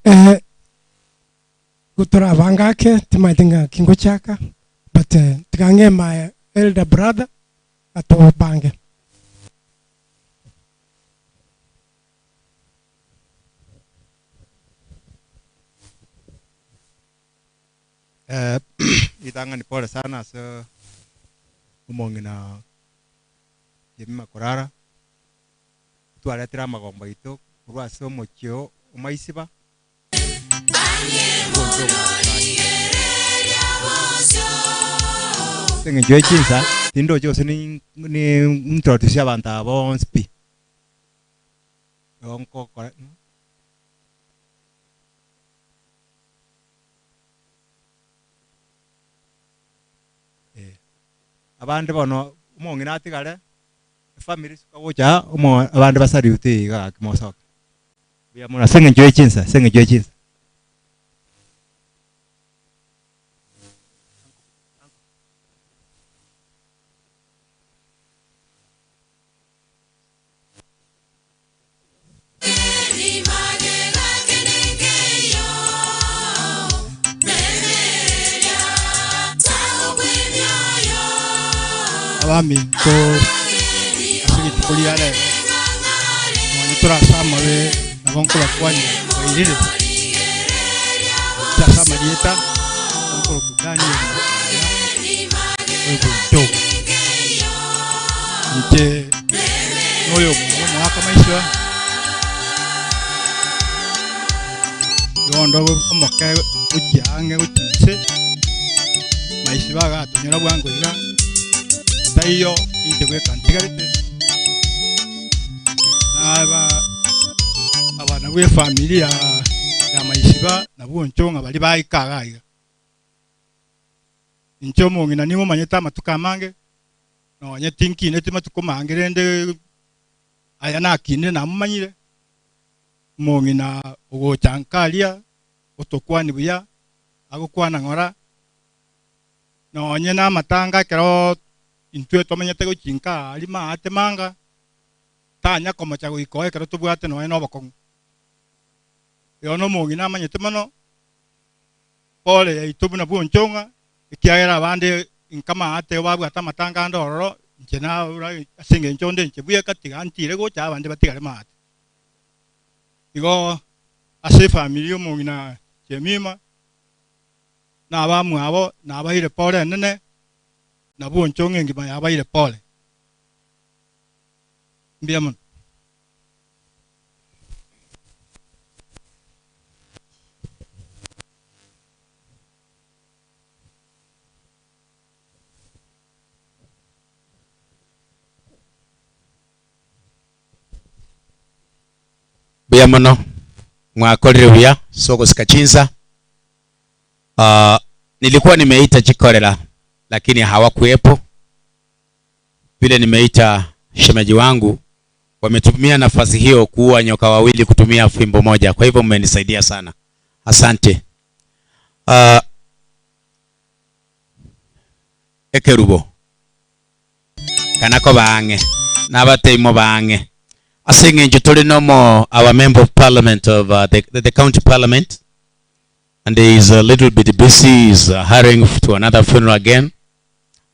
Eh, igo torabange ake, timanyeti ng'aki ngochaka, but tiga ng'e my elder brother atobange. Eh, ritang'ani pole sana ase omong'ina Jemimah korara, twaretire amagombo aito korwa ase omochie o Maisiba. Ase eng'encho ye chinsa, tindoche gose ni ni introduce abanto aba bonsi pi. Igo nkokora. Abande bono omong'ina atigare, efamiri suka gocha aa, omo abande basalute iga gaki mosoke. Mbuya mono ase eng'encho ye chinsa, ase eng'encho ye chinsa. Abaminto ase rituko ria rero, nonya tore ase amabe nabo nkobakwania bairire inche ase amarieta nkorokwa Daniel Oyo bw'Enchogu. Inche noyomwabo omogaka maiso igo onde omoke gochia ang'e gochia inse, maiso bagatonyora bwango iga, taiyo inche bweka ntigarete, naba aba nabwo efamiri ya ya maisiba nabwo inche ng'a baria baika iga iga. Inche omong'ina nimomanyete amatuko amange, Nonye tinkineti matuko mange rende aya nakinire namomanyire, omong'ina ogocha nka aria otokwani buya, agokwana ng'ora, nonye namatanga ekero intwe tomenyete gochia nka aria maate manga, tanya komocha goika oo ekero tobwate nonye nobokong'u. Igo nomong'ina amanyete mono pore yaito buna bw'onchong'a, ekiagera abande inka maate babwate amatanga ande ororo, inche naura ase engencho onde inche bweka tiga ntire gocha abande batigare maate. Igo ase efamiri y'omong'ina Jemima, na abamwabo nabaire pore enene, na bw'onchong'a engima yabaire pore. Mbuya mono. Mbuya mono, mwakorire buya ase ogosika chinsa. Ah, nilikuwa nimeita Chikorera lakini hawakuwepo. Vile nimeita shemeji wangu, wametumia nafasi hiyo kuua nyoka wawili kutumia fimbo moja. Kwa hivyo mmenisaidia sana, asante. Uh, ekerubo kana koba ang'e nabateimo baang'e ase eng'encho tore nomo our member of parliament of uh, the, the, the county parliament and he is a little bit busy he is uh, hurrying to another funeral again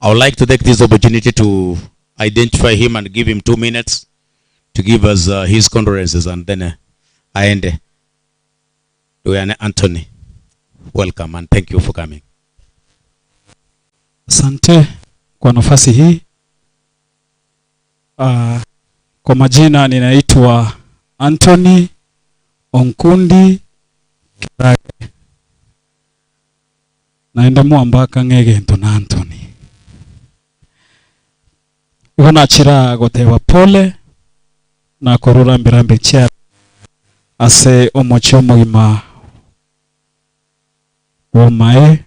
I would like to take this opportunity to identify him and give him 2 minutes to give us uh, his condolences and then aende. Duyane Anthony, welcome and thank you for coming. Asante kwa nafasi hii. Kwa majina ninaitwa Anthony Onkundi Kirage. Naende mwambaka ng'egento na Anthony. Igo nachira goteba pole na korora mbirambe chia ase omochie omogima bw'omae.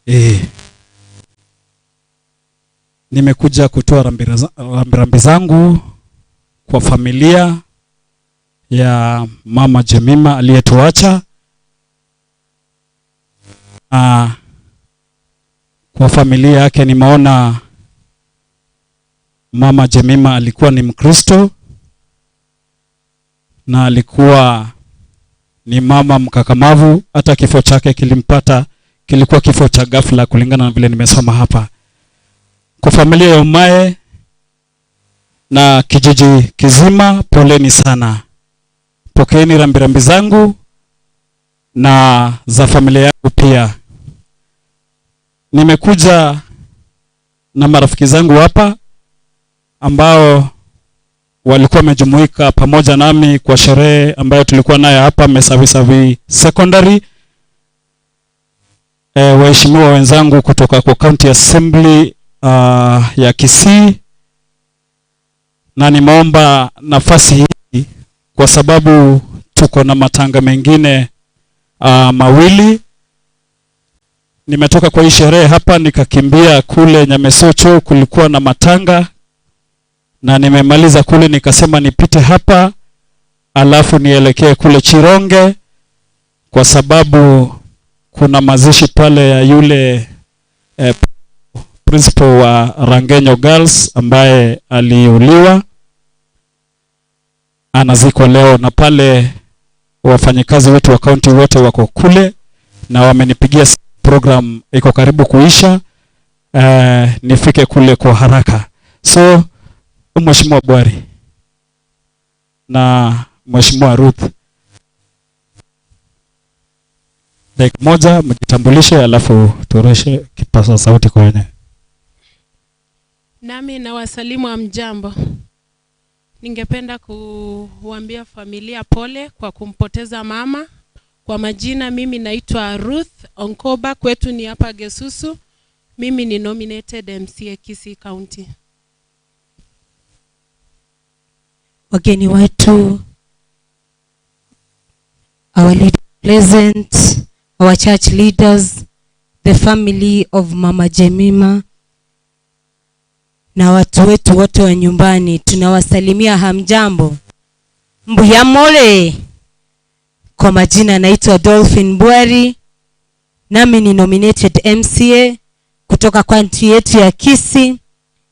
Eh. Nimekuja kutoa rambirambi zangu kwa familia ya mama Jemima aliyetuacha na kwa familia yake nimeona Mama Jemima alikuwa ni Mkristo na alikuwa ni mama mkakamavu. Hata kifo chake kilimpata kilikuwa kifo cha ghafla, kulingana na vile nimesoma hapa. Kwa familia ya Umae na kijiji kizima, poleni sana. Pokeeni rambirambi zangu na za familia yangu pia. Nimekuja na marafiki zangu hapa ambao walikuwa wamejumuika pamoja nami kwa sherehe ambayo tulikuwa nayo hapa Mesawisawi Secondary. Waheshimiwa wenzangu kutoka kwa County Assembly ya Kisii, na nimeomba nafasi hii kwa sababu tuko na matanga mengine mawili. Nimetoka kwa hii sherehe hapa nikakimbia kule Nyamesocho, kulikuwa na matanga na nimemaliza kule nikasema nipite hapa alafu nielekee kule Chironge kwa sababu kuna mazishi pale ya yule principal wa Rangenyo Girls ambaye aliuliwa, anazikwa leo, na pale wafanyikazi wetu wa kaunti wote wako kule na wamenipigia program iko karibu kuisha, nifike kule kwa haraka. So Mheshimiwa Bwari na Mheshimiwa Ruth, dakika moja mjitambulishe, alafu tureshe kipaza sauti kwa wenyewe. Nami na wasalimu hamjambo. Ningependa kuambia familia pole kwa kumpoteza mama. Kwa majina mimi naitwa Ruth Onkoba, kwetu ni hapa Gesusu. Mimi ni nominated MCA Kisii County. Wageni wetu, our leader present, our church leaders, the family of Mama Jemima na watu wetu wote wa nyumbani, tunawasalimia hamjambo. Mbuyamole. Kwa majina naitwa Dolphin Bwari, nami ni nominated MCA kutoka kaunti yetu ya Kisii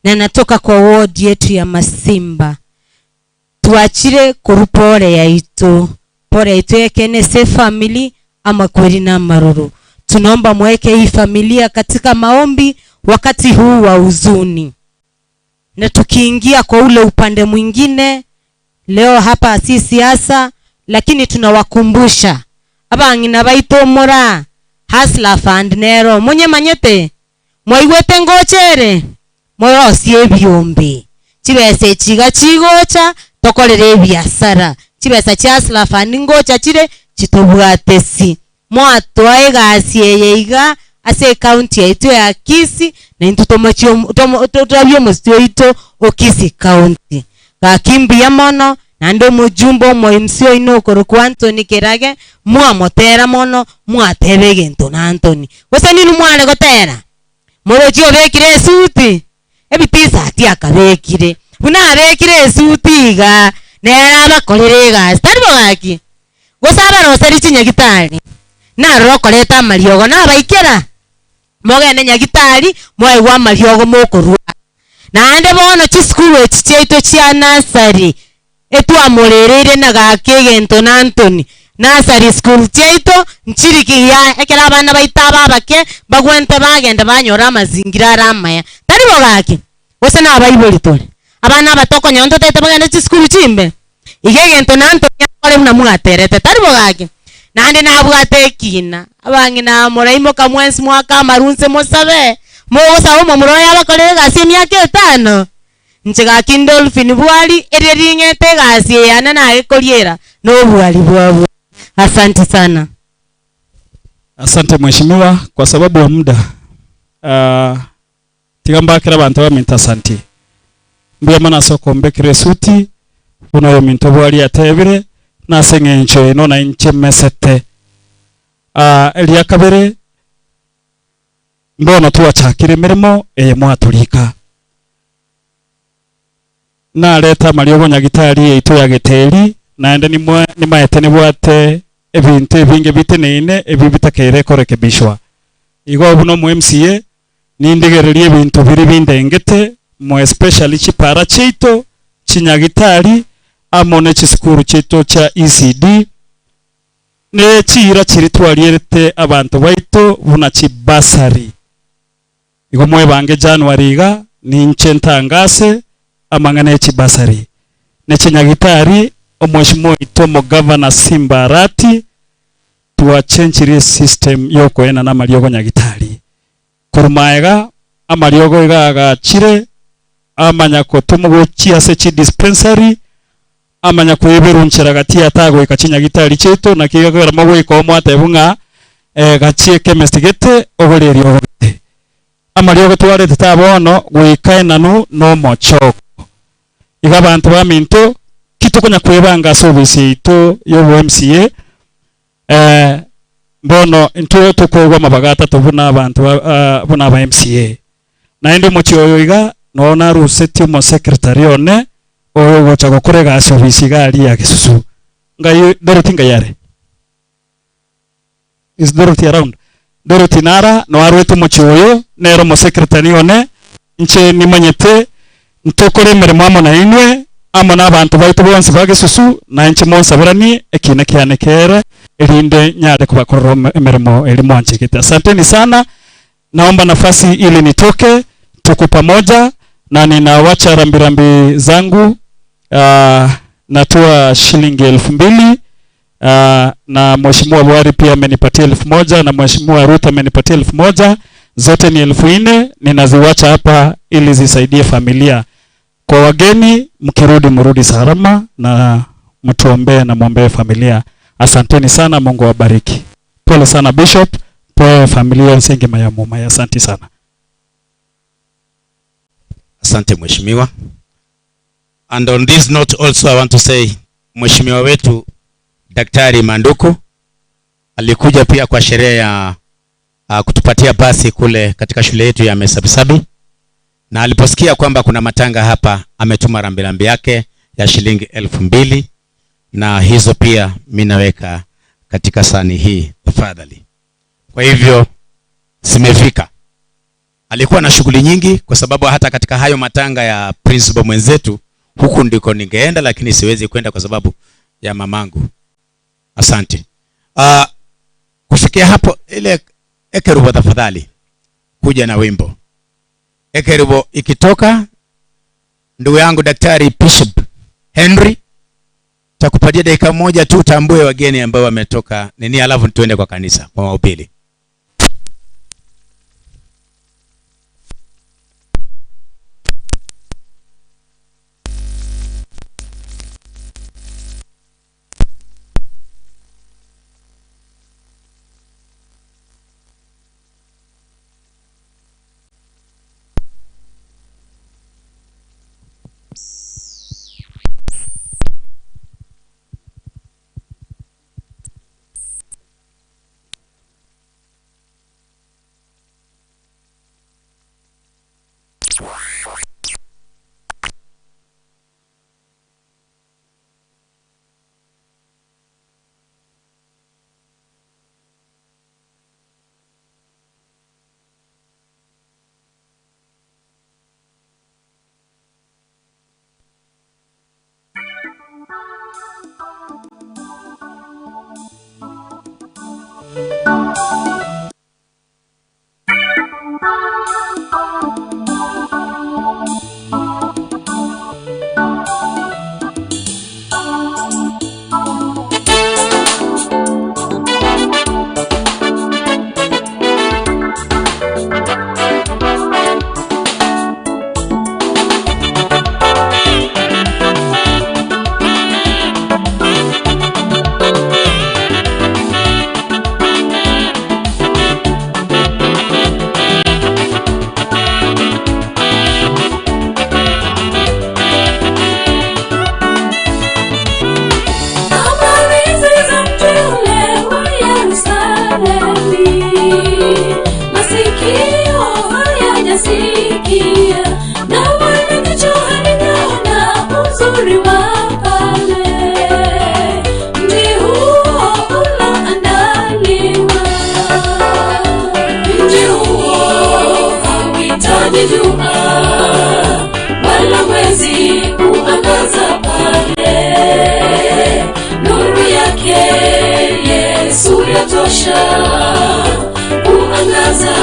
na natoka kwa ward yetu ya Masimba. Tuachire kuru pore yaitu, pore yaitu yekenese family ama kweli na maruru. Tunaomba mweke hii familia katika maombi wakati huu wa huzuni. Na tukiingia kwa ule upande mwingine, leo hapa si siasa, lakini tunawakumbusha abang'ina baitomora Hustler Fund nero munye manyete mwaigwete ngochere morosie ebiombe chibesa echiga chigocha tokorere ebiasara chibesa chia Hustler Fund ngocha chire chitobwatesi mwatwa egasi eye iga ase ekaunti yaitu ya Kisii na intwe tomochi omositi oito o Kisii County gakimbia mono naende omojumbe omo MC oino okorokwa Anthony Kerage mwamotera mono mwateba egento na Anthony gose ninu mware gotera morochi obekire esuti ebitisati akabekire buna abekire esuti iga nere abakorere egasi tari bogaki gose abaroseri chinyagitari narora okoreta amariogo nabaikera mogende nyagitari mwaigwa amariogo mokorwa naende bono chisukuru echi chiaito chia nursery etwamorereire na gaka egento na Anthony nursery school chiaito nchirikiya ekero abana baito aba abake bagwente bagenda banyora amazingira are amaya tari bogaki gose nabaibori tore abana abatokonyora ntotete bagende chisukuru chimbe iga egento na Anthony akore buna mwaterete tari bogaki naende nabwate ekina abang'ina moraimoka mwensi mwaka amarunse mosabe mogosaba omomura oyo abakorere egasi emiaka etano nche gaki Dolphin Bwari eria ring'ete egasi eyane nagekoriera na obwari bwabwo. Asante sana. Asante mheshimiwa, kwa sababu ya muda tigambakira abantu baminto asanti mbuya mana sokombekire esuti buno oyo minto bwari atebire nase eng'encho eno na inche mesete eria kabere mbono twachakire emirimo eye mwaturika nareta mariogo nyagitari yaito ya geteri naende nimaete nibwate ebintu ebinge biteneine ebi bitakeire korekebishwa igo buno mu MCA nindigererie ebintu biri bindengete More especially chipara chiaito, chinyagitari, amo ne chisukuru chiaito chia ECD, ne chiira chiria twarierete abanto baito buna chibursary. Igo mwebange January iga, ninche ntangase amang'ana e chibursary ne chinyagitari, omweshimiwa oito omogavana Simba Arati, twachenchirie esystem yokoenana amariogo nyagitari. Korwa maega, amariogo iga agachire, amanya gotomwa gochia ase chidispensary, amanya koeberwa nchera gati atagoika chinyagitari chiaito, naki gekogera mogoika oo mwatebwa ng'a gachie echemist gete ogore eriogo gete. Amariogo twaretete aa bono goika enanu na omochoko. Igo abanto baminto, ki tokonya kwebanga ase obisi yaito ya obo MCA, Bono intwe tokoegwa amabaga atato buna abanto buna aba MCA. Naende omochie oyo iga noo narusetie omosecretary one oyo ogocha gokora egasi ofisi iga aria ya Gesusu. Ngai Dorothy ngai are? Is Dorothy around? Dorothy nara noo arwete omochie oyo nere omosecretary one Inche nimanyete ntokore emeremo amo nainwe, amo nabanto baito bonsi ba Gesusu, na inche monsaberanie ekiina kiane kere, erinde nyare kobakorera emeremo eria mwanchegete. Asanteni sana, naomba nafasi ili nitoke, tuko pamoja na ninawacha rambirambi zangu. Natoa shilingi 2000 na Mheshimiwa Bwari pia amenipatia 1000 na Mheshimiwa Ruth amenipatia 1000, zote ni 4000, ninaziwacha hapa ili zisaidie familia. Kwa wageni, mkirudi mrudi salama na mtuombee na muombee familia. Asanteni sana, Mungu awabariki. Pole sana Bishop, pole familia Nsingi Mayamuma, asante sana. Asante Mheshimiwa. And on this note also I want to say Mheshimiwa wetu Daktari Manduku alikuja pia kwa sherehe ya kutupatia basi kule katika shule yetu ya Mesabisabi, na aliposikia kwamba kuna matanga hapa ametuma rambirambi yake ya shilingi 2000, na hizo pia mimi naweka katika sahani hii tafadhali. Kwa hivyo zimefika. Alikuwa na shughuli nyingi kwa sababu hata katika hayo matanga ya principal mwenzetu huku ndiko ningeenda, lakini siwezi kwenda kwa sababu ya mamangu. Asante. Kufikia hapo ile Ekerubo tafadhali kuja na wimbo. Ekerubo ikitoka, ndugu yangu Daktari Bishop Henry takupatia dakika moja tu utambue wageni ambao wametoka nini, alafu tuende kwa kanisa kwa mahubiri. Mji huo hauhitaji jua. mwezi kuangaza pale. Nuru yake Yesu yatosha kuangaza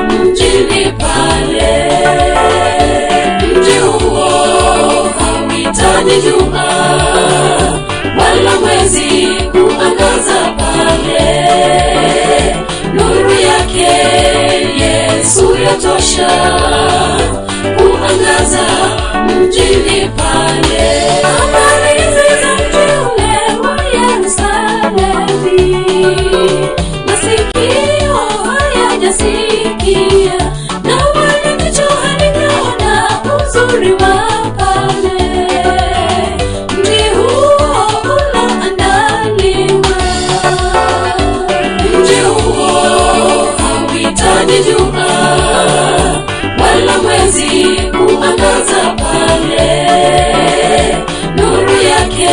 mjini pale. Mji huo hauhitaji jua wala mwezi kuangaza pale. Nuru yake Yesu yatosha kuangaza mjini pale. Habari hizi za mji ule wa Yerusalemu, masikio hayajasikia na wala jicho halijaona uzuri wa pale. Mji huo unaandaliwa, mji huo hauhitaji jua wala mwezi kuangaza pale. Nuru yake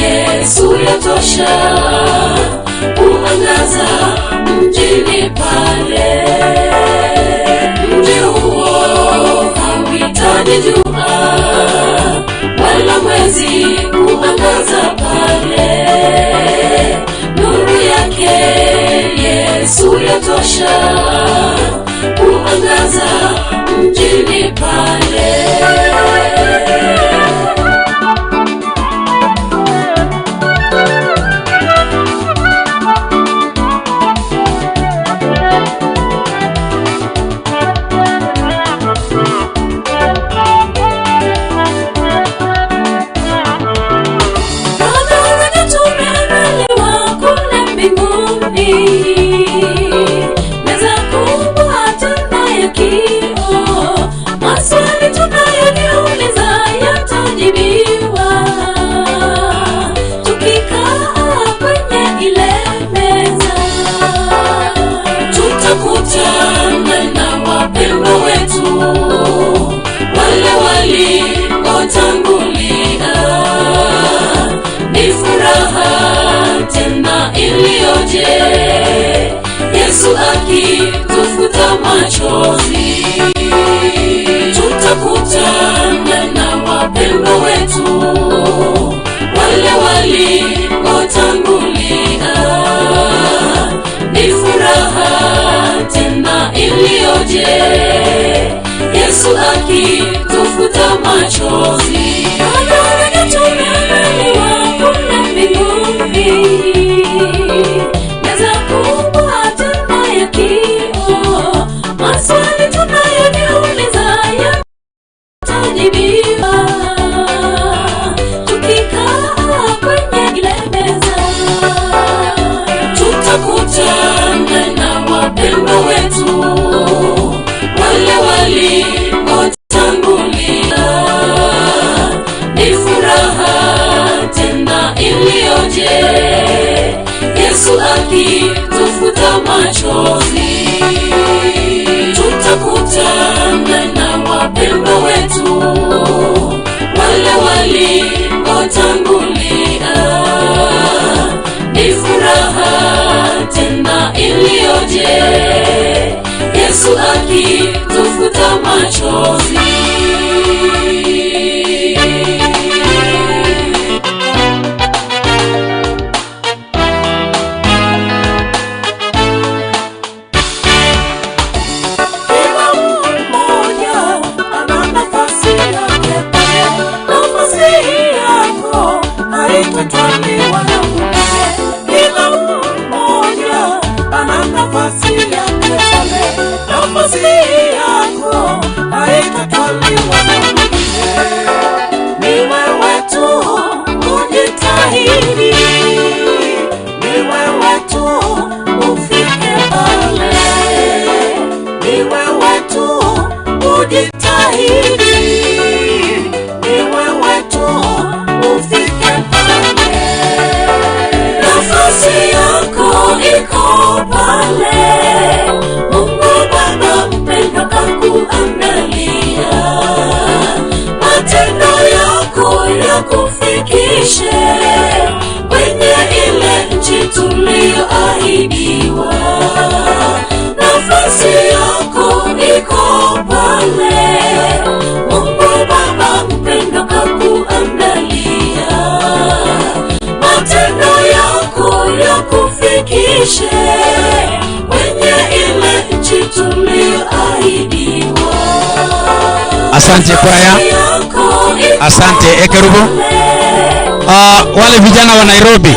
Yesu yatosha kuangaza mjini pale. Mji huo hauhitaji jua wala mwezi kuangaza pale. Nuru yake Yesu yatosha kuangaza mjini pale. Daraja tumeandaliwa kule mbinguni, meza kubwa tena ya kioo. Maswali tunayojiuliza yatajibiwa tukikaa kwenye ile meza. Tutakutana na wapendwa wetu wale waliotangulia ni furaha tena iliyoje, Yesu akitufuta machozi. Tutakutana na wapendwa wetu wale waliotangulia, ni furaha tena iliyoje, Yesu akitufuta machozi. Daraja tumeandaliwa kule mbinguni, meza kubwa tena ya kioo. Maswali tunayojiuliza yatajibiwa tukikaa kwenye ile meza. Tutakutana na wapendwa wetu wale waliotangulia, ni furaha tena iliyoje, Yesu akitufuta machozi. Tutakutana na wapendwa wetu wale waliotangulia, ni furaha tena iliyoje, Yesu akitufuta machozi. Kila mmoja ana nafasi yake pale. Nafasi yako haitatwaliwa na mwingine. Kila mmoja ana nafasi yake pale. Nafasi yako haitatwaliwa na mwingine. Ni wewe tu ujitahidi, ni wewe tu ufike pale ni wewe tu ujitahidi, ni wewe tu ufike pale. Nafasi yako iko pale, Mungu Baba mpendwa kakuandalia. Matendo yako yakufikishe kwenye ile nchi tuliyoahidiwa. Nafasi yako iko pale, Mungu Baba ikufikishe kwenye ile nchi tuliyoahidiwa. Asante kwaya, asante Ekerubo. Wale vijana wa Nairobi,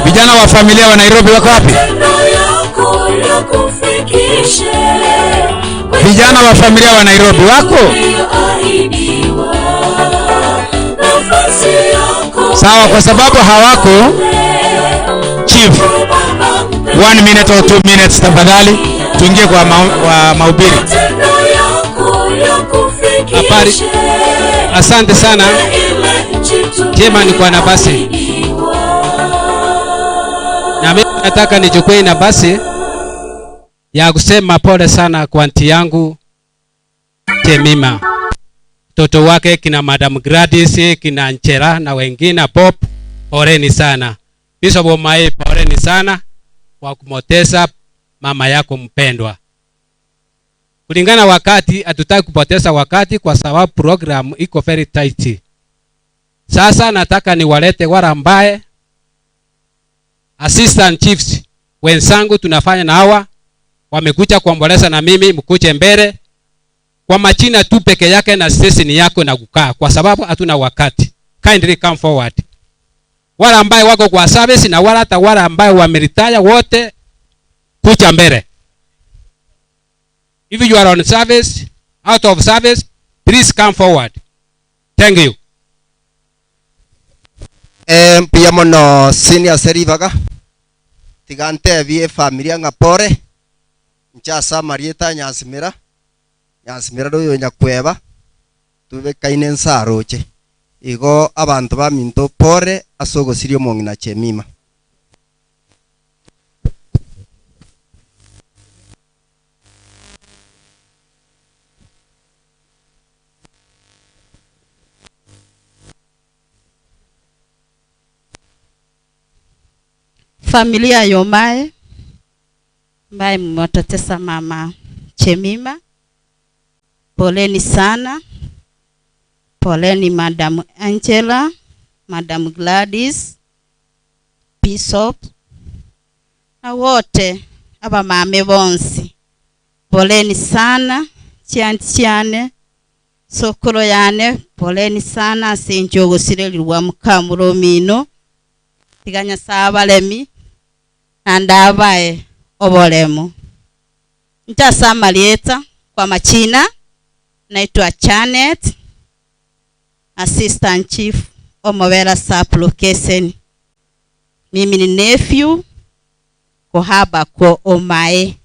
vijana wa familia wa Nairobi wako wapi? Yako yakufikishe Vijana wa familia wa Nairobi wako tuliyoahidiwa. Nafasi yako sawa? Kwa sababu hawako, chief, one minute or 2 minutes tafadhali, tuingie kwa mahubiri. matendo yako yakufikishe Habari. Asante sana ile nchi Chairman kwa nafasi, na mimi nataka nichukue nafasi ya kusema pole sana kwa auntie yangu Jemima, mtoto wake kina Madam Gladys, kina Nchera na wengine Pop, poleni sana. Bishop Omai, poleni sana kwa kumoteza mama yako mpendwa. Kulingana wakati, hatutaki kupoteza wakati kwa sababu program iko very tight. Sasa nataka niwalete wale ambaye assistant chiefs wenzangu tunafanya na hawa wamekuja kuomboleza na mimi, mkuje mbele kwa majina tu peke yake na station yako na kukaa, kwa sababu hatuna wakati. Kindly come forward. Wale ambaye wako kwa service na wala hata wale ambaye wameretire wote kuja mbele. If you are on service, out of service, please come forward. Thank you. Mbuya mono senior seribaga tiga ntebie efamilia ng'a pore inche ase amarieta nyansimira nyansimira noyo nyakweba tubekaine nsaroche igo abanto baminto pore ase ogosiria omong'ina Chemima. Familia Yomae ambaye mmewatotesa mama Chemima, poleni sana. Poleni Madam Angela, Madam Gladys, Bishop na wote abamame bonsi, poleni sana chianti chiane sokolo yane, poleni sana ase enchogosirelirwa mukamuro mino tiganya sabalemi nandabae obolemo ntasamalieta. Kwa machina naitwa Chanet, assistant chief Omobera sub location. Mimi ni nephew kuhaba kwa Omae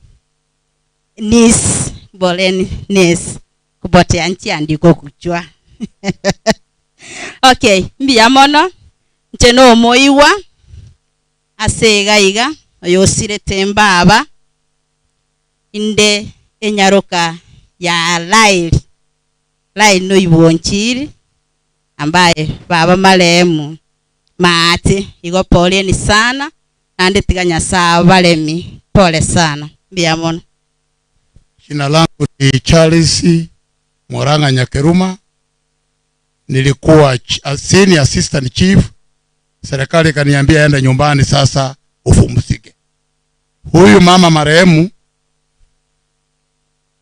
niece, boleni niece kubotea nchi andiko kuchwa. Okay, mbiya mono nche no omoiwa ase iga iga oyosirete mbaba inde enyaroka ya Laili Laili noibwonchiri ambaye baba marehemu maati igo, poleni sana nandi tiga Nyasaye balemi, pole sana, mbiya mono. Jina langu ni Charles Murang'a Nyakeruma. Nilikuwa senior assistant chief. Serikali ikaniambia enda nyumbani sasa upumzike. Huyu mama marehemu,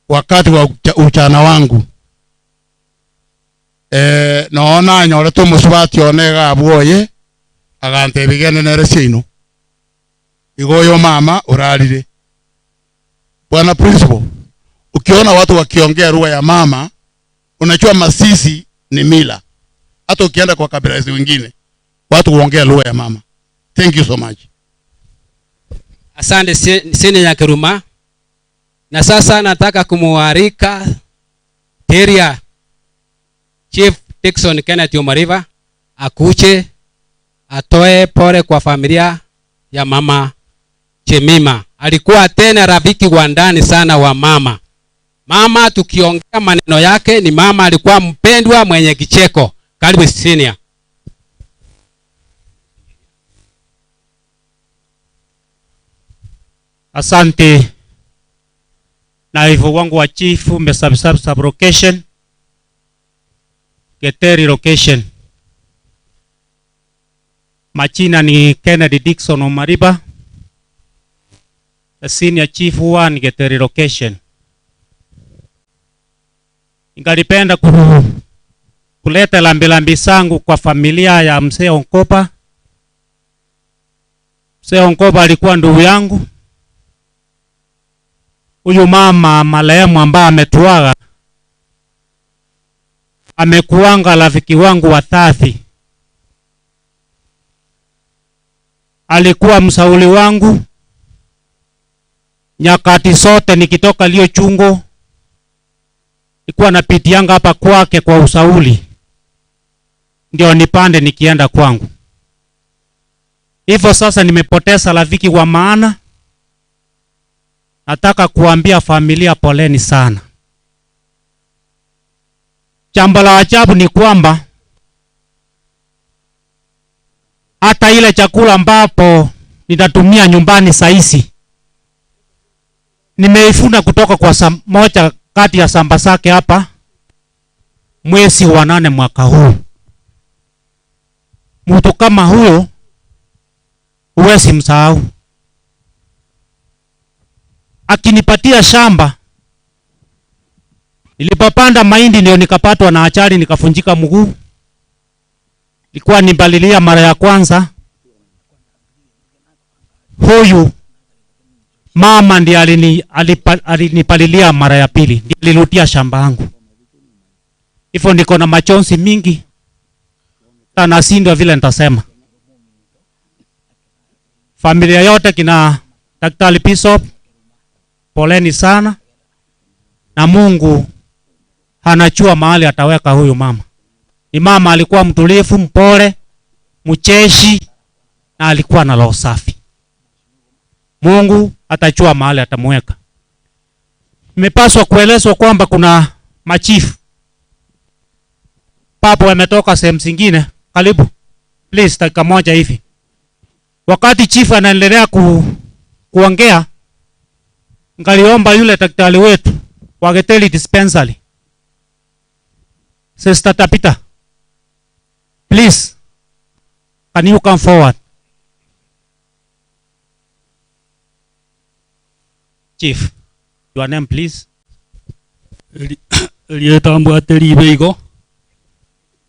wakati wa ujana wangu naona nyorete omusubati one gabwoye agantebia gende nere seino igo uyo mama urarire. Bwana principal, ukiona watu wakiongea lugha ya mama unajua masisi ni mila. Hata ukienda kwa kabila zingine watu huongea lugha ya mama. Thank you so much. Asante Senior Nyakeruma. Na sasa nataka kumuarika Teria Chief Dickson Kenneth Omariba akuje atoe pole kwa familia ya mama Chemima. Alikuwa tena rafiki wa ndani sana wa mama. Mama tukiongea maneno yake ni mama alikuwa mpendwa mwenye kicheko. Karibu senior. Asante naibu wangu wa chifu Mesabsab sub location Geteri location. Majina ni Kennedy Dickson Omariba, the senior chief one Geteri location. Ningalipenda kuleta lambilambi zangu kwa familia ya mzee Onkoba. Mzee Onkoba alikuwa ndugu yangu. Huyu mama marehemu ambaye ametuaga amekuanga rafiki wangu wa dhati, alikuwa mshauri wangu nyakati zote. Nikitoka Lio Chungo nilikuwa napitianga hapa kwake kwa ushauri, ndio nipande nikienda kwangu. Hivyo sasa nimepoteza rafiki wa maana. Nataka kuambia familia poleni sana. Jambo la ajabu ni kwamba hata ile chakula ambapo nitatumia nyumbani saisi nimeifuna kutoka kwa moja kati ya samba zake hapa mwezi wa 8 mwaka huu. Mtu kama huyo huwezi msahau. Akinipatia shamba, nilipopanda mahindi ndio nikapatwa na ajali nikafunjika mguu. Nilikuwa nibalilia mara ya kwanza. Huyu mama ndiye alinipalilia mara ya pili, ndiye alirudia shamba yangu. Hivyo niko na machozi mingi na nashindwa vile nitasema. Familia yote kina Daktari Bishop, poleni sana, na Mungu anajua mahali ataweka huyu mama. Ni mama alikuwa mtulivu, mpole, mcheshi na alikuwa na roho safi. Mungu atajua mahali atamweka. Nimepaswa kuelezwa kwamba kuna machifu papo wametoka sehemu zingine. Karibu please, dakika moja hivi. Wakati chifu anaendelea kuongea, ngaliomba yule daktari wetu wa Geteri Dispensary, Sister Tabitha, please can you come forward? Chief, your name please. Rietambwate ribe igo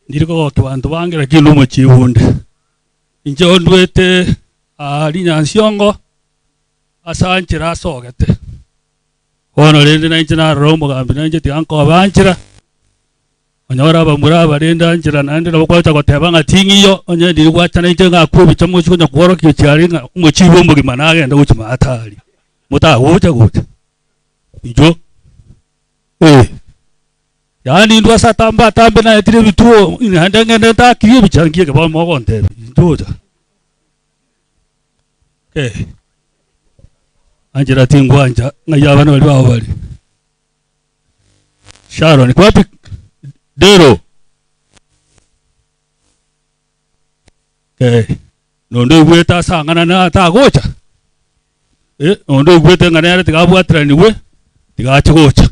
ndirikogokia banto bange lakini omochibunde inche ondwete rinyansiongo ase anchera asogete bono rende nainche narora omogambi nainche tiga nkoba anchera onyora abamura abarende anchera naende nabo kwacha goteba ng'a ting'iyo onye ndiri gwacha nainche ng'akwa ebicha mochi konya kworokia chiari ng'a omochibi omogima nagenda gochia maatari motagocha gocha incho yaani indu ase atambe atambe naetire ebituo naende ng'ende ntakirie ebicha nkieke bono mogontebia inchocha anchera tingwancha ng'ai abana bari bao bari Sharon kwapi Dero nondo igwete ase ang'ana na atagocha nondo igwete ng'a nere tigabwateraniwe tigache gocha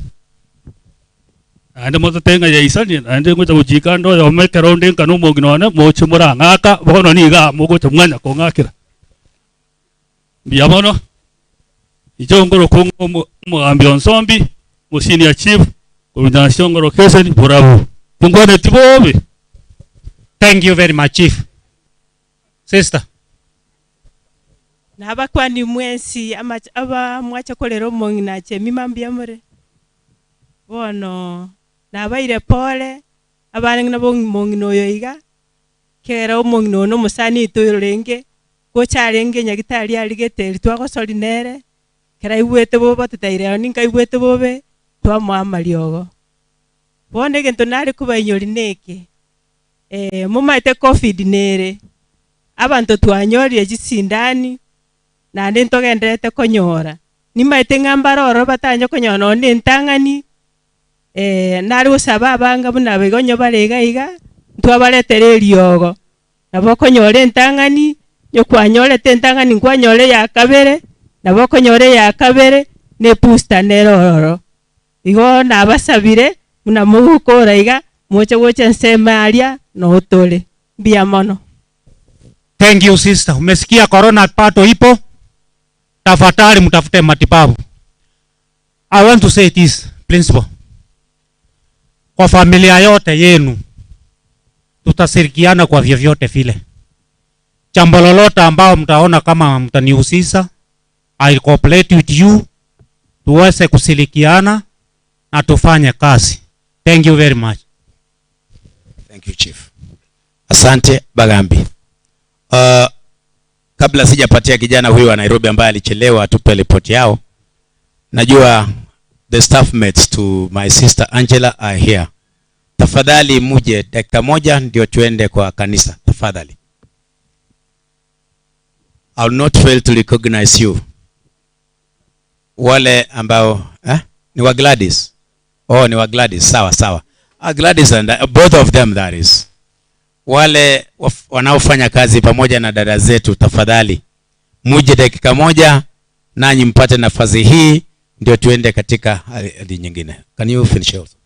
naende motote ng'a yaisanie naende ngocha gochika ande oyomo ekero onde nka na omong'ina one moche morang'aka bono niga mogocha mwanya kong'akera mbuya mono inche ngoroka omogambi onsombi mosenior chief korwa Nyansiongo location borabu tingwaneti bobe. Thank you very much, Chief. Sister. Nabakwani mwensi aba mwacha korera omong'ina Chemima mbuya more. Bono nabaire pole abana nabo omong'ina oyo iga kera omong'ina ono omosani oito orenge gocha arenge nyagitari arigete eri twagosori nere kera aigwete bobe otetaire ero ninka aigwete bobe twamoa amariogo. Bono egento nare kobainyori neke momaete covid nere abanto twanyorire chisindani naende ntogenderete konyora nimaete ng'a mbare ororo batanye konyora nonye na entang'ani nare gosaba abanga buna igo onye bare iga iga ntwabaretera eriogo nabo okonyora entang'ani onye kwanyorete entang'ani nkwanyora eya kabere nabo okonyora eya kabere na ebooster nere ororo igo nabasabire buna mogokora iga moche gocha ensemo aria notore mbuya mono. Thank you sister. Umesikia corona pato ipo? Tafadhali mtafute matibabu. I want to say this, principal. Kwa familia yote yenu tutashirikiana kwa vyovyote vile. Jambo lolote ambao mtaona kama mtanihusisha, I cooperate with you, tuweze kushirikiana na tufanye kazi. Thank you very much. Thank you chief. Asante Bagambi. Kabla sijapatia kijana huyu wa Nairobi ambaye alichelewa atupe ripoti yao, najua the staff mates to my sister Angela are here. Tafadhali muje dakika moja ndio tuende kwa kanisa. Tafadhali. I will not fail to recognize you. Wale ambao ni wa Gladys. Oh, ni wa Gladys. Sawa sawa. Gladys and both of them that is. Wale wanaofanya kazi pamoja na dada zetu, tafadhali muje dakika moja nanyi mpate nafasi hii ndio tuende katika hali nyingine. Can you finish also?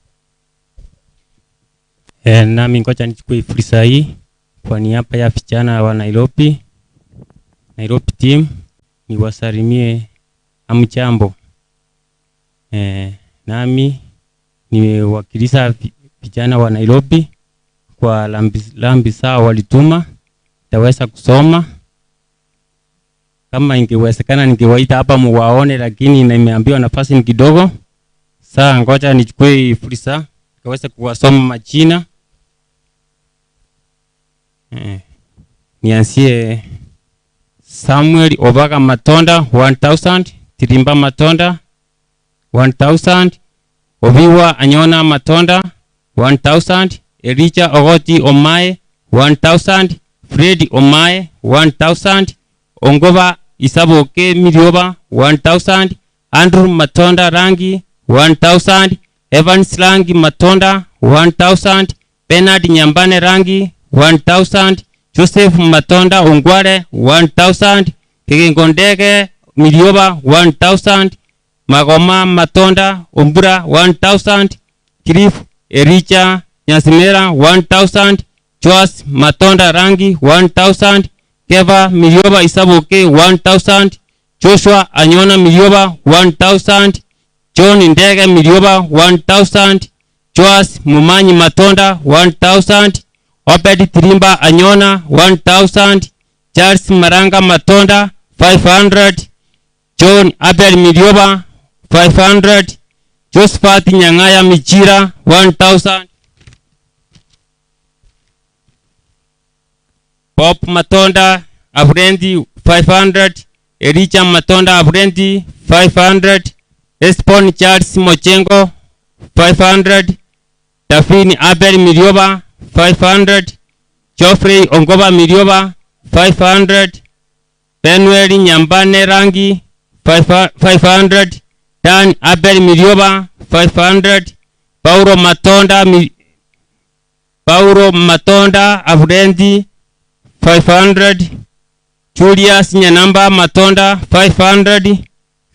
Nami ngoja nichukue fursa hii kwa niaba ya vijana wa Nairobi, Nairobi team, niwasalimie hamjambo. Nami nimewakilisha vijana wa Nairobi kwa lambi sawa walituma, nitaweza kusoma. Kama ingewezekana ningewaita hapa muwaone, lakini nimeambiwa nafasi ni kidogo. Sasa ngoja nichukue fursa nikaweza kuwasoma majina. Nianzie Samuel Obaga Matonda 1000, Tirimba Matonda 1000, Obiwa Anyona Matonda 1000, Elijah Ogoti Omae 1000, Fred Omae 1000, Ongoba Isaboke Mirioba 1000, Andrew Matonda Rangi 1000, Evans Rangi Matonda 1000, Bernard Nyambane Rangi 1000, Joseph Matonda Ongware 1000, Kigengondege Mirioba 1000, Magoma Matonda Ombura 1000, Cliff Ericha Nyasimera 1000, Joas Matonda Rangi 1000, Keva Mirioba Isaboke 1000, Joshua Anyona Mirioba 1000, John Ndege Mirioba 1000, Joas Mumanyi Matonda 1000, Obed Tirimba Anyona 1000, Charles Maranga Matonda 500, John Abel Mirioba 500, Josephat Nyang'aya Michira 1000, Bob Matonda Abrendi 500, Elijah Matonda Abrendi 500, Espon Charles Mochengo 500, Dafini Abel Mirioba 500, Geoffrey Ongoba Mirioba 500, Benuel Nyambane Rangi 500, Dan Abel Mirioba 500, Paulo Matonda Paulo Matonda Abrendi 500, Julius Nyanamba Matonda 500,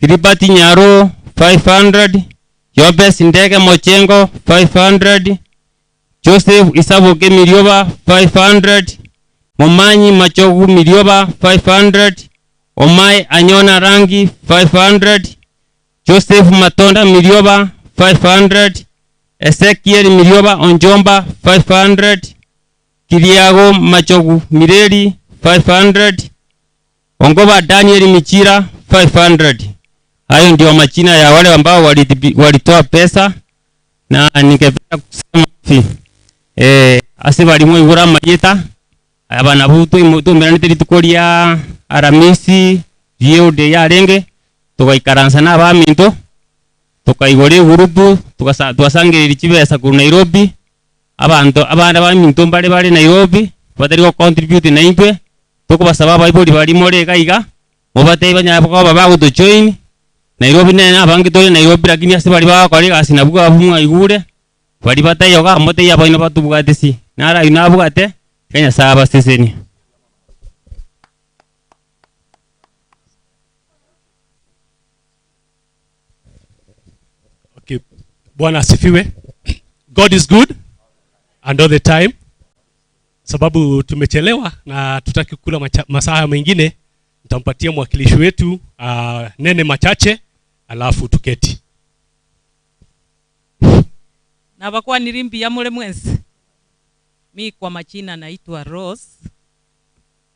Gilbert Nyaro 500, Jobes Ndege Mochengo 500, Joseph Isaboke Mirioba 500, Momanyi Machogu Mirioba 500, Omai Anyona Rangi 500, Joseph Matonda Mirioba 500, Ezekiel Mirioba Onjomba 500, Kiriago Machogu Mireri 500, Ongoba Daniel Michira 500. Hayo ndio majina ya wale ambao walitoa pesa, na ningependa kusema hivi, ase balimwe igura mayeta abana butu tumeranite rituko ria Aramisi riude yarenge tugaikaransa na abaminto tukaigora egurupu tugasangereria chibesa korwa Nairobi. Abanto abana baminto mbare bare Nairobi batari go contribute na intwe tukubasaba abaibori bari more iga iga mubatei banyara koba bagotojoin Nairobi nene abange tore Nairobi, lakini ase bari bagokora egasi nabwo abwo mwaigure bari bataiyoga motei abaino batubwate si nara inabwate Kenya saba seseni. Okay. Bwana asifiwe. God is good and all the time. Sababu tumechelewa na tutaki kula masaa mengine, nitampatia mwakilishi wetu nene machache alafu tuketi. Nabakwaniri mbuya more mwensi. Mi kwa machina naitwa Rose.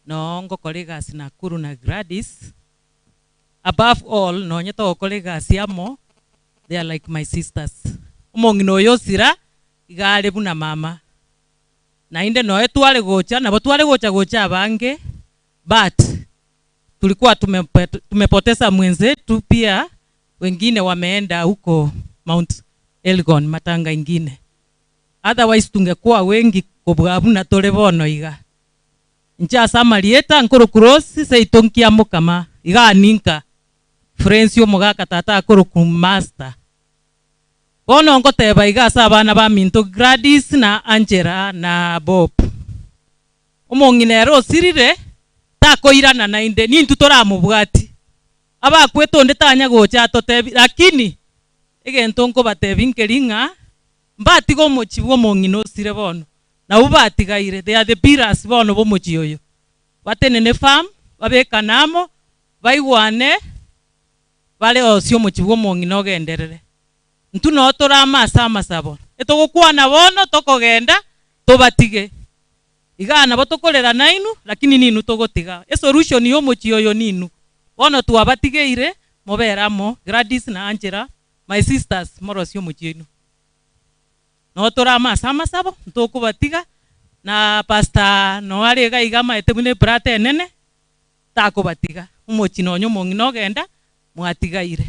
No ngokora egasi Nakuru na Gladys. Above all nonye togokora egasi amo, they are like my sisters. Omong'ina oyo osira iga are buna mama. Naende noe tware gocha, nabo tware gocha gocha abange, but tulikuwa tumepoteza mwenzetu pia, wengine wameenda huko Mount Elgon matanga ingine. Otherwise tungekuwa wengi kobwa buna tore bono iga. Inche ase amarieta nkoroku Rose seito nkia mokama iga ninka Frensi omogaka tata akoroku master. Bono ngoteba iga ase abana baminto Gladys na Angela na Bob. Omong'ina ere osirire takoirana naende nintwe toramobwati. Abakwete onde tanya gocha atotebi lakini egento nkobatebi nkeri ng'a mbatiga omochi bwa omong'ina osire bono. Nabo batigaire, they are the pillars bono bwa omochi oyo. Batenene firm, babekane amo, baigwane, bare osie omochi bwa omong'ina ogenderere. Intwe noo tore amo ase amasabo, etogokwana bono tokogenda tobatige. Igaa nabo tokorera nainwe, lakini ninwe togotiga. Esolution ya omochie oyo ninwe. Bono twabatigeire, mobere amo, Gladys na Angela, my sisters, morosie omochie oino. Noo tore amo ase amasabo, ntokobatiga, na Pastor noo are iga iga amaete buna ebrata enene, takobatiga. Omochie nonya omong'ina ogenda, mwatigaire.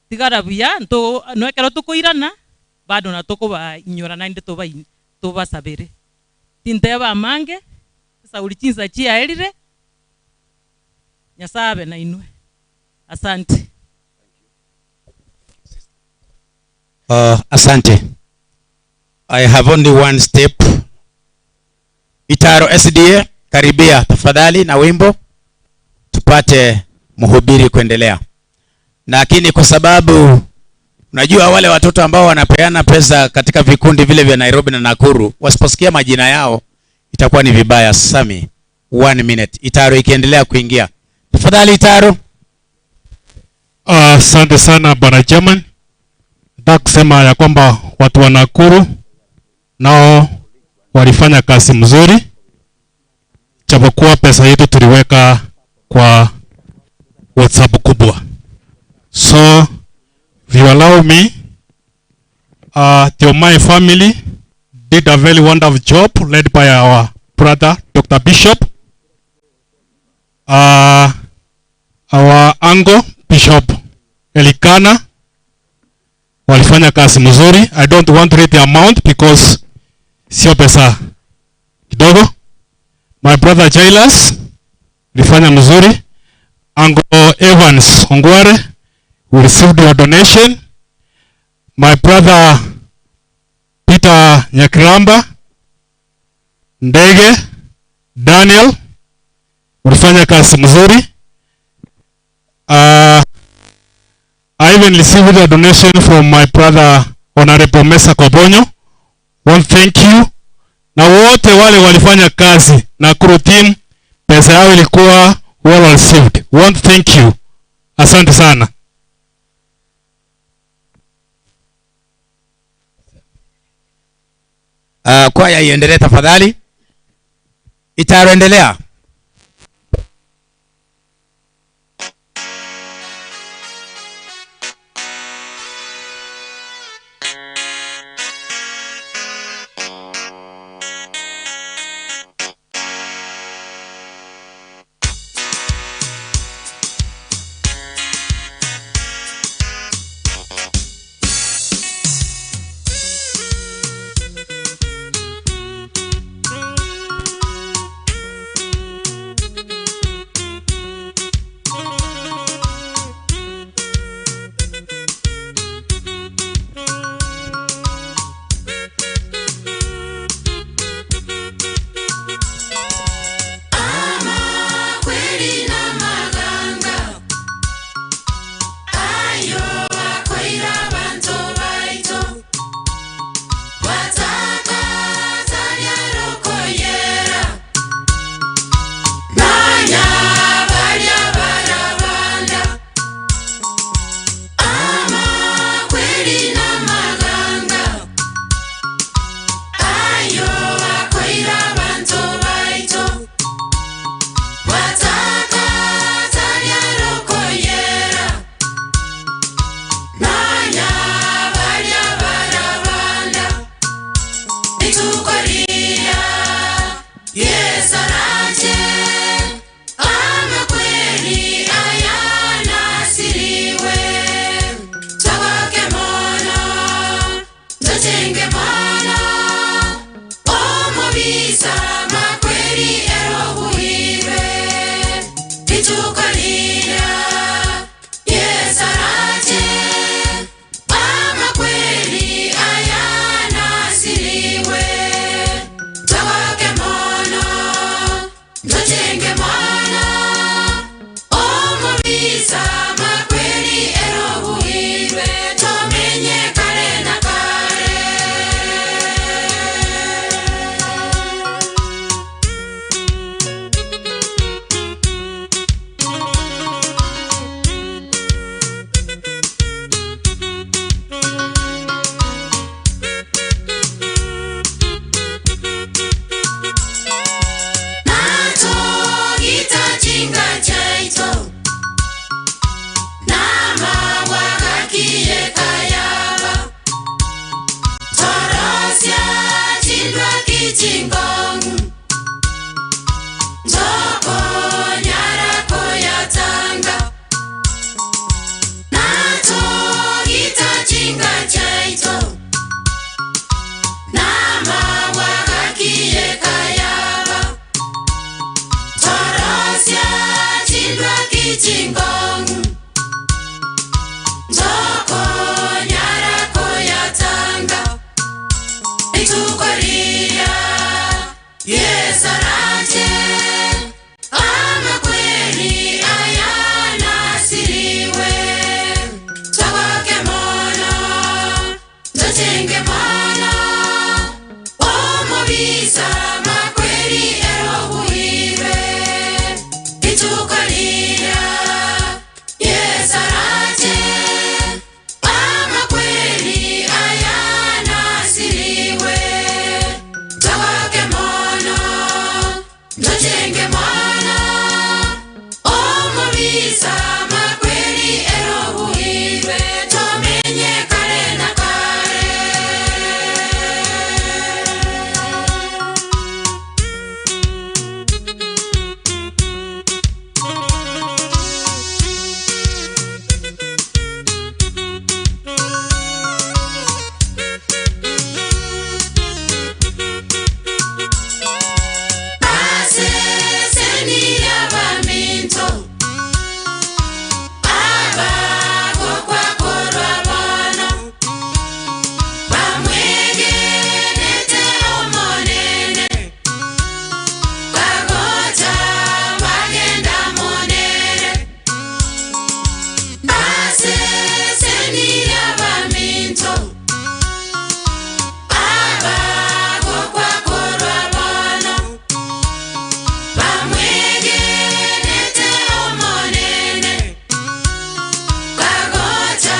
Tigara buya, nto no ekero tokoirana, bado natokobainyora naende tobai tobasabere. Tinteba amange, esauri chinsa chiaerire, Nyasae abe nainwe. Asante. Asante. I have only one step. Itaro SDA, karibia tafadhali na wimbo tupate mhubiri kuendelea. Lakini kwa sababu unajua wale watoto ambao wanapeana pesa katika vikundi vile vya Nairobi na Nakuru, wasiposikia majina yao itakuwa ni vibaya. Sami, 1 minute. Itaro ikiendelea kuingia. Tafadhali Itaro. Asante sana Bwana Chairman. Nataka kusema ya kwamba watu wa Nakuru nao walifanya kazi mzuri, japokuwa pesa yetu tuliweka kwa WhatsApp kubwa. So if you allow me, the Omae family did a very wonderful job led by our brother Dr. Bishop. Our uncle Bishop Elikana walifanya kazi mzuri. I don't want to read the amount because sio pesa kidogo. My brother Jailas alifanya mzuri. Uncle Evans Ongware, we received your donation. My brother Peter Nyakramba, Ndege, Daniel, ulifanya kazi mzuri. I even received a donation from my brother Honorable Mesa Kobonyo. One thank you. Na wote wale walifanya kazi na crew team, pesa yao ilikuwa well received. One thank you. Asante sana. Kwaya iendelee tafadhali. Itaendelea. chingong'u Ntokonyara koyatanga Rituko riria Yesu arache Amakweri aya nasiriwe Togoke mono Tochenge mono Omobisa makweri erobuire Rituko riria Yesu arache Amakweri aya nasiriwe Togoke mono Tochenge mono Omobisa makweri erobuire Tomenye kare na kare. Baseseni abaminto abagokwakorwa bono bamwegenete omonene bagocha bagenda monere. Baseseni abaminto abagokwakorwa bono bamwegenete omonene bagocha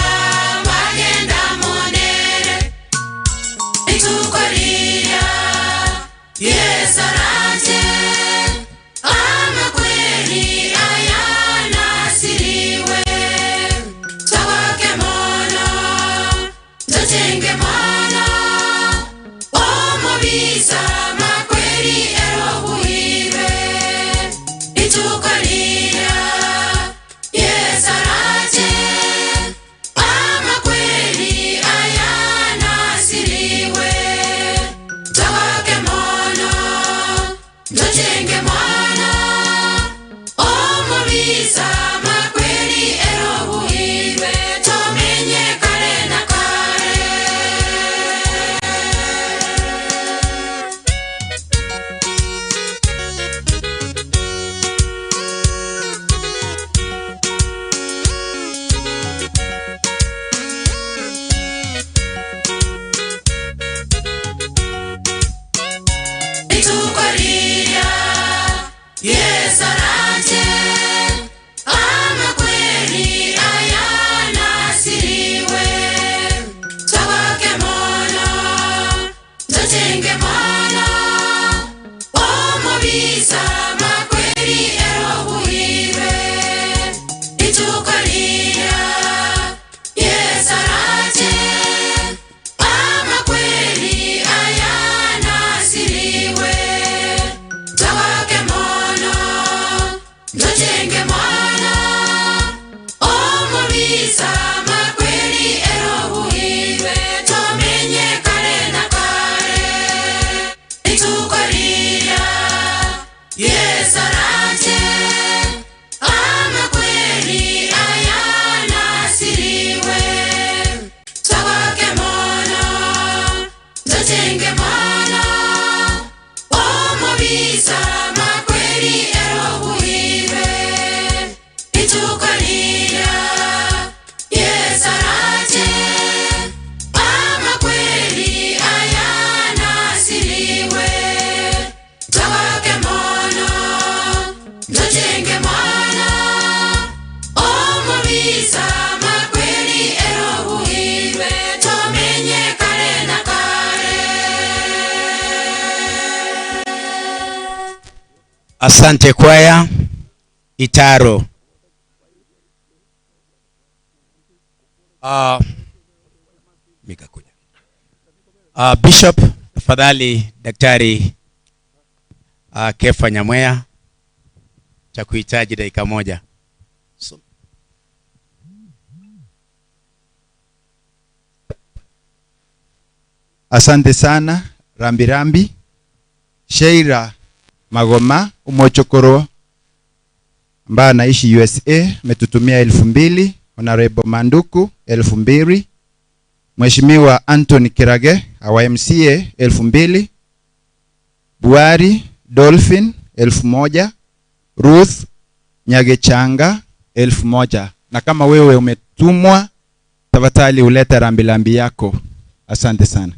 bagenda monere. Rituko riria Yesu arache amakweri aya nasiriwe Togoke mono tochenge mono omobisa makweri erobuire Rituko riria Yesu arache amakweri aya nasiriwe Togoke mono tochenge mono omobisa makweri erobuire Tomenye kare na kare. Rituko riria Yesu arache amakweri aya nasiriwe Togoke mono tochenge mono omobisa makweri erobuire Rituko riria Yesu arache amakweri aya nasiriwe Togoke mono tochenge mono omobisa makweri erobuire Tomenye kare na kare. Rituko riria Yesu arache amakweri aya nasiriwe Togoke mono tochenge mono omobisa makweri erobuire Rituko riria Yesu arache amakweri aya nasiriwe Togoke mono tochenge mono omobisa makweri erobuire Tomenye kare na kare. Asante kwaya Itaro. Mikakunya. Bishop, tafadhali Daktari Kefa Nyamweya, cha kuhitaji dakika moja. So. Asante sana Rambirambi. Sheila Magoma umochokoro ambaye anaishi USA ametutumia 2000. Honorable Manduku 2000. Mheshimiwa Anthony Kirage our MCA 2000. Buari Dolphin 1000. Ruth Nyagechanga 1000. Na kama wewe umetumwa, tafadhali ulete rambirambi yako. Asante sana.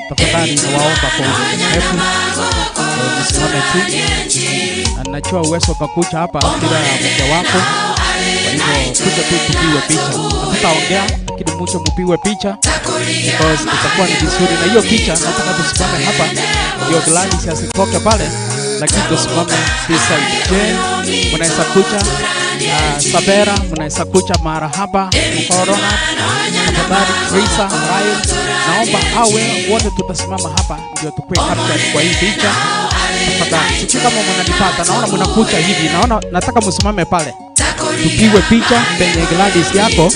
Tafadhali nawaomba kwa unyenyekevu msimame tu. Na Najua uwezo ukakuja hapa bila ya mke wako, kwa hivyo kuja tu tupigwe picha. Hatutaongea, lakini muje mupigwe picha because itakuwa ni vizuri. Na hiyo picha nataka tusimame hapa, ndio Gladys asitoke pale, lakini tusimame this side. Jane, mnaweza kuja Sabera, mnaweza kuja marahaba, Mkorona, tafadhali Risa, Ryan, naomba awe wote tutasimama hapa ndio tukue captured kwa hii picha. Tafadhali, sijui kama mnanipata, naona mnakuja hivi, naona nataka msimame pale tupigwe picha penye Gladys yako,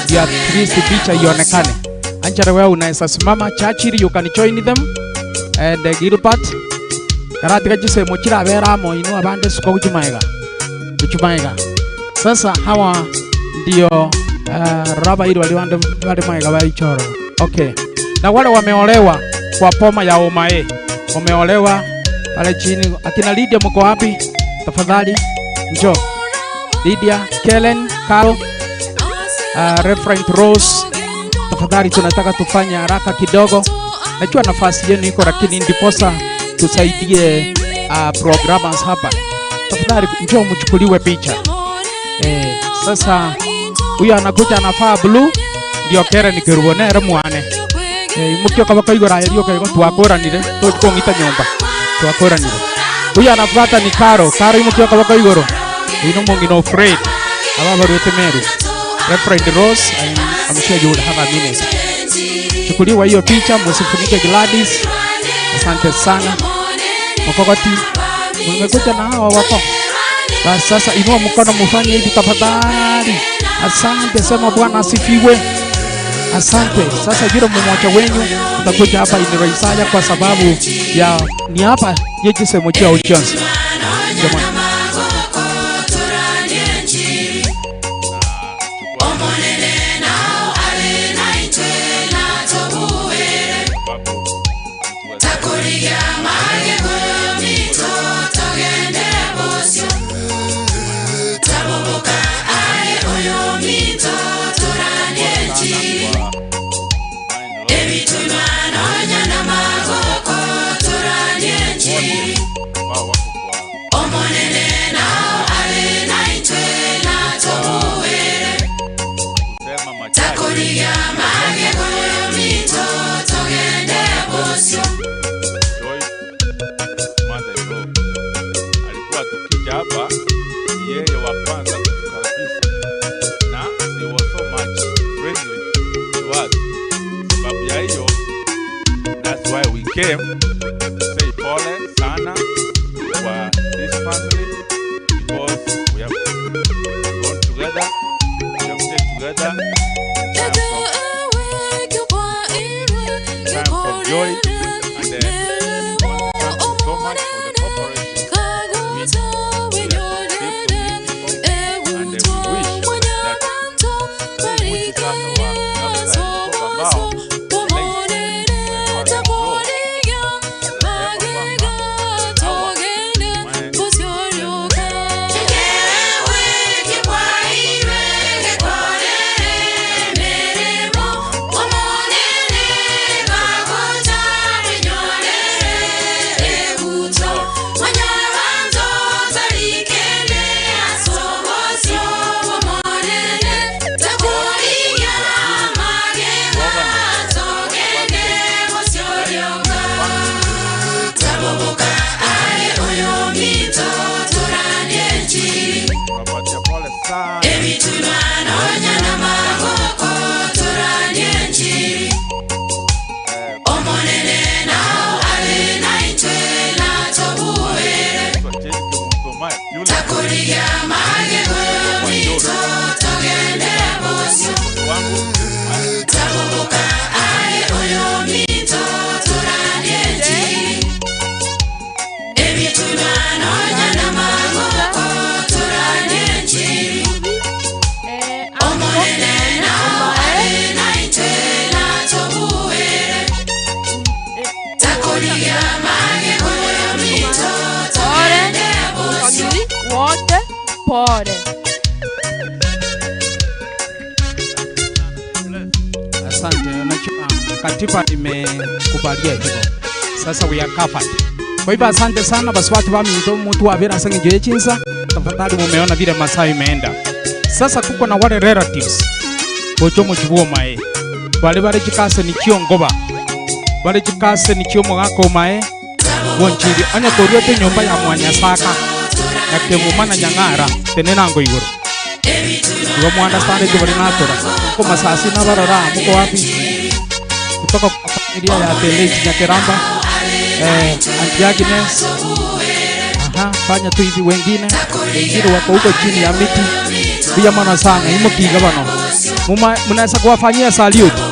ndio at least picha ionekane. Angela, wewe unaweza simama. Churchill, you can join them and Gilbert karatika chisemo chirabera amo inu abande suko kuchumaega kuchumaega. Sasa hawa ndio raba ili waliwande wale maega waichoro. Okay, na wale wameolewa kwa poma ya Omae wameolewa pale chini. Akina Lydia mko wapi? Tafadhali njoo. Lydia, Kellen, Carl, Reverend Rose, tafadhali tunataka tufanye haraka kidogo. Najua nafasi yenu iko, lakini ndiposa tusaidie programmers hapa. Tafadhali njoo mchukuliwe picha. Sasa huyo anakuja anafaa blue ndio kere nikirubonere mwane. Mukio kaba kaigora erio kaigo twakoranire tukong'ita nyomba. Twakoranire. Huyu anafuata ni Karo. Karo imokia okoboko igoro. Oyo nomong'ina o Fred. Aba abaruete Meru. Reverend Rose, I'm, I'm sure you will have a minute. Chukuliwa hiyo picha, msifunike Gladys. Asante sana. Mokogoti, mmekuja na hawa wako. Basi sasa inua mkono mufanye hivi tafadhali. Asante, sema Bwana asifiwe. Asante. Sasa yule mmoja wenyu utakuja hapa in Isaya kwa sababu ya ni hapa yejisemo cha Johnson. Jamani. Alikuwa tukija hapa yeye wa kwanza kutukaribisha na he was so much friendly to us. Sababu ya hiyo, that's why we came to say pole sana kwa this family because we have grown together, we have stayed together in times of, times of joy and want to thank you so much for the cooperation we we have received from you people and we wish that huu sasa wa lifestyle ambao late my parents grow, tunasema kwamba hawa tunapatia pole sana. Pole family wote pole. Asante, unajua katiba imekubalia hivyo. Sasa we are covered. Kwa hivyo asante sana basi watu wa minto mtu wa vera sangi joye chinsa. Tafadhali mumeona vile masaa imeenda. Sasa kuko na wale relatives. Bocho muchibuo mae. Wale bale chikase ni chiongoba. Bale chikase ni chiomo gako mae. Wonchiri anya koriote nyumba ya mwanyasaka. Na kemumana nyang'ara tenenango igoro. Igo muunderstand ndo bali natora. Ko masasi na barora muko wapi? Kutoka kwa familia ya the late Nyakeramba. Auntie Agnes. Aha, fanya tu hivi wengine. Wengine wako huko chini ya miti. Pia mana sana imukiga bano. Muma mnaweza kuwafanyia salute.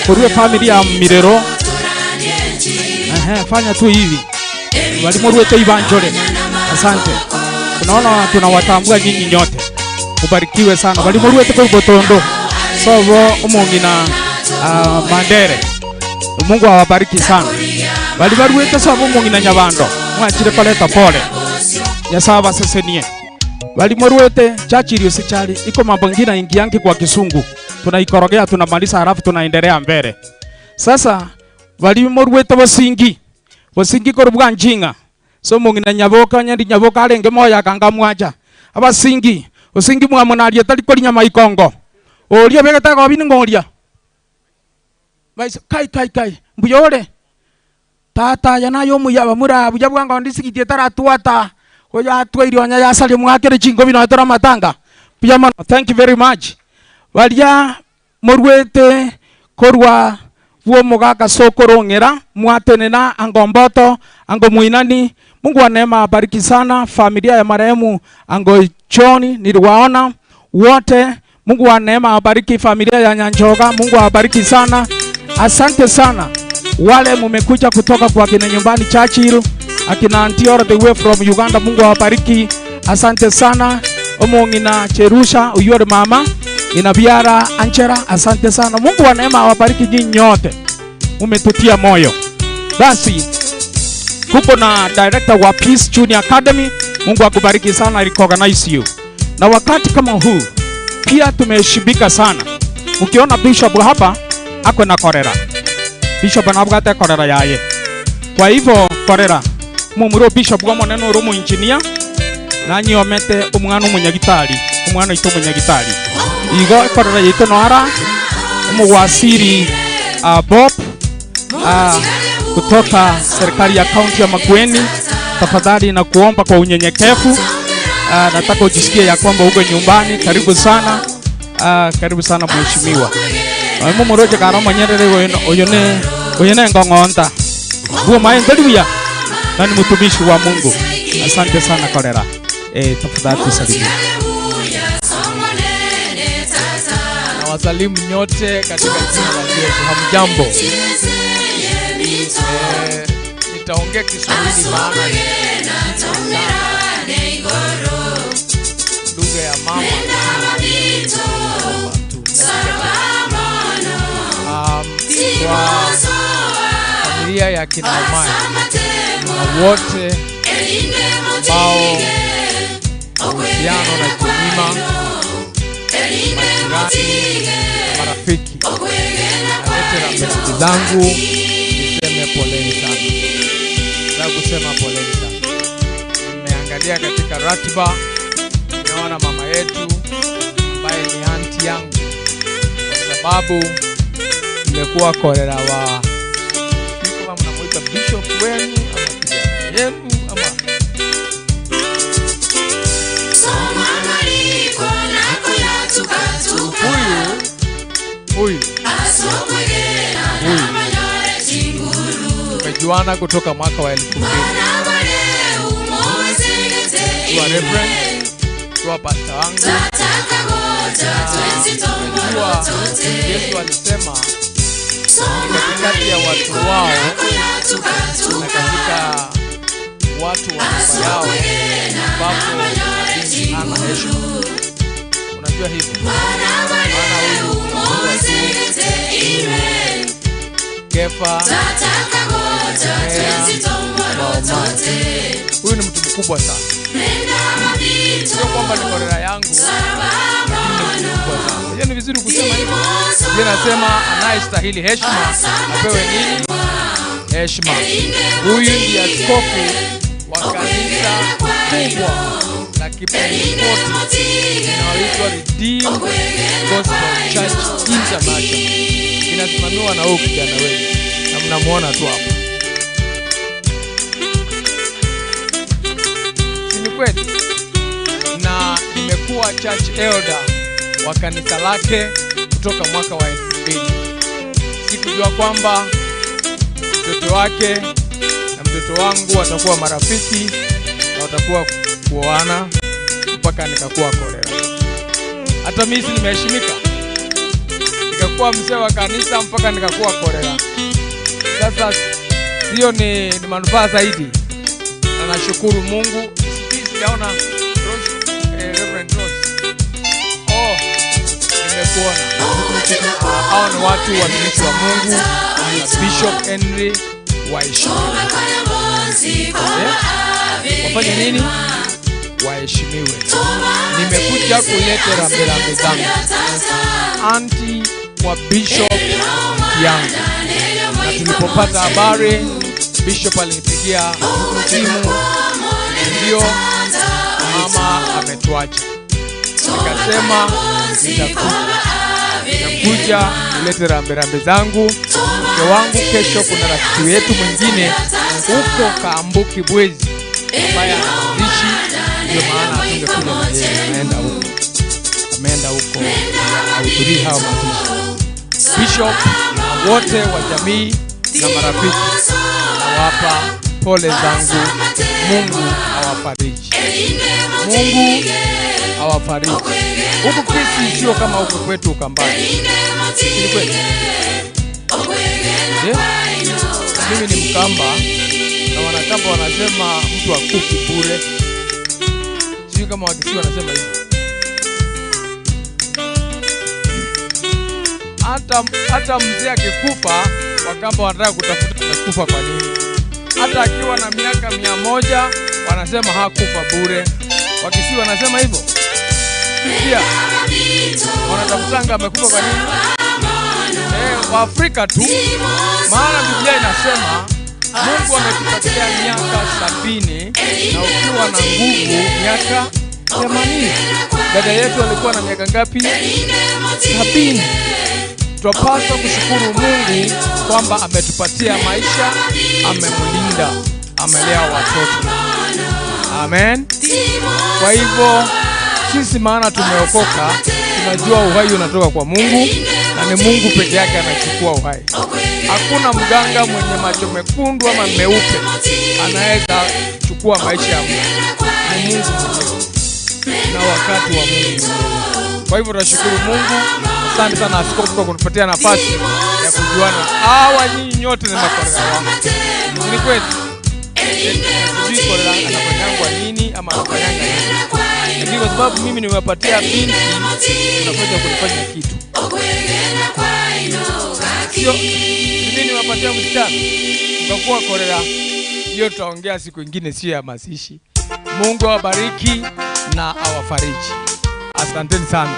Kurue familia ya Mirero. Aha, fanya tu hivi. Walimu ruete Ivanjole. Asante. Tunaona tunawatambua nyinyi nyote. Ubarikiwe sana. Walimu ruete kwa Botondo. Sobo umungina Mandere. Mungu awabariki sana. Bali baruete sobo umungina Nyabando. Mwachire koleta pole. Nyasaye basesenie. Bali moruete chachiri usichali iko mambo ngina ingiangi kwa kisungu. Tunaikorogea tunamaliza halafu tunaendelea mbele. Sasa bali moruete bosingi. Bosingi korubwa njinga. So mungina nyaboka nyandi nyaboka alenge moya kanga mwaja. Abasingi, osingi mwamunaria tari korinya maikongo. Oria begetaga bini ngoria. Baiso kai kai kai mbuyore. Tata aye naye omuya abamura buya bwango ndisigiti etaratwata oyo atwaire onya yasaria mwakere chinkobi nonya tore amatanga mbuya mono thank you very much baria morwete korwa bw'omogaka sokoro ng'era mwatenena ango mboto ango moinani Mungu wa neema awabariki sana familia ya marehemu ango John niliwaona wote Mungu wa neema awabariki familia ya Nyanjoga Mungu awabariki sana asante sana wale mumekuja kutoka kwa kina nyumbani Churchill akina Auntie all the way from Uganda Mungu awabariki asante sana omong'ina Cherusha uyore mama ina biara Angela asante sana Mungu wa neema awabariki nyinyi nyote mumetutia moyo basi kuko na director wa Peace Junior Academy Mungu akubariki sana I recognize you na wakati kama huu pia tumeheshimika sana ukiona bishop hapa ako na korera bishop anabwate korera yaye kwa hivyo korera mumuro bishop bwa monene uri omoengineer nanyiomete omwana omonyagitari omwana oito omonyagitari igo ekorera yaito noara omogwasiri uh, Bob uh, kutoka serikali ya kaunti ya Makueni, tafadhali na kuomba kwa unyenyekevu uh, nataka ujisikie ya kwamba uko nyumbani. Karibu sana uh, karibu sana mheshimiwa. Mumuroche kara monyerere uyu ni uyu ni ngong'onta guo maenderuya na ni mtumishi wa Mungu. Asante sana Kolera. Eh, tafadhali tusalimie. Na wasalimu nyote katika jina la Yesu. Hamjambo? Eh, nitaongea Kiswahili maana ni lugha ya mama. Um, kwa familia ya kina Omai na wote ambao uhusiano na Jemima, majirani na marafiki, nalete rambirambi zangu niseme poleni sana. Nataka kusema poleni sana. Nimeangalia katika ratiba, nimeona mama yetu ambaye ni anti yangu, kwa sababu nimekuwa kolera wa sijui kama mnamuita bishop wenu ama kijana yenu ama huyu huyu huyu tumejuana kutoka mwaka wa 2000 tuwa reverend tuwa pasta wangu na unajua Yesu alisema ni katikati ya watu wao na katika watu wa nyumba yao ambapo nabii hana heshima. Unajua hivyo, maana huyu mtu Kefa Mea, Waomani. Huyu ni mtu mkubwa sana, sio kwamba ni kolera yangu, lakini ni mtu mkubwa sana. Unajua ni vizuri kusema hivyo. Biblia inasema anayestahili heshima apewe nini? Heshima. Huyu ndiye askofu wa kanisa kubwa la Kipentekosti linaloitwa Redeemed Gospel Church International. Inasimamiwa na huyu kijana wenu na mnamuona tu hapa. Si ni kweli? Na nimekuwa church elder wa kanisa lake kutoka mwaka wa 2000. Sikujua kwamba mtoto wake na mtoto wangu watakuwa marafiki na watakuwa kuoana mpaka nikakuwa kolera. Hata mimi si nimeheshimika, nikakuwa mzee wa kanisa mpaka nikakuwa kolera. Sasa hiyo ni, ni manufaa zaidi, na nashukuru Mungu. Sijui sijaona Rose, eh, Reverend Rose. Oh, nimekuona. Hao ni watu watumishi wa Mungu na Bishop Henry waheshimiwe. Eh? Wafanye nini? Waheshimiwe. Nimekuja kuleta rambirambi zangu anti wa Bishop yangu, na tulipopata habari, Bishop alinipigia simu, ndio mama ametuacha. Nikasema nitakuja. Nimekuja nilete rambirambi zangu. Mke wangu kesho kuna rafiki wetu mwingine huko Kaambuki Bwezi ambaye ana mazishi, ndio maana hatungekuja na yeye, ameenda huko, ameenda huko ahudhurii hao mazishi. Bishop na wote wa jamii na marafiki, nawapa pole zangu. Mungu awafariji, Mungu awafariji. Huku Kisii sio kama huku kwetu Ukambani, si kweli? Je, mimi ni Mkamba na Wanakamba wanasema mtu akufi bure. Sijui kama Wakisii wanasema hivyo. Hata mzee akikufa, Wakamba wanataka kutafuta amekufa kwa nini. Hata akiwa na miaka 100 wanasema hakufa bure. Wakisii wanasema hivyo pia, wanatafutanga amekufa kwa nini. Waafrika tu, maana Biblia inasema Mungu ametupatia miaka 70 na ukiwa na nguvu miaka 80. Dada yetu alikuwa na miaka ngapi? 70. Twapaswa kushukuru Mungu kwamba ametupatia maisha, amemlinda, amelea watoto. Amen. Kwa hivyo sisi, maana tumeokoka, tunajua uhai unatoka kwa Mungu na ni Mungu peke yake anachukua uhai. Hakuna mganga mwenye macho mekundu ama meupe anaweza chukua maisha ya mtu. Ni Mungu mwenyewe na wakati wa Mungu mwenyewe. Kwa hivyo tunashukuru Mungu. Asante sana askofu kwa kunipatia nafasi ya kujuana. Hawa nyinyi nyote ni makorera wangu. Ni kweli. Sijui korera anafanyangwa nini ama anafanyanga nini, lakini kwa sababu mimi nimewapatia binti, unakuja kunifanya kitu. Sio mimi nimewapatia msichana mkakuwa korera. Hiyo tutaongea siku ingine, sio ya mazishi. Mungu awabariki na awafariji. Asanteni sana.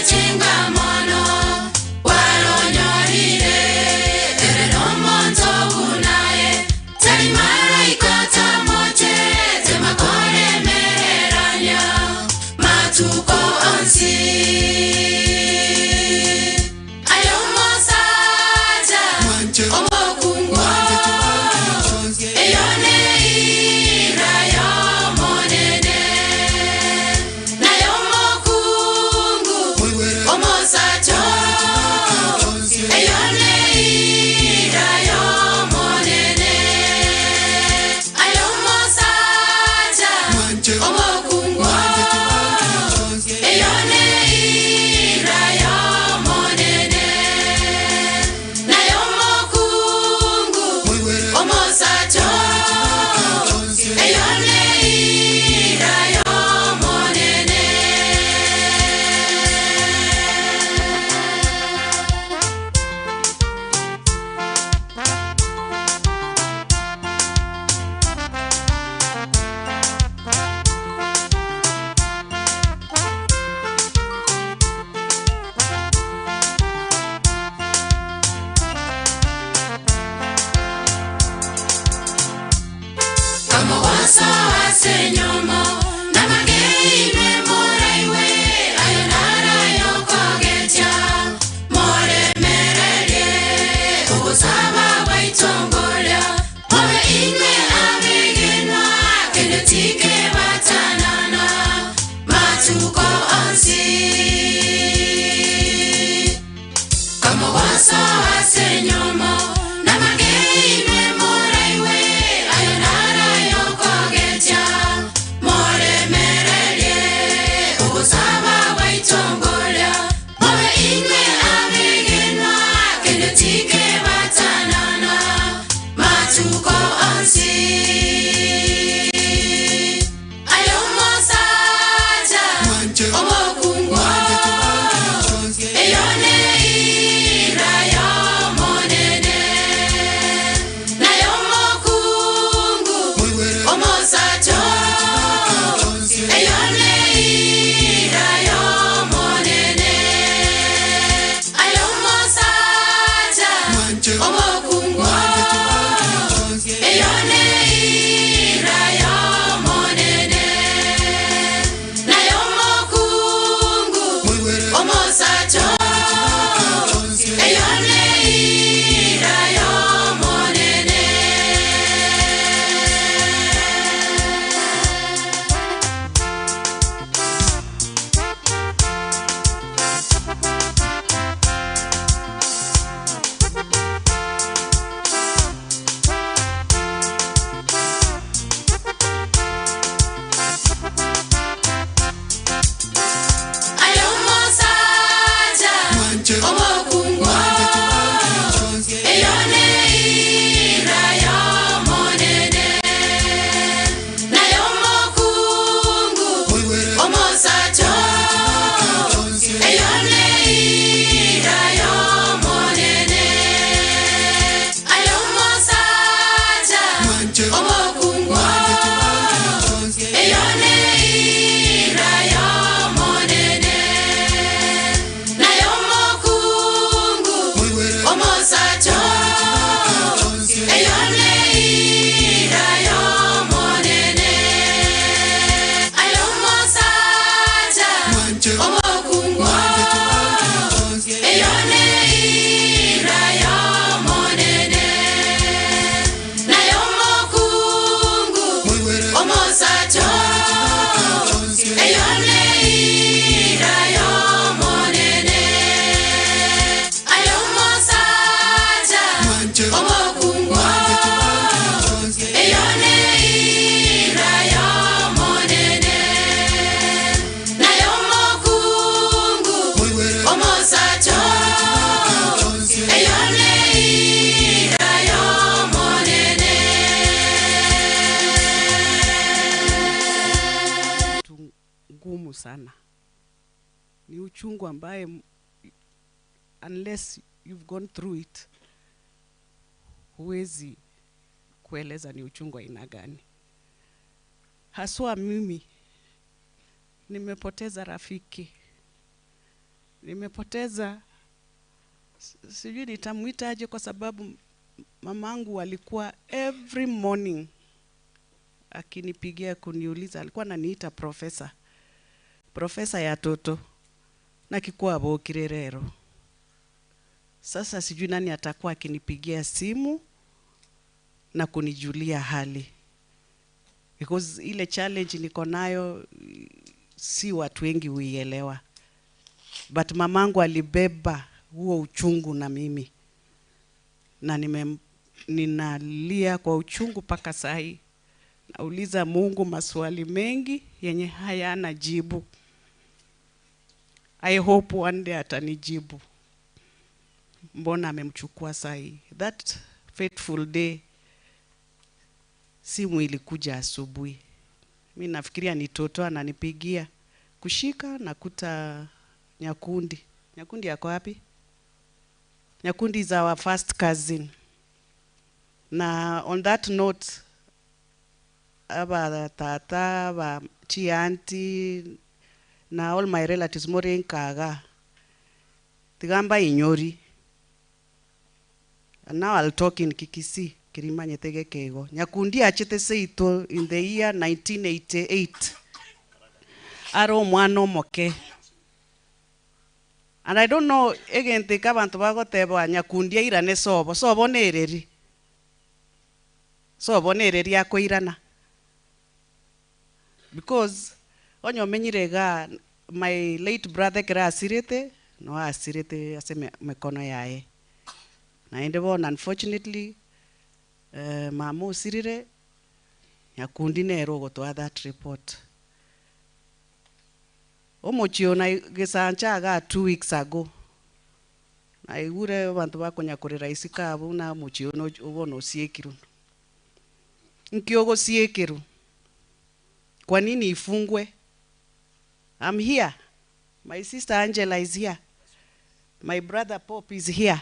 Chinga mono, waronyorire, ere Matuko onsi Ayo omosacha Omokungu Eyone ira y'omonene Nayo omokungu Omosacha Eyone ira y'omonene Ayo omosacha Omokungu Eyone ira y'omonene Nayo omokungu Omosacha Eyone ira y'omonene Kamuwaso asenyomo Namageine muraiwe Ayo nara yokogetya Moremererie Ugusaba bwaitongoria Mobe inwe abegenwa Kendo tike batanana Matuko onsi Kamuwaso asenyomo Namageine muraiwe Ayo nara yokogetya Moremererie Ugusaba bwaitongoria Mobe inwe abegenwa Kendo tike batanana Matuko onsi Ayo omosacha Omokungu Eyone ira y'omonene Nayo omokungu Omosacha Eyone ira y'omonene Ayo omosacha Omokungu Eyone ira y'omonene Nayo omokungu Omosacha Eyone ira y'omonene Ayo omosacha Omokungu Eyone ira y'omonene Nayo omokungu Omosacha Eyone ira y'omonene Ayo omosacha Omokungu Eyone ira y'omonene Nayo omokungu Omosacha Eyone ira y'omonene Ayo omosacha Omokungu Eyone ira y'omonene Nayo omokungu Omosacha Eyone ira y'omonene Ayo omosacha Omokungu Eyone ira y'omonene Nayo omokungu Omosacha Eyone ira y'omonene Ngumu sana. Ni uchungu ambaye unless you've gone through it huwezi kueleza ni uchungu aina gani. Haswa mimi nimepoteza rafiki, nimepoteza sijui nitamwita aje, kwa sababu mamangu alikuwa every morning akinipigia kuniuliza, alikuwa ananiita profesa. Profesa ya toto, naki kwabokire rero? Sasa sijui nani atakuwa akinipigia simu na kunijulia hali, because ile challenge niko nayo si watu wengi huielewa, but mamangu alibeba huo uchungu na mimi na ninalia kwa uchungu mpaka sahi. Nauliza Mungu maswali mengi yenye hayana jibu. I hope one day atanijibu, mbona amemchukua sahi. That fateful day simu ilikuja asubuhi, mi nafikiria ni Toto ananipigia, kushika nakuta Nyakundi. Nyakundi yako wapi? Nyakundi is our first cousin. Na on that note, aba tata, aba chianti na all my relatives more nkaga tigamba inyori. And now I'll talk in Kikisi kirimanyete gekego. Nyakundi achete seito in the year 1988. Aro omwana omoke. And I don't know egente kabantu bagoteba Nyakundi airane sobo, sobo nereri. Sobo nereri akoirana. Because onye omenyire ga my late brother kera asirete, no asirete ase mekono yaye. Naende bono unfortunately mama osirire Nyakundi nere ogotoa that report. Omochio na gesancha aga 2 weeks ago. Naigure bantu bakonyakorera isika abu na omochio no obono osiekiru. Nkiogo siekiru. Kwa nini ifungwe? I'm here. My sister Angela is here. My brother Pop is here.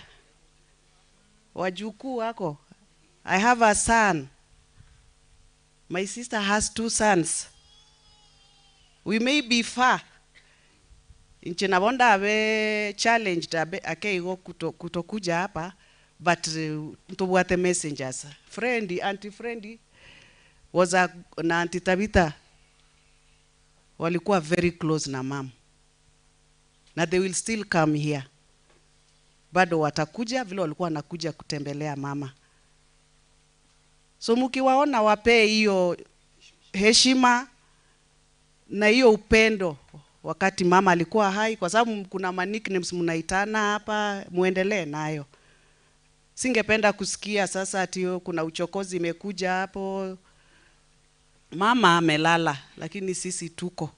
Wajukuu wako. I have a son. My sister has 2 sons. We may be far. Nche nabonda abe challenged abe akeigo kutokuja hapa, but ntobwate messengers. Friend, auntie friend was a, na auntie Tabitha walikuwa very close na mom. Na they will still come here. Bado watakuja vile walikuwa wanakuja kutembelea mama. So mkiwaona wapee hiyo heshima na hiyo upendo wakati mama alikuwa hai, kwa sababu kuna ma nicknames mnaitana hapa, muendelee nayo. Singependa kusikia sasa ati kuna uchokozi imekuja hapo. Mama amelala, lakini sisi tuko.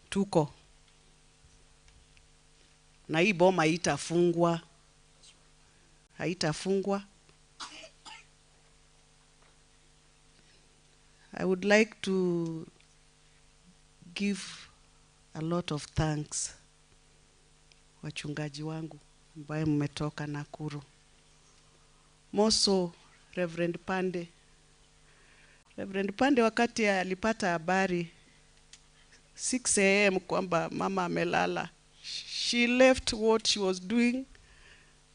Tuko. Na hii boma haitafungwa. Haitafungwa. I would like to give a lot of thanks wachungaji wangu ambaye mmetoka Nakuru. Moso Reverend Pande. Reverend Pande wakati alipata habari 6 a.m. kwamba mama amelala, she left what she was doing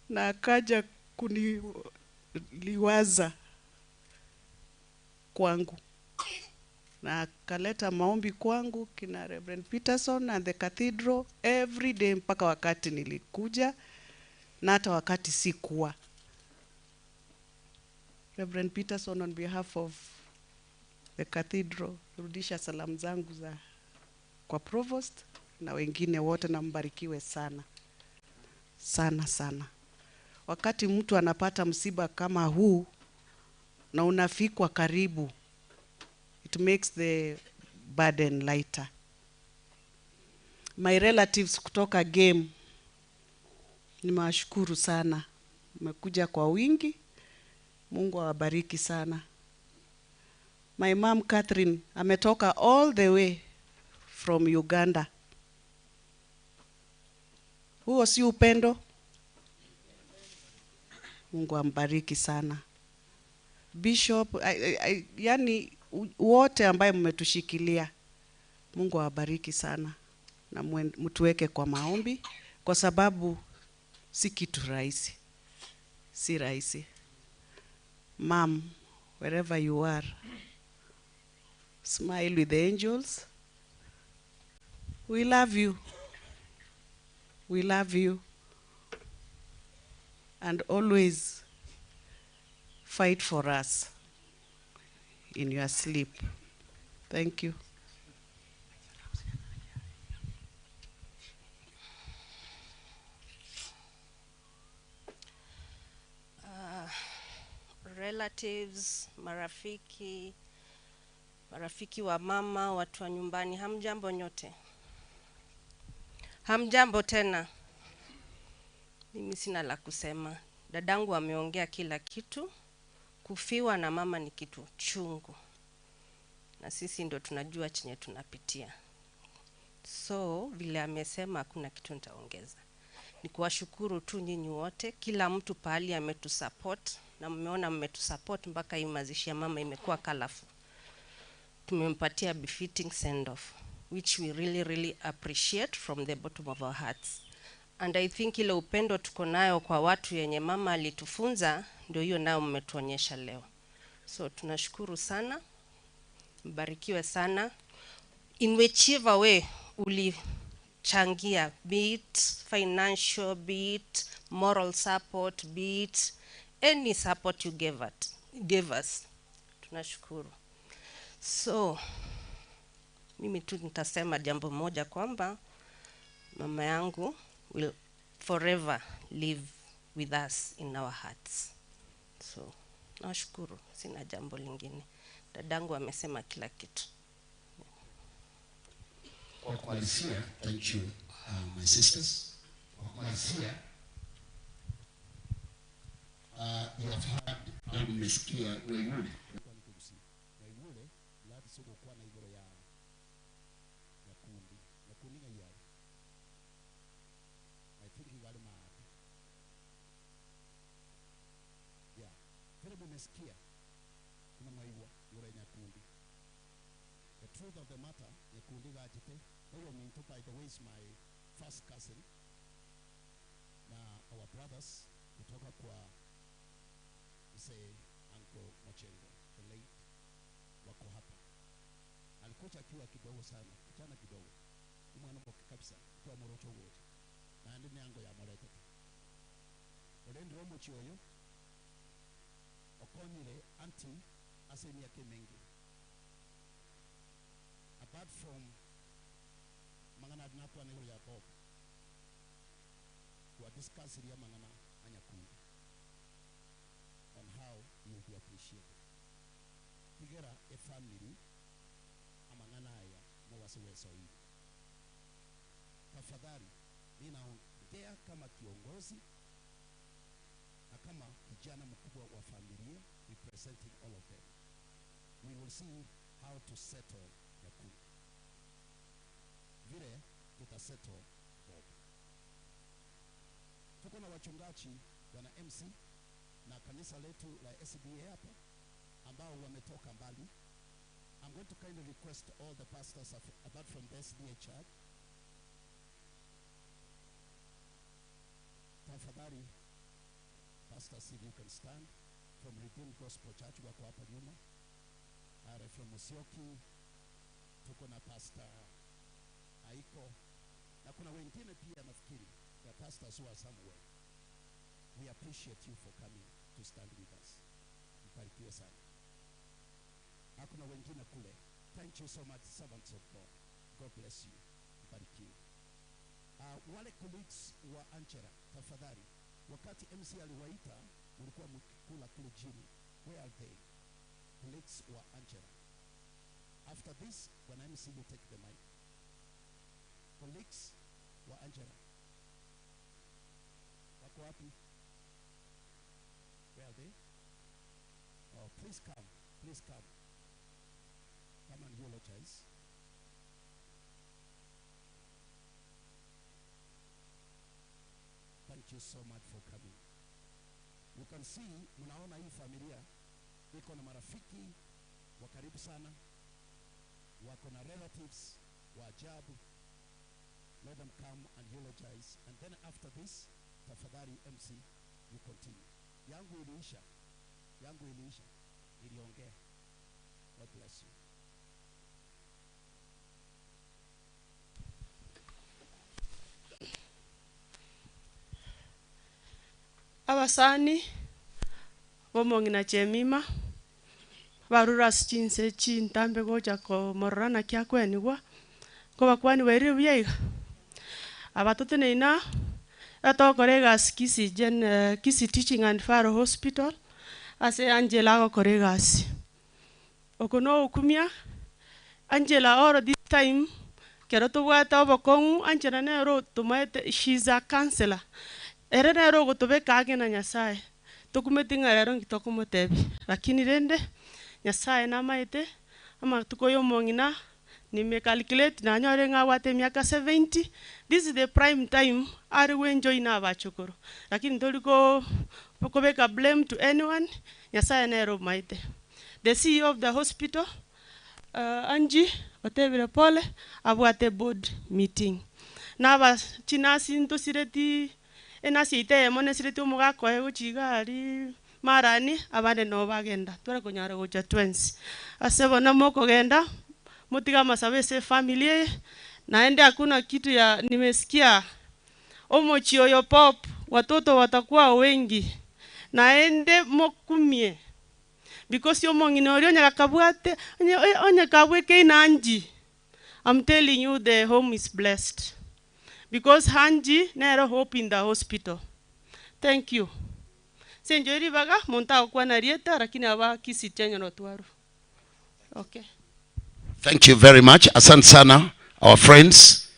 na akaja kuniliwaza kwangu. Na akaleta maombi kwangu kina Reverend Peterson and the cathedral every day mpaka wakati nilikuja na hata wakati sikuwa. Reverend Peterson, on behalf of the cathedral, rudisha salamu zangu za kwa provost na wengine wote, na mbarikiwe sana sana sana. Wakati mtu anapata msiba kama huu na unafikwa karibu, it makes the burden lighter. My relatives kutoka game, nimewashukuru sana, mmekuja kwa wingi. Mungu awabariki sana. My mom Catherine ametoka all the way from Uganda. Huo si upendo? Mungu ambariki sana. Bishop, yani wote ambaye mmetushikilia, Mungu awabariki sana na mtuweke kwa maombi, kwa sababu si kitu rahisi. Si rahisi. Mom, wherever you are, smile with the angels. We love you. We love you. And always fight for us in your sleep. Thank you. Relatives, marafiki, marafiki wa mama, watu wa nyumbani, hamjambo nyote? Hamjambo tena. Mimi sina la kusema. Dadangu ameongea kila kitu. Kufiwa na mama ni kitu chungu, na sisi ndo tunajua chenye tunapitia. So vile amesema, hakuna kitu nitaongeza. Ni kuwashukuru tu nyinyi wote, kila mtu pahali ametusupport, na mmeona mmetusupport mpaka hii mazishi ya mama imekuwa colorful. Tumempatia befitting send off which we really really appreciate from the bottom of our hearts. And I think ile upendo tuko nayo kwa watu yenye mama alitufunza ndio hiyo nayo mmetuonyesha leo. So tunashukuru sana, mbarikiwe sana. In whichever way ulichangia, be it financial, be it moral support, be it any support you gave us. Tunashukuru. So mimi tu nitasema jambo moja kwamba mama yangu will forever live with us in our hearts. So nashukuru, sina jambo lingine. Dadangu amesema kila kitu. Kwa kumalizia, thank you my sisters. Kwa kumalizia, you have heard au mmesikia Weyule. Weyule Gladys ugukwana igoro ya Nyakundi. Nyakundi ng'ai are? I think igari maate. Yeah. Vile mumesikia kuna mwaigwa igoro ya Nyakundi. The truth of the matter, Nyakundi gachete oyo minto, by the way, is my first cousin na our brothers kutoka kwa mzee Uncle Mochengo the late wako hapa. Alikuja akiwa kidogo sana, kijana kidogo, umwana moke kabisa, kwa morocho wote naende miango ya moretete orendire omochi oyo okonyire anti ase emiaka emingi apart from mang'ana adi nakwana igoro ya Bob twadiscussirie mang'ana a Nyakundi on how he will be appreciated. Tigera a family amang'ana aya mowasiwesoiri. Tafadhali, mi naongea kama kiongozi na kama kijana mkubwa wa familia representing all of them. We will see how to settle Nyakundi vile tutasettle Bob. Tuko na wachungaji bwana MC na kanisa letu la SDA hapa ambao wametoka mbali. I'm going to kindly request all the pastors apart from the SDA church. Tafadhali, pastors, if you can stand from Redeemed Gospel Church wako hapa nyuma. Reverend Musyoki, tuko na Pastor Aiko na kuna wengine pia nafikiri the pastors who are somewhere. We appreciate you for coming to stand with us. Mbarikiwe sana. Na kuna wengine kule. Thank you so much, servants of God. God bless you. Mbarikiwe. Wale colleagues wa Angela, tafadhali, wakati MC aliwaita mlikuwa mkikula kule chini. Where are they? Colleagues wa Angela. After this, when MC will take the mic. Colleagues wa Angela. Wako wapi? Where are they? Oh, please come. Please come. Come and eulogize. Thank you so much for coming. You can see, mnaona hii familia iko na marafiki wa karibu sana, wako na relatives wa ajabu. Let them come and eulogize. And then after this, tafadhali MC, you continue. Yangu iliisha. Yangu iliisha. Niliongea. God bless you. Abasani bomong'ina Jemima barure ase chinse chintambe gocha komorora naki akwenigwa, nkobakwani bwairire buya iga. Aba toteneine aa, etogokora egasi Kisii Gen Kisii Teaching and Referral Hospital, ase Angela agokora egasi. Oko na ogokumia, Angela all this time, ekero tobwate obokong'u, Angela nere otomaete, she is a counsellor, ere nere ogotobeka ang'e na Nyasaye, tokumeti ng'a rero nki tokomotebia, lakini rende, Nyasaye namaete, amatuko ya omong'ina, nime calculate nanyore ng'a abwate emiaka 70, this is the prime time are go enjoy na abachokoro, lakini tori ko kobeka blame to anyone, Nyasaye nere omaete. The CEO of the hospital, Angie otebire pole, abwate board meeting. Na aba chinurse ntosireti, enurse yaito eyemo nesireti omogaka oye gochia iga aria marani, abande nabo bagenda, tware konyara gocha twensi. Ase bono mokogenda, motige amasabo ase efamily eye, naende hakuna kitu ya nimesikia omochie oyo pop, watoto watakuwa wengi, naende mokumie. Because omong'ina oria onye gakabwate, onye onye kabwekeine Angie, I'm telling you the home is blessed. Because Angie nere hope in the hospital. Thank you. Ase enchera ribaga, monto agokwana rieta lakini aba Kisii General twarwa. Okay. Thank you very much. Asante sana our friends.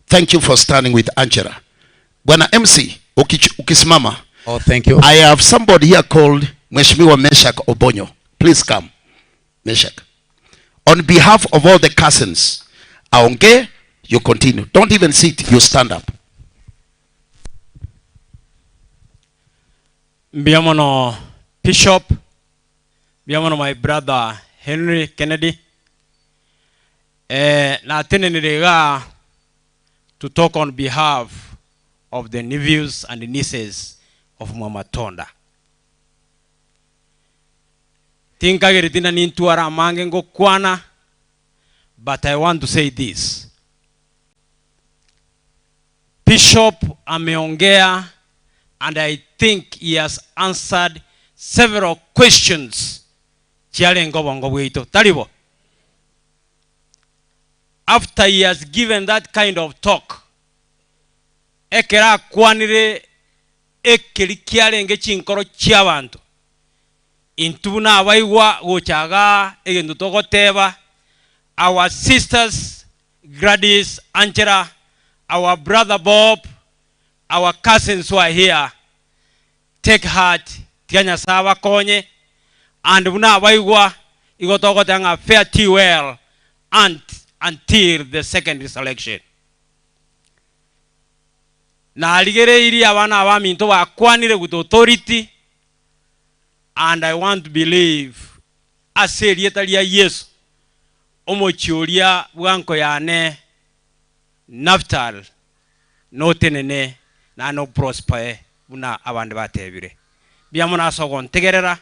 Thank you for standing with Angela. Bwana MC, ukich- ukisimama. Oh, thank you. I have somebody here called Mheshimiwa Meshak Obonyo. Please come. Meshak. On behalf of all the cousins, aongee, you continue. Don't even sit, you stand up. Mbuya mono Bishop, mbuya mono my brother Henry Kennedy. Eh, natenenire iga to talk on behalf of the nephews and nieces of Mwamatonda. Tinkagereti na nintwara amange ngokwana, but I want to say this. Bishop ameongea and I think he has answered several questions chiarenge obongo bwaito. Tari bo? After he has given that kind of talk, ekero akwanire ekeri kiarenge chinkoro chiabanto, intwe buna abaigwa gocha igaa egento togoteba, our sisters Gladys, Angela, our brother Bob, our cousins who are here, take heart, tiga Nyasaye abakonye, and buna abaigwa igo togoteba ng'a fare thee well aunt until the second resurrection. Narigereirie abana abaminto bakwanire with authority, and I want to believe ase erieta ria Yeso omochie oria bwanko yane Naftal notenene naende oprospae buna abande batebire. Mbuya mono ase ogontegerera,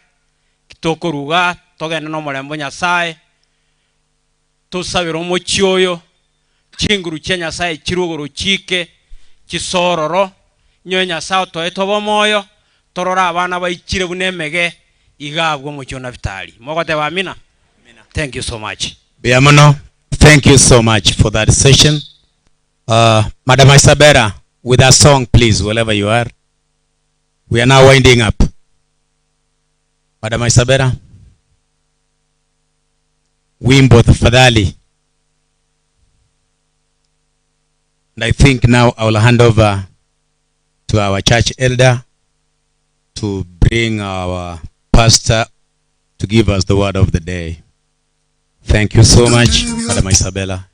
ki tokoruga togende nomorembe o Nyasaye, tosabere omochie oyo, chinguru chia Nyasaye chirwe igoro chike, chisororo, inyoe Nyasaye otoete obomoyo, torore abana baichire buna emege, iga abwo omochie o Nafitali. Mogoteba amina? Thank you so much. Mbuya mono. Thank you so much for that session. Madam Isabella, with a song, please, wherever you are. We are now winding up. Madam Isabella, wimbo tafadhali. And I think now I will hand over to our church elder to bring our pastor to give us the word of the day. Thank you so much, Madam Isabella.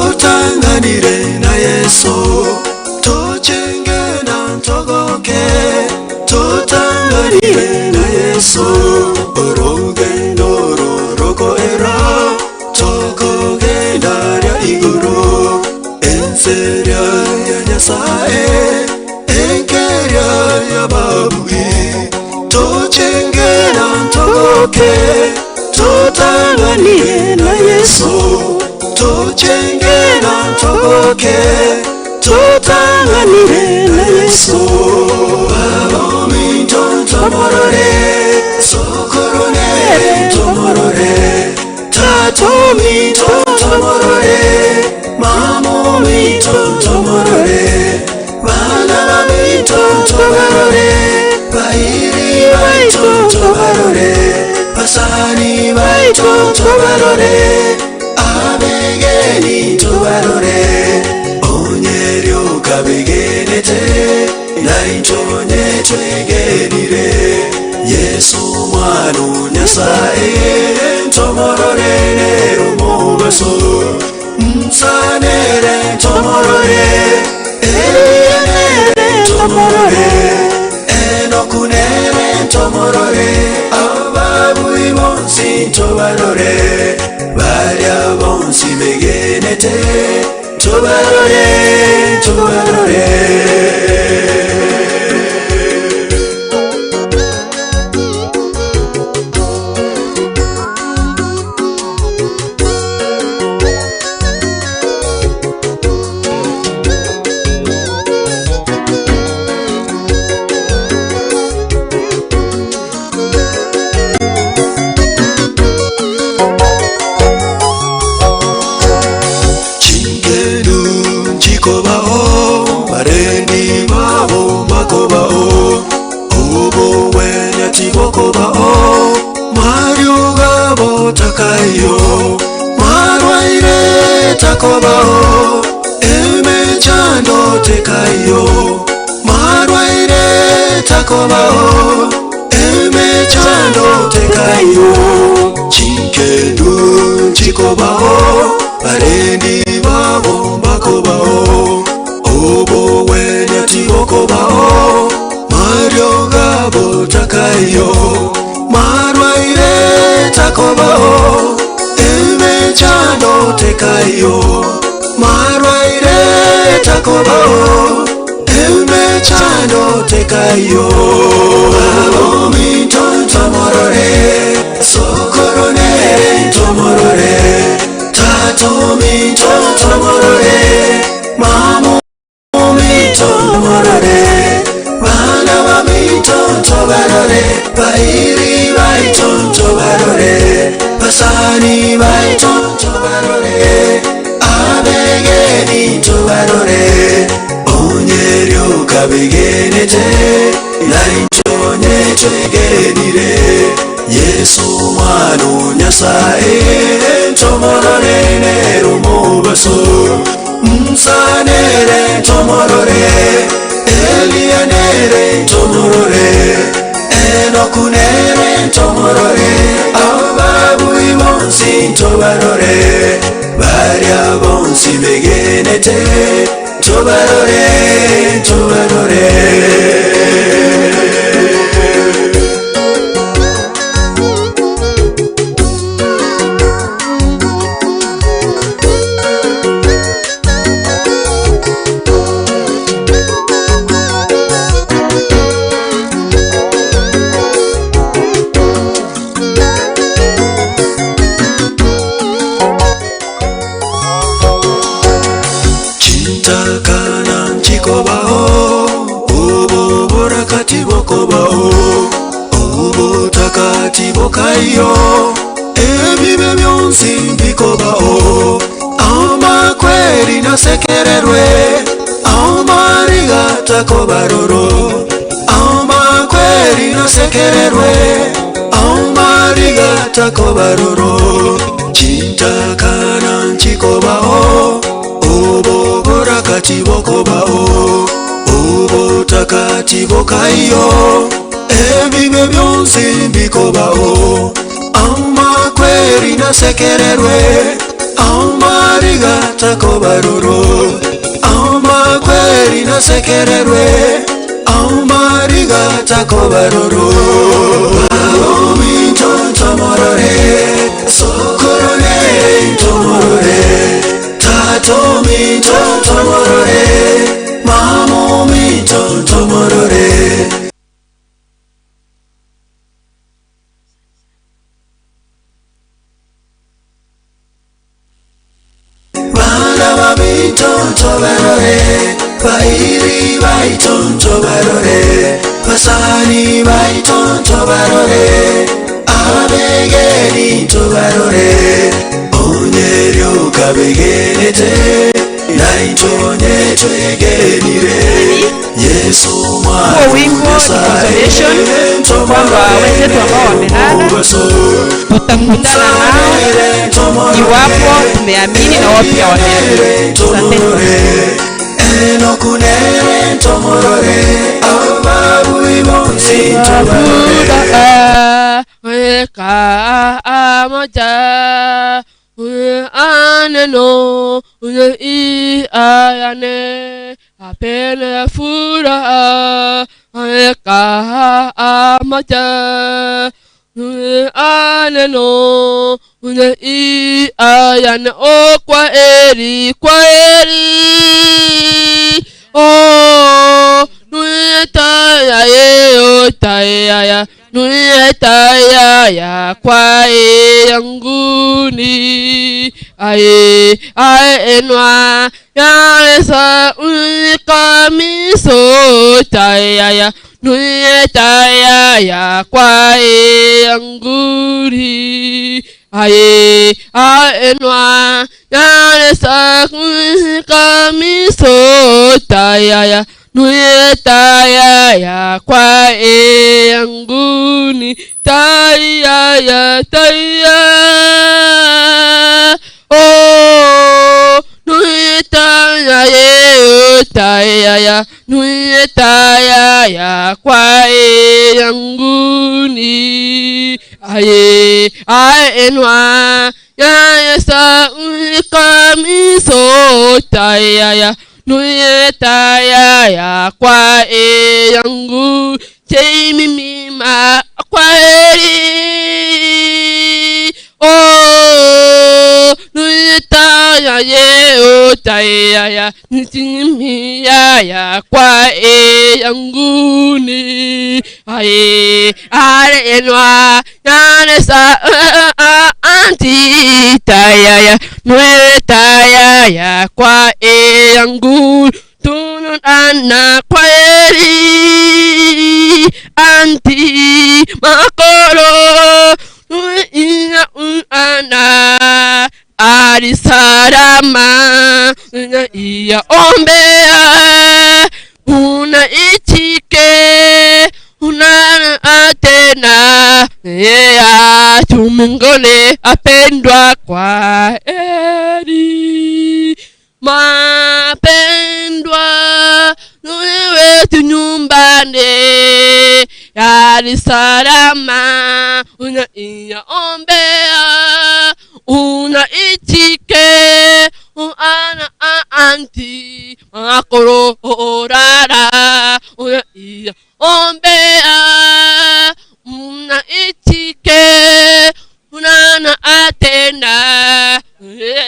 Totang'anire na Yeso, tochenge na ntogoke. Totang'anire na Yeso, orogendo rorokoera, tokogenda ria igoro. Enseria ya Nyasaye, enkeria ya babui. Tochenge na ntogoke, totang'anire na Yeso. Tochenge na ntogoke, totang'anire na Yeso. Baba ominto ntomorore, sokoro nere ntomorore, tata ominto ntomorore, mama ominto ntomorore, bana baminto ntobarore, bairi baito ntobarore, basani baito ntobarore, abegeni ntobarore, onyerio kabegenete, naitonye twegenire, Yesu mwana Nyasaye, ntomorore nero mubaso, nsanere ntomorore, Eliya nere ntomorore, Enoku nere ntomorore, ababui bonsi ntobarore, baria bonsi begenete, tobarore, tobarore. Chingenu chikobao, barendi babo bakobao, obo wenya tibokobao, Mario gabo takayo, marwaire takobao, emechando tekayo, marwaire takobao, emechando tekayo, chinkenu chikobao, barendi babo bakobao, obo wenya tibokobao, Mario gabo takayo, marwaire takobao, emechando tekayo, marwaire takobao, emechando tekayo. Babo minto ntomorore, sokoro nere ntomorore, tato minto ntomorore, mamo minto ntomorore, bana baminto ntobarore, bairi baito ntobarore, basani baito ntobarore, abegeni ntobarore, onyerio kabegenete, naitonye twegenire, Yesu mwana Nyasaye, ntomorore nero mubaso, nsanere ntomorore, Eliya nere ntomorore, Enoku nere ntomorore, ababui bonsi ntobarore, baria bonsi begenete, tobarore, tobarore. Chintakana nchikobao, obo borakati bokobao, obo takati bokayo, ebibe byonsi mbikobao, amakweri nasekererwe, amariga takobaroro, amakweri nasekererwe, amariga takobaroro, chintakana nchikobao, obo borakati bokobao, obo takati bokayo, ebibe byonsi mbikobao, amakweri nasekererwe, amariga Amariga takobaroro Amakweri nasekererwe Amariga takobaroro Ominto ntomorore Sokoro nere ntomorore Tato minto ntomorore Mamo minto ntomorore. Bana baminto ntobarore Bairi baito ntobarore Basani baito ntobarore Abegeni ntobarore Onye rioka begenete Naintwe onye twegenire Yesu Huo wimbo ni consolation kwamba wenzetu ambao wamelala tutakutana nao iwapo tumeamini na wao pia wameamini. Asanteni. Enokunere ntomorore Ababui bonsi ntobarore Apene furaha eka amaja aneno i ayane o kwa eri kwa eri o nueta ya ye o ta ya nueta ya ya kwa e yanguni aye aye enwa ya esa ukamiso ta ya ya nueta ya ya kwa e yanguri aye aye enwa ya esa ukamiso ta ya ya nueta ya ya kwa e yanguni ta ya ya ta ya oh nueta ya ye o ta ya ya nueta ya ya kwa e yanguni aye aye enwa ya ya sa ukamiso ta ya ya nueta ya ya kwa e yangu chei mimi ma kwa eri oh nueta ya ye o ta ya ya nitimi ya ya kwa e yangu ni aye are enwa ya ne sa anti ta ya ya nueta ya ya kwa e yangu tunun ana kwa eri anti makoro ina ana alisarama iya ombea una ichike una atena ya tumingone apendwa kwa eri mapendwa wetu nyumbani yalisalama una iya ombea una ichike ana anti makoro orara una iya ombea una ichike una atena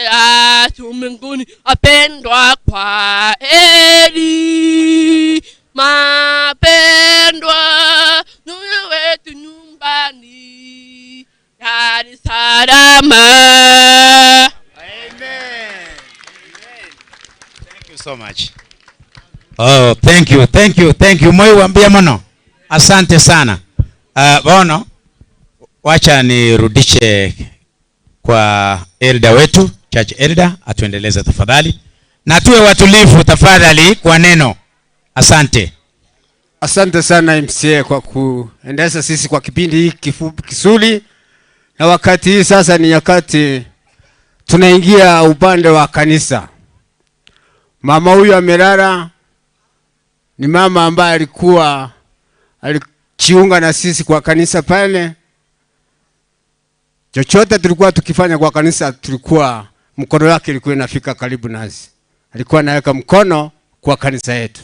ya mbinguni apendwa kwa eri mapendwa nuna wetu nyumbani Dar es Salaam. Thank you so much. Oh, thank you, thank you, thank you. Moi wambia mono. Asante sana. Bono, wacha nirudishe kwa elder wetu, church elder, atuendeleze tafadhali. Na tuwe watulivu tafadhali kwa neno. Asante. Asante sana MCA kwa kuendesha sisi kwa kipindi hiki kifupi kisuli, na wakati hii sasa ni nyakati tunaingia upande wa kanisa. Mama huyu amelala, ni mama ambaye alikuwa alijiunga na sisi kwa kanisa pale. Chochote tulikuwa tukifanya kwa kanisa tulikuwa mkono wake ilikuwa inafika karibu nasi, alikuwa anaweka mkono kwa kanisa yetu.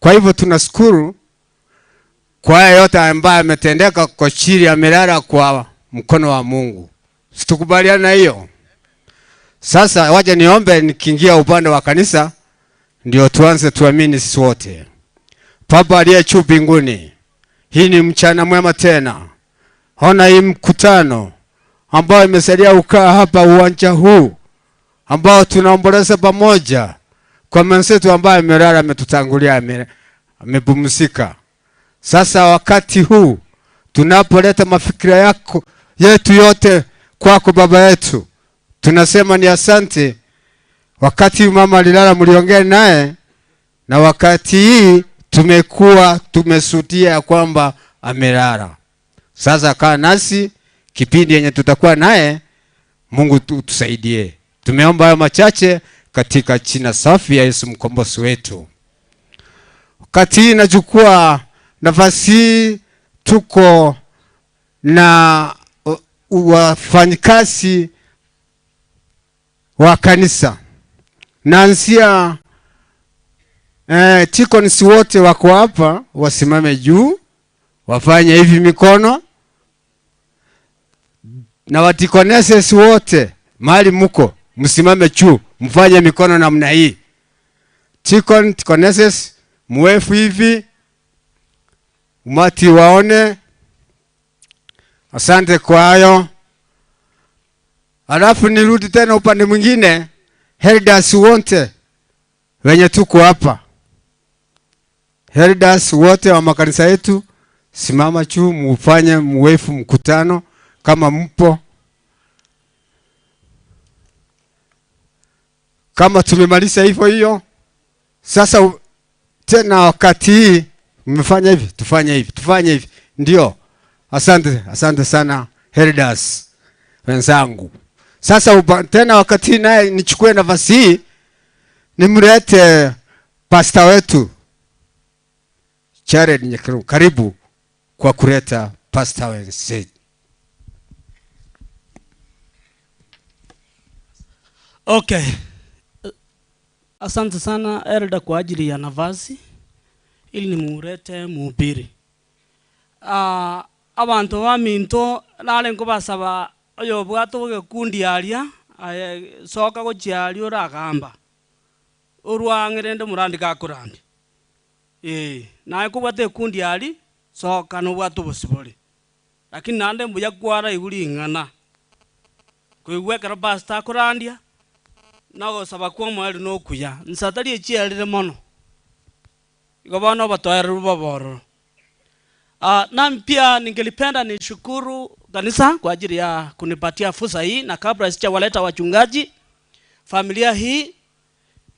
Kwa hivyo tunashukuru kwa haya yote ambayo ametendeka kwa chini, amelala kwa mkono wa Mungu. Situkubaliana na hiyo? Sasa wacha niombe nikiingia upande wa kanisa ndio tuanze tuamini sisi wote. Baba aliye juu mbinguni, hii ni mchana mwema tena. Ona hii mkutano ambao imesalia ukaa hapa uwanja huu ambao tunaomboleza pamoja kwa mwenzetu ambaye amelala, ametutangulia, amepumzika. Sasa wakati huu tunapoleta mafikira yako yetu yote kwako Baba yetu, tunasema ni asante. Wakati mama alilala mliongea naye, na wakati hii tumekuwa tumesudia ya kwamba amelala. Sasa kaa nasi kipindi yenye tutakuwa naye, Mungu tusaidie. Tumeomba hayo machache katika jina safi ya Yesu mkombozi wetu. Wakati hii nachukua nafasi hii, tuko na wafanyikazi wa kanisa. Naanzia deacons wote wako hapa, wasimame juu, wafanye hivi mikono, na wadeaconesses wote mahali muko msimame juu, mfanye mikono namna hii. Deacon, deaconesses, mwefu hivi, umati waone. Asante kwa hayo. Alafu nirudi tena upande mwingine, elders wote wenye tuko hapa, elders wote wa makanisa yetu, simama juu, mufanye mwefu mkutano kama mpo. Kama tumemaliza hivyo hiyo, sasa tena wakati hii mmefanya hivi, tufanye hivi, tufanye hivi. Ndio. Asante, asante sana elders wenzangu. Sasa tena wakati hii naye nichukue nafasi hii nimlete pastor wetu Jared Nyekeru. Karibu kwa kuleta pastor wenzetu. Okay. Asante sana Elda kwa ajili ya nafasi ili nimurete mhubiri. Abantu baminto nare nkobasaba oyo bwate ogekundi aria, aye, soka gochia aria oragamba. Orwang'erende morandike akorande. Naye kobwate ekundi aria, soka nobwate obosibore. Lakini naende mbuya kwara iguru ring'ana. Koigwekera pastor akorandia, nagosaba kwa omweri nokuya. Nsatari echiarire mono. Igo bono obatoereru bobororo. Nami pia ningelipenda nishukuru kanisa kwa ajili ya kunipatia fursa hii, na kabla sijawaleta wachungaji, familia hii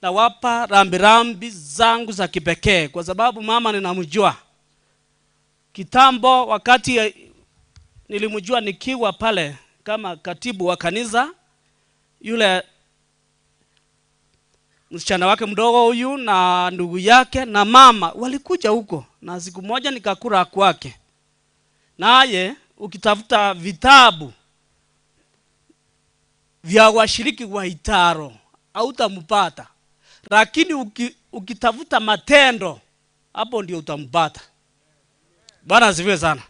nawapa rambirambi zangu za kipekee, kwa sababu mama ninamjua kitambo. Wakati nilimjua nikiwa pale kama katibu wa kanisa, yule msichana wake mdogo huyu na ndugu yake na mama walikuja huko, na siku moja nikakula kwake. Naye ukitafuta vitabu vya washiriki wa Itaro hautampata, lakini ukitafuta matendo hapo ndio utampata. Bwana asifiwe sana.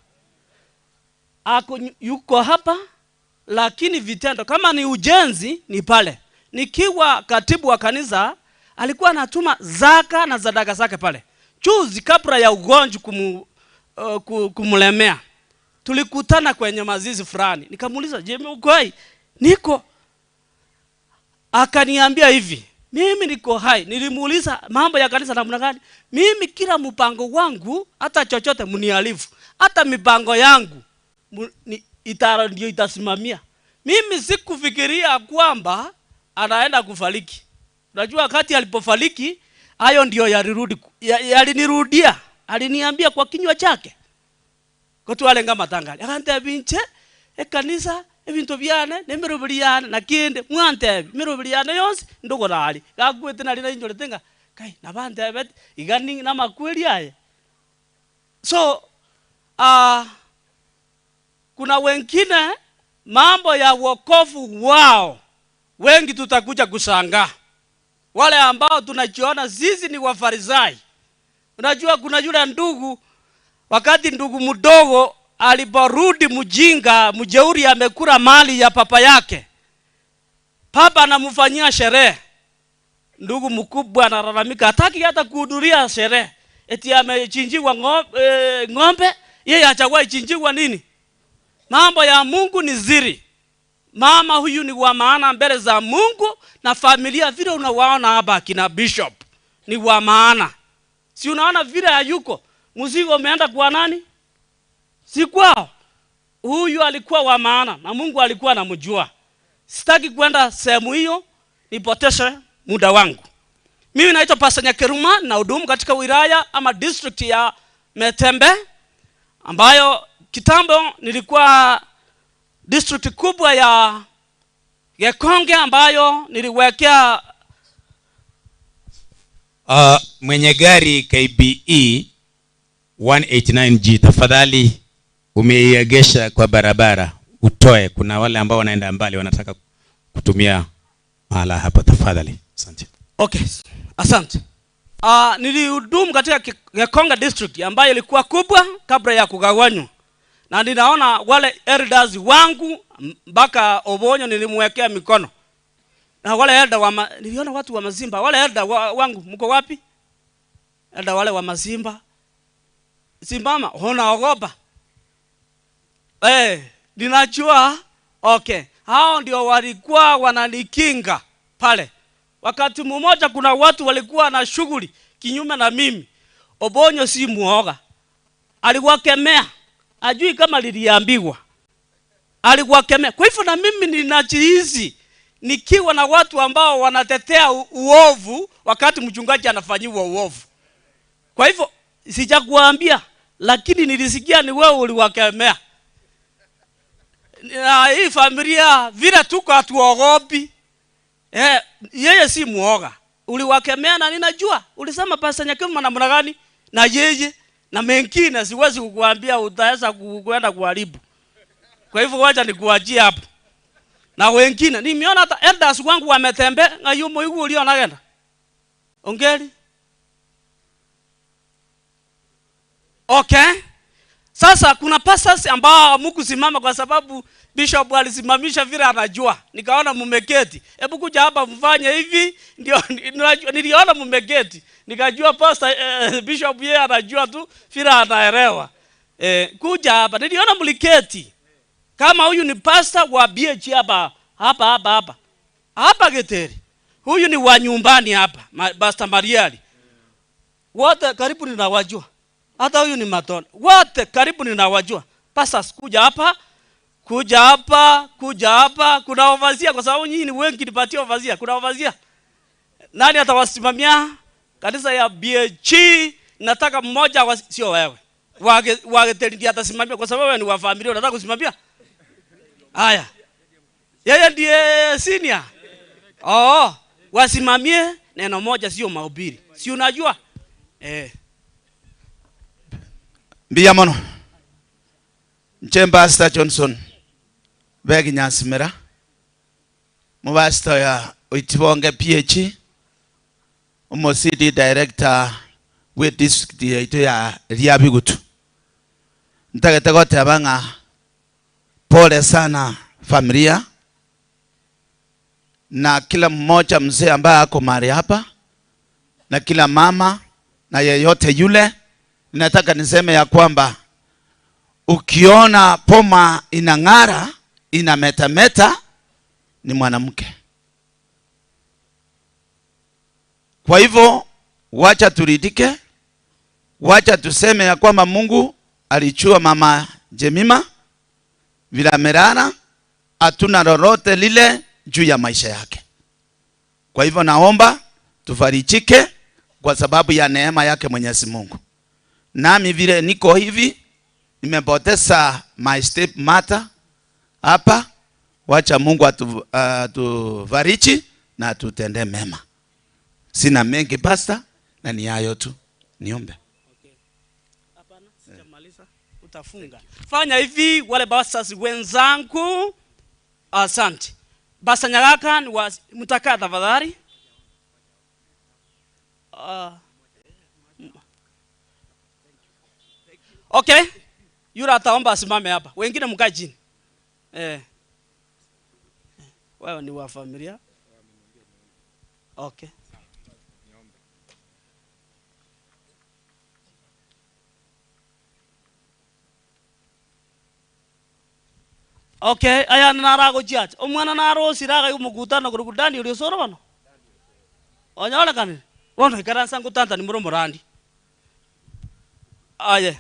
Ako, yuko hapa, lakini vitendo kama ni ujenzi ni pale. Nikiwa katibu wa kanisa alikuwa anatuma zaka na sadaka zake pale. Juzi kabla ya ugonjwa kumlemea, tulikutana kwenye mazizi fulani. Nikamuuliza, je, uko hai? Niko. Akaniambia hivi, mimi niko hai. Nilimuuliza mambo ya kanisa namna gani? Mimi kila mpango wangu, hata chochote mnialifu, hata mipango yangu ni Itaro ndio itasimamia. Mimi sikufikiria kwamba anaenda kufariki. Unajua wakati alipofariki, hayo ndio yalinirudia. Aliniambia kwa kinywa chake. Kotwalenga matangari. Akantebia inche, ekanisa, ebinto biane, nemirobiri yane, na kende, mwantebi, mirobiri yane yonsi, ndogorari. Gakwete nari nainyorete ng'a, kai, nabantebete, iga ni namakweri aye. So, kuna wengine mambo ya wokovu wao Wengi tutakuja kushangaa. Wale ambao tunajiona sisi ni Wafarisai. Unajua kuna yule ndugu, wakati ndugu mdogo aliporudi mjinga, mjeuri, amekula mali ya papa yake, papa anamfanyia sherehe. Ndugu mkubwa analalamika, hataki hata kuhudhuria sherehe, eti amechinjiwa ng'ombe, yeye hajawahi chinjiwa nini? Mambo ya Mungu ni siri. Mama huyu ni wa maana mbele za Mungu na familia, vile unawaona hapa akina Bishop ni wa maana. Si unaona vile hayuko, mzigo umeenda kwa nani? Si kwao. Huyu alikuwa wa maana na Mungu alikuwa anamjua. Sitaki kwenda sehemu hiyo nipoteshe muda wangu. Mimi naitwa Pastor Nyakeruma na hudumu katika wilaya ama district ya Metembe, ambayo kitambo nilikuwa district kubwa ya Gekonge ambayo niliwekea Mwenye gari KBE 189G, tafadhali umeiegesha kwa barabara, utoe. Kuna wale ambao wanaenda mbali wanataka kutumia mahala hapa, tafadhali. Asante. Okay, asante. Nilihudumu katika Gekonge district ambayo ilikuwa kubwa kabla ya kugawanywa. Na ninaona wale elders wangu mpaka Obonyo nilimwekea mikono. Na wale elder wa niliona watu wa Mazimba, wale elder wangu mko wapi? Elder wale wa Mazimba. Simama, unaogopa? Ninajua. Okay. Hao ndio walikuwa wananikinga pale. Wakati mmoja kuna watu walikuwa na shughuli kinyume na mimi. Obonyo si muoga. Aliwakemea. Ajui kama liliambiwa. Aliwakemea. Kwa hivyo na mimi ninajihisi nikiwa na watu ambao wanatetea uovu wakati mchungaji anafanyiwa uovu. Kwa hivyo sijakuambia, lakini nilisikia ni wewe uliwakemea. Na hii familia vile tuko hatuogopi. Yeye si muoga. Uliwakemea na ninajua. Ulisema Pastor Nyakima namna gani? Na yeye na mengine siwezi kukuambia, utaweza kwenda kuharibu. Kwa hivyo wacha nikuachie hapo. Na wengine nimeona hata elders wangu wametembea na yumo yuko uliona genda. Ongeri. Okay. Sasa kuna pastors ambao hamkusimama kwa sababu bishop alisimamisha vile anajua. Nikaona mmeketi. Hebu kuja hapa mfanye hivi ndio niliona mmeketi. Nikajua pastor bishop yeye anajua tu vile anaelewa. Kuja hapa niliona mliketi. Kama huyu ni pastor wa BH hapa, hapa, hapa, hapa. Hapa Geteri. Huyu ni wa nyumbani hapa, Pastor Mariali. Wote karibu ninawajua. Hata huyu ni Matone. Wote karibu ninawajua. Pastors kuja hapa, kuja hapa, kuja hapa. Kuna overseer kwa sababu nyinyi ni wengi, nipatie overseer. Kuna overseer. Nani atawasimamia kanisa ya BH? Nataka mmoja wa, sio wewe. Wa Geteri ndiye atasimamia kwa sababu wewe ni wa familia, unataka kusimamia? Haya. Yeye ndiye senior. Oh, wasimamie neno moja, sio mahubiri. Si unajua? Mbia mono. Nche Pastor Johnson. Begi nyasimira. Mubastor ya Oitibonge PH. Omo CD director we district ya ya Riabigutu. Ntagete goteba ng'a pole sana familia na kila mmoja mzee ambaye ako mahali hapa na kila mama na yeyote yule. Nataka niseme ya kwamba ukiona poma inang'ara, inametameta, ni mwanamke. Kwa hivyo wacha turidike, wacha tuseme ya kwamba Mungu alichua mama Jemima vile amelala, hatuna lolote lile juu ya maisha yake. Kwa hivyo naomba tufarijike kwa sababu ya neema yake Mwenyezi Mungu. Nami vile niko hivi, nimepoteza my step mother hapa. Wacha Mungu atufariji na atutendee mema. Sina mengi pastor, na ni hayo tu. Niombe. Okay. Hapana, sijamaliza. Utafunga. Fanya hivi wale pastors wenzangu. Asante. Pastor Nyagaka ni wa mtakaa tafadhali. Okay, yule ataomba asimame hapa, wengine mkae chini. Eh. Wewe ni wa familia? Okay. Okay, ayande naro agochiacha. Omwana narosire agaigwa omokutano korwa Daniel oria osoro bono. Onyorekanire. Bono ikaransa ngotantani more omorandi. Aye.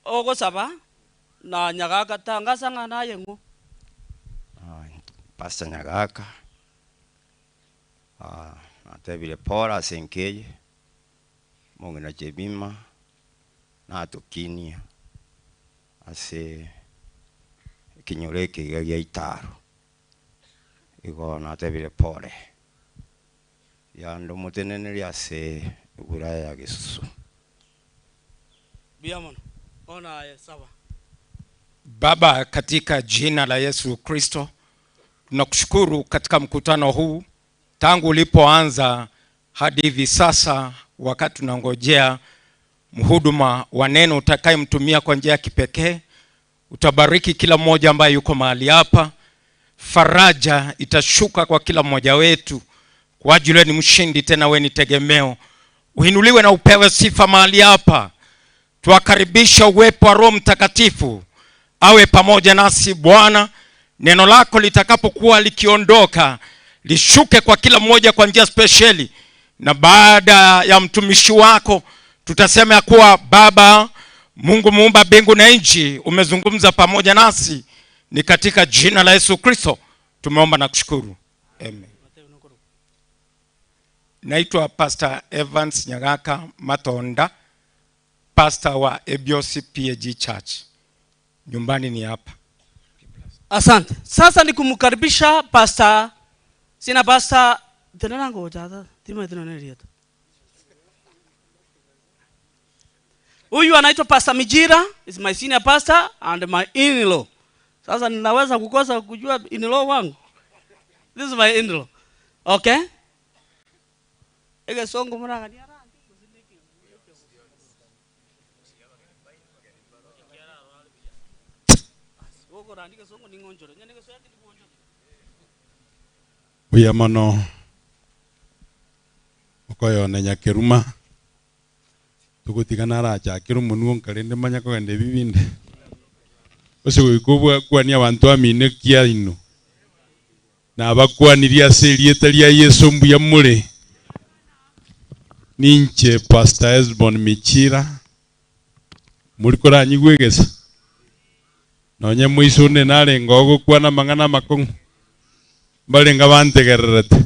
Ogosaba na Nyagaka tangasa ng'a naye ng'o. Pastor Nyagaka, ah, natebire pole ase enkeye, omong'ina Jemima, natokinia ase ekenyoro eke iga gia Itaru. Igo natebire pole. Yande omoteneneri ase ebura ya Gesusu. Buya mono. Bono aye saba. Baba, katika jina la Yesu Kristo, tunakushukuru katika mkutano huu tangu ulipoanza hadi hivi sasa, wakati tunangojea mhuduma wa neno utakayemtumia kwa njia ya kipekee. Utabariki kila mmoja ambaye yuko mahali hapa, faraja itashuka kwa kila mmoja wetu, kwa ajili wewe ni mshindi, tena wewe ni tegemeo. Uinuliwe na upewe sifa mahali hapa. Tuwakaribisha uwepo wa Roho Mtakatifu awe pamoja nasi Bwana. Neno lako litakapokuwa likiondoka lishuke kwa kila mmoja kwa njia spesheli, na baada ya mtumishi wako tutasema ya kuwa Baba Mungu muumba mbingu na nchi, umezungumza pamoja nasi. Ni katika jina la Yesu Kristo tumeomba na kushukuru, amen. Naitwa Pastor Evans Nyagaka Matonda, pastor wa Ebiosi PAG Church. Nyumbani ni hapa. Asante. Sasa ni kumkaribisha Pastor sina Pastor tena nango tata tima tena nerieta. Huyu anaitwa Pastor Mijira, is my senior pastor and my in-law. Sasa ninaweza kukosa kujua in-law wangu? This is my in-law. Okay? Ege songo muraga ni Buya mono okoyona nyakeruma tugutigana arachakire omonwa nkarende manya kogenda ebi binde ase goika obwakwania abanto amine kia ino nabakwanirie ase erieta ria Yesu mbuya more ninche Pastor Esbon Michira muri koranyigwa egesa nonye moiso onde narenga ogokwana amang'ana amakong'u barenga bantegererete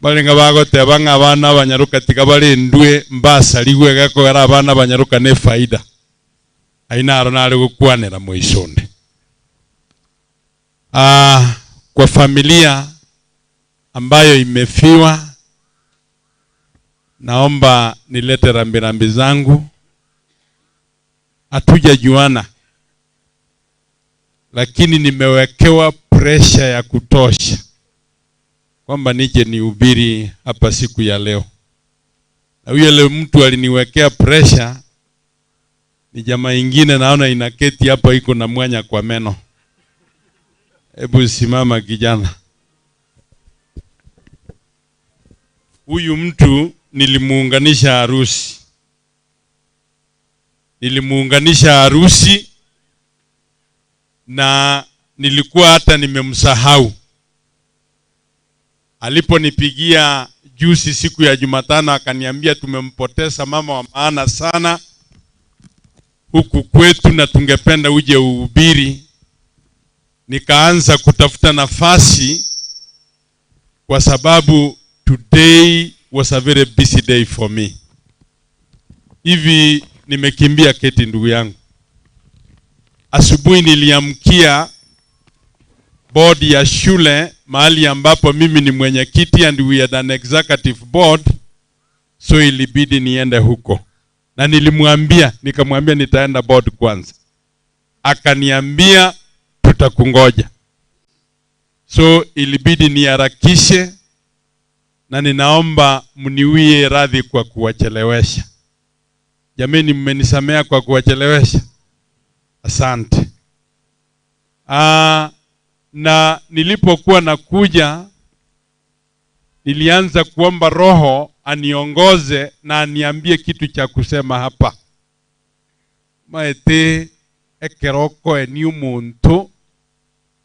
barenga bagoteba ng'a abana abanyaroka tiga barendwe mbasarigwe egekogera abana abanyaroka na efaida ai naro nare gokwanera moiso onde. Kwa familia ambayo imefiwa, naomba nilete rambirambi zangu. Hatujajuana, lakini nimewekewa presha ya kutosha kwamba nije nihubiri hapa siku ya leo. Na yule mtu aliniwekea presha ni jamaa ingine, naona inaketi hapa iko na mwanya kwa meno. Hebu simama kijana. Huyu mtu nilimuunganisha harusi, nilimuunganisha harusi na nilikuwa hata nimemsahau. Aliponipigia juzi siku ya Jumatano akaniambia tumempoteza mama wa maana sana huku kwetu na tungependa uje uhubiri. Nikaanza kutafuta nafasi kwa sababu today was a very busy day for me. Hivi nimekimbia keti ndugu yangu. Asubuhi niliamkia board ya shule mahali ambapo mimi ni mwenyekiti and we had an executive board, so ilibidi niende huko, na nilimwambia, nikamwambia nitaenda board kwanza. Akaniambia tutakungoja. So ilibidi niharakishe, na ninaomba mniwie radhi kwa kuwachelewesha. Jameni, mmenisamea kwa kuwachelewesha? Asante. Na nilipokuwa nakuja nilianza kuomba Roho aniongoze na aniambie kitu cha kusema hapa. Maete ekeroko eni omonto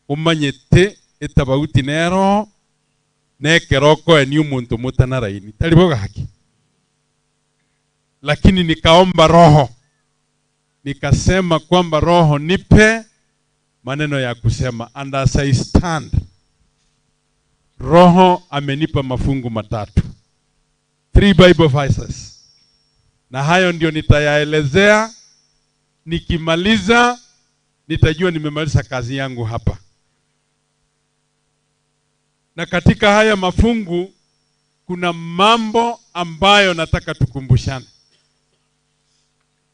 omanyete etabauti nero na ekeroko eni omonto motanaraini tari bogaki. Lakini nikaomba Roho, nikasema kwamba Roho nipe maneno ya kusema, and as I stand, Roho amenipa mafungu matatu, 3 Bible verses, na hayo ndio nitayaelezea. Nikimaliza nitajua nimemaliza kazi yangu hapa. Na katika haya mafungu kuna mambo ambayo nataka tukumbushane,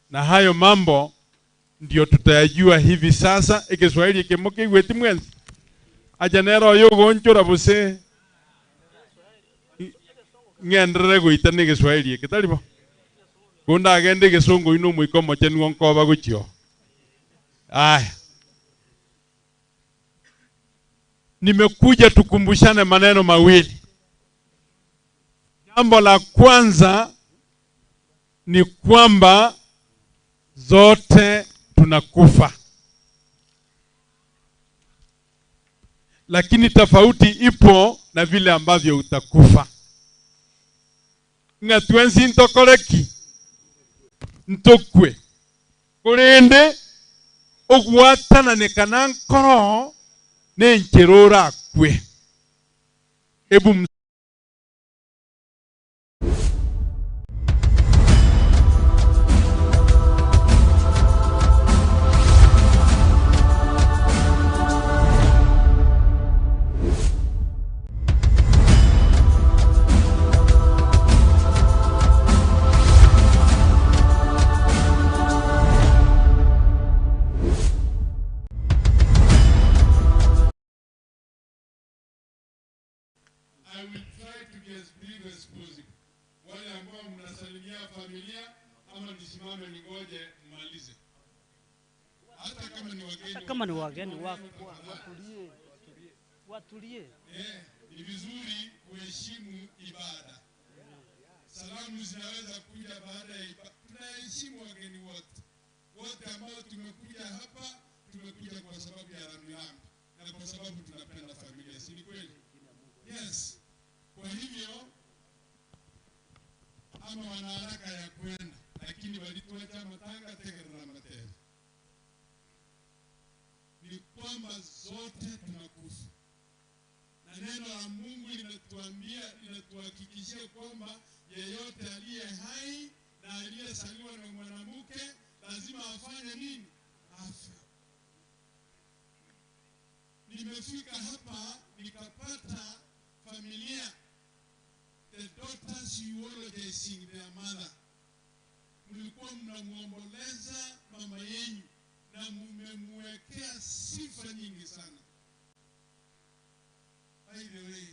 na hayo mambo ndio tutayajua hivi sasa. Ikiswahili kimuki gweti mwenzi aja nero yugonchora buse ng'enderere goita ni Kiswahili iki tari bo kunda agende Gisungu ino mwiko moche nigo nkoba gochio. Aya, nimekuja tukumbushane maneno mawili. Jambo la kwanza ni kwamba zote tunakufa, lakini tofauti ipo na vile ambavyo utakufa. Ng'atwensi ntokoreki ntokwe kurinde ogwatananĩkana nkoro nĩ njĩra ũrakue. Ebu I will try to be as brief as possible. Wale ambao mnasalimia familia ama nisimame ningoje mmalize. Hata kama ni wageni, Hata kama ni wageni watulie. Watulie. Ni vizuri kuheshimu ibada. Salamu zinaweza kuja baada ya ibada. Tunaheshimu wageni wote. Wote ambao tumekuja hapa, tumekuja kwa sababu ya rambirambi na kwa sababu tunapenda familia, si ni kweli? Yes. Kwa hivyo ama wana haraka ya kwenda, lakini walituacha matanga tegerera matera. Ni kwamba zote tunakufa, na neno la Mungu linatuambia, linatuhakikishia kwamba yeyote aliye hai na aliyesaliwa na mwanamke lazima afanye nini? Afe. Nimefika hapa nikapata familia, the daughters eulogizing their mother. Mlikuwa mnamuomboleza mama yenyu na mumemwekea sifa nyingi sana. By the way,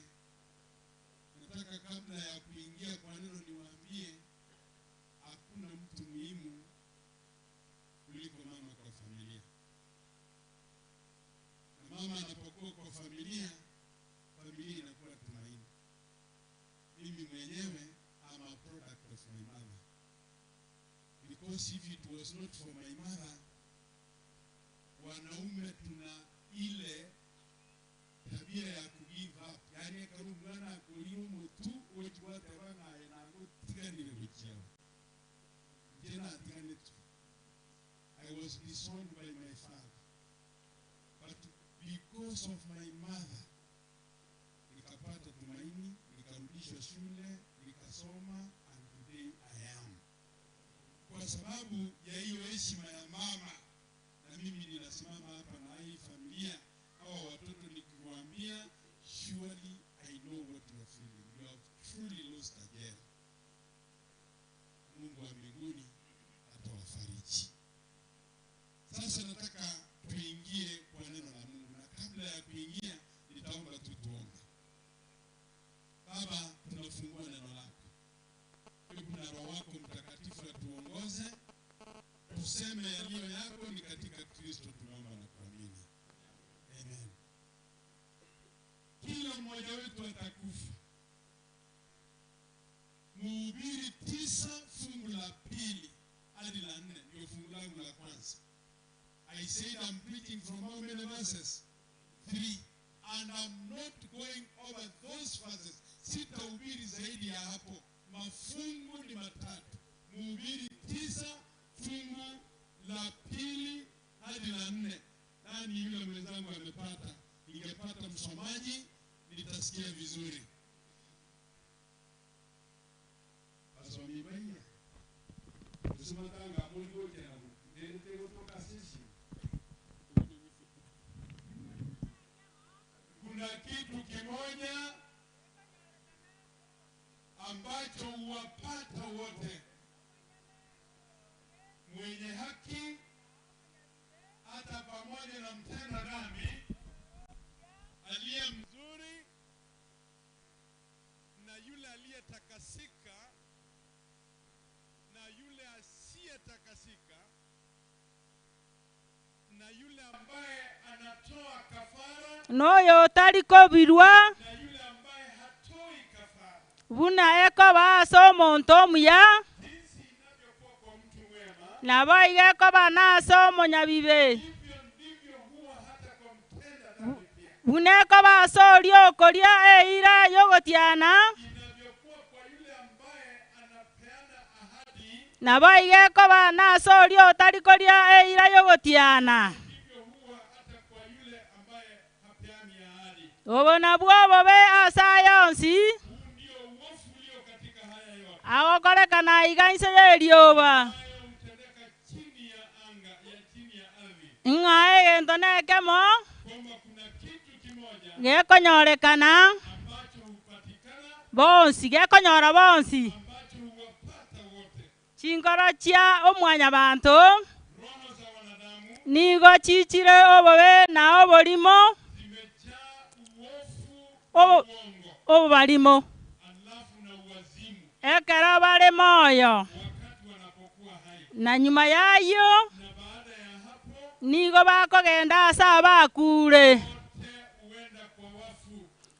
nataka kabla ya kuingia kwa neno niwaambie hakuna mtu muhimu kuliko mama kwa familia. Na mama anapokuwa kwa familia, familia inakuwa tumaini. Mimi mwenyewe am a product of my mother. Because if it was not for my mother, wanaume tuna ile tabia ya ku give up. Yaani ekero mwana akoria omotu ochiwateba naye nagotiganire gochiao. Nje natiganetwe. I was disowned by my father. But because of my mother, nikapata tumaini, nikarudishwa shule, nikasoma, and today I am. Kwa sababu ya hiyo heshima ya mama, na mimi ninasimama hapa na hii familia, hawa watoto nikiwaambia, surely I know what you are feeling. You have truly lost a girl. Mungu wa mbinguni atawafariji. Sasa nataka tuingie kwa neno la Mungu, na kabla ya kuingia nitaomba mmoja wetu atakufa. Mhubiri 9 fungu la pili hadi la nne ndio fungu langu la kwanza. I said I'm preaching from how many verses? Three. And I'm not going over those verses. Sitahubiri zaidi ya hapo. Mafungu ni matatu. Mhubiri 9 fungu la pili hadi la nne. Nani yule mwenzangu amepata? Ningepata msomaji nitasikia vizuri. Basomi baiya. Tusimatanga muri gokera ndete gotoka sisi. Kuna kitu kimoja ambacho huwapata wote, mwenye haki hata pamoja na mtenda dhambi, aliye mzuri na yule aliyetakasika na yule asiyetakasika na yule ambaye anatoa kafara Noyo otarikobirwa buna ekoba ase omonto omuya nabo iga ekoba na ase omonyabibe buna ekoba ase oria okoria eira yogotiana nabo iga ekoba na ase oria otarikoria eira yogotiana. Obo nabwo obobe ase aya onsi agokorekana iga inse ya erioba ng'a egento na ekemo gekonyorekana bonsi gekonyora bonsi chinkoro chia omwanyabanto nigo chichire obobe na oborimo obobarimo ekero bare moyo na nyuma yayo nigo bakogenda ase abakure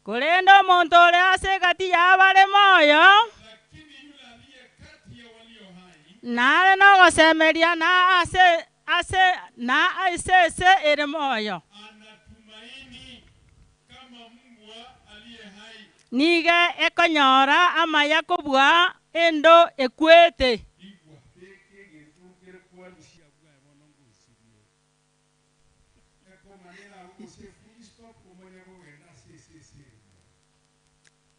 korenda omonto ore ase egati yabare moyo nare nogosemeria na ase ase na ase ere moyo niga ekonyora amaya kobua endo ekwete.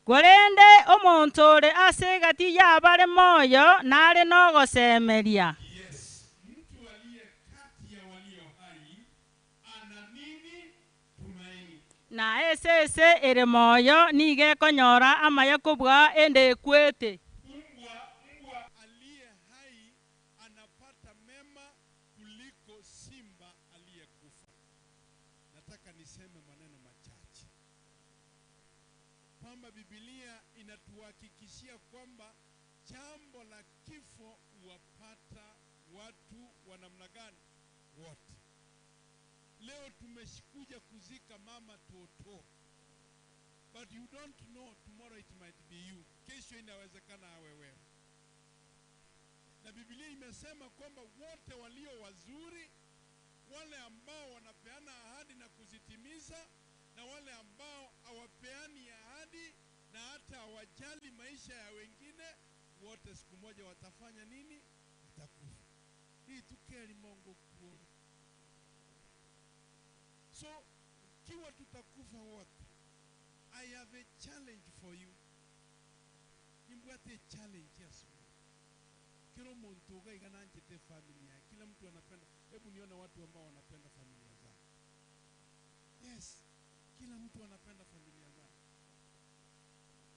Korende omonto ore ase egati yabare moyo nare nogosemeria. Na esese ere moyo niga ekonyora amaya kobua ende ekwete. Anapata mema kuliko simba aliyekufa. Nataka niseme maneno machache kwamba Biblia inatuhakikishia kwamba jambo la kifo huwapata watu wa namna gani? Wote. Leo tumekuja kuzika mama Toto, but you don't know tomorrow it might be you. Kesho inawezekana awe wewe. Na Biblia imesema kwamba wote walio wazuri, wale ambao wanapeana ahadi na kuzitimiza, na wale ambao hawapeani ahadi na hata hawajali maisha ya wengine, wote siku moja watafanya nini? Watakufa. Hii tukeli Mungu kuona. So kiwa tutakufa wote, I have a challenge for you. Nimbwate challenge yesu. Kila muntu ugaiga nanjete familia. Kila mtu anapenda. Hebu nione watu ambao wanapenda familia zao. Yes, kila mtu anapenda familia zao.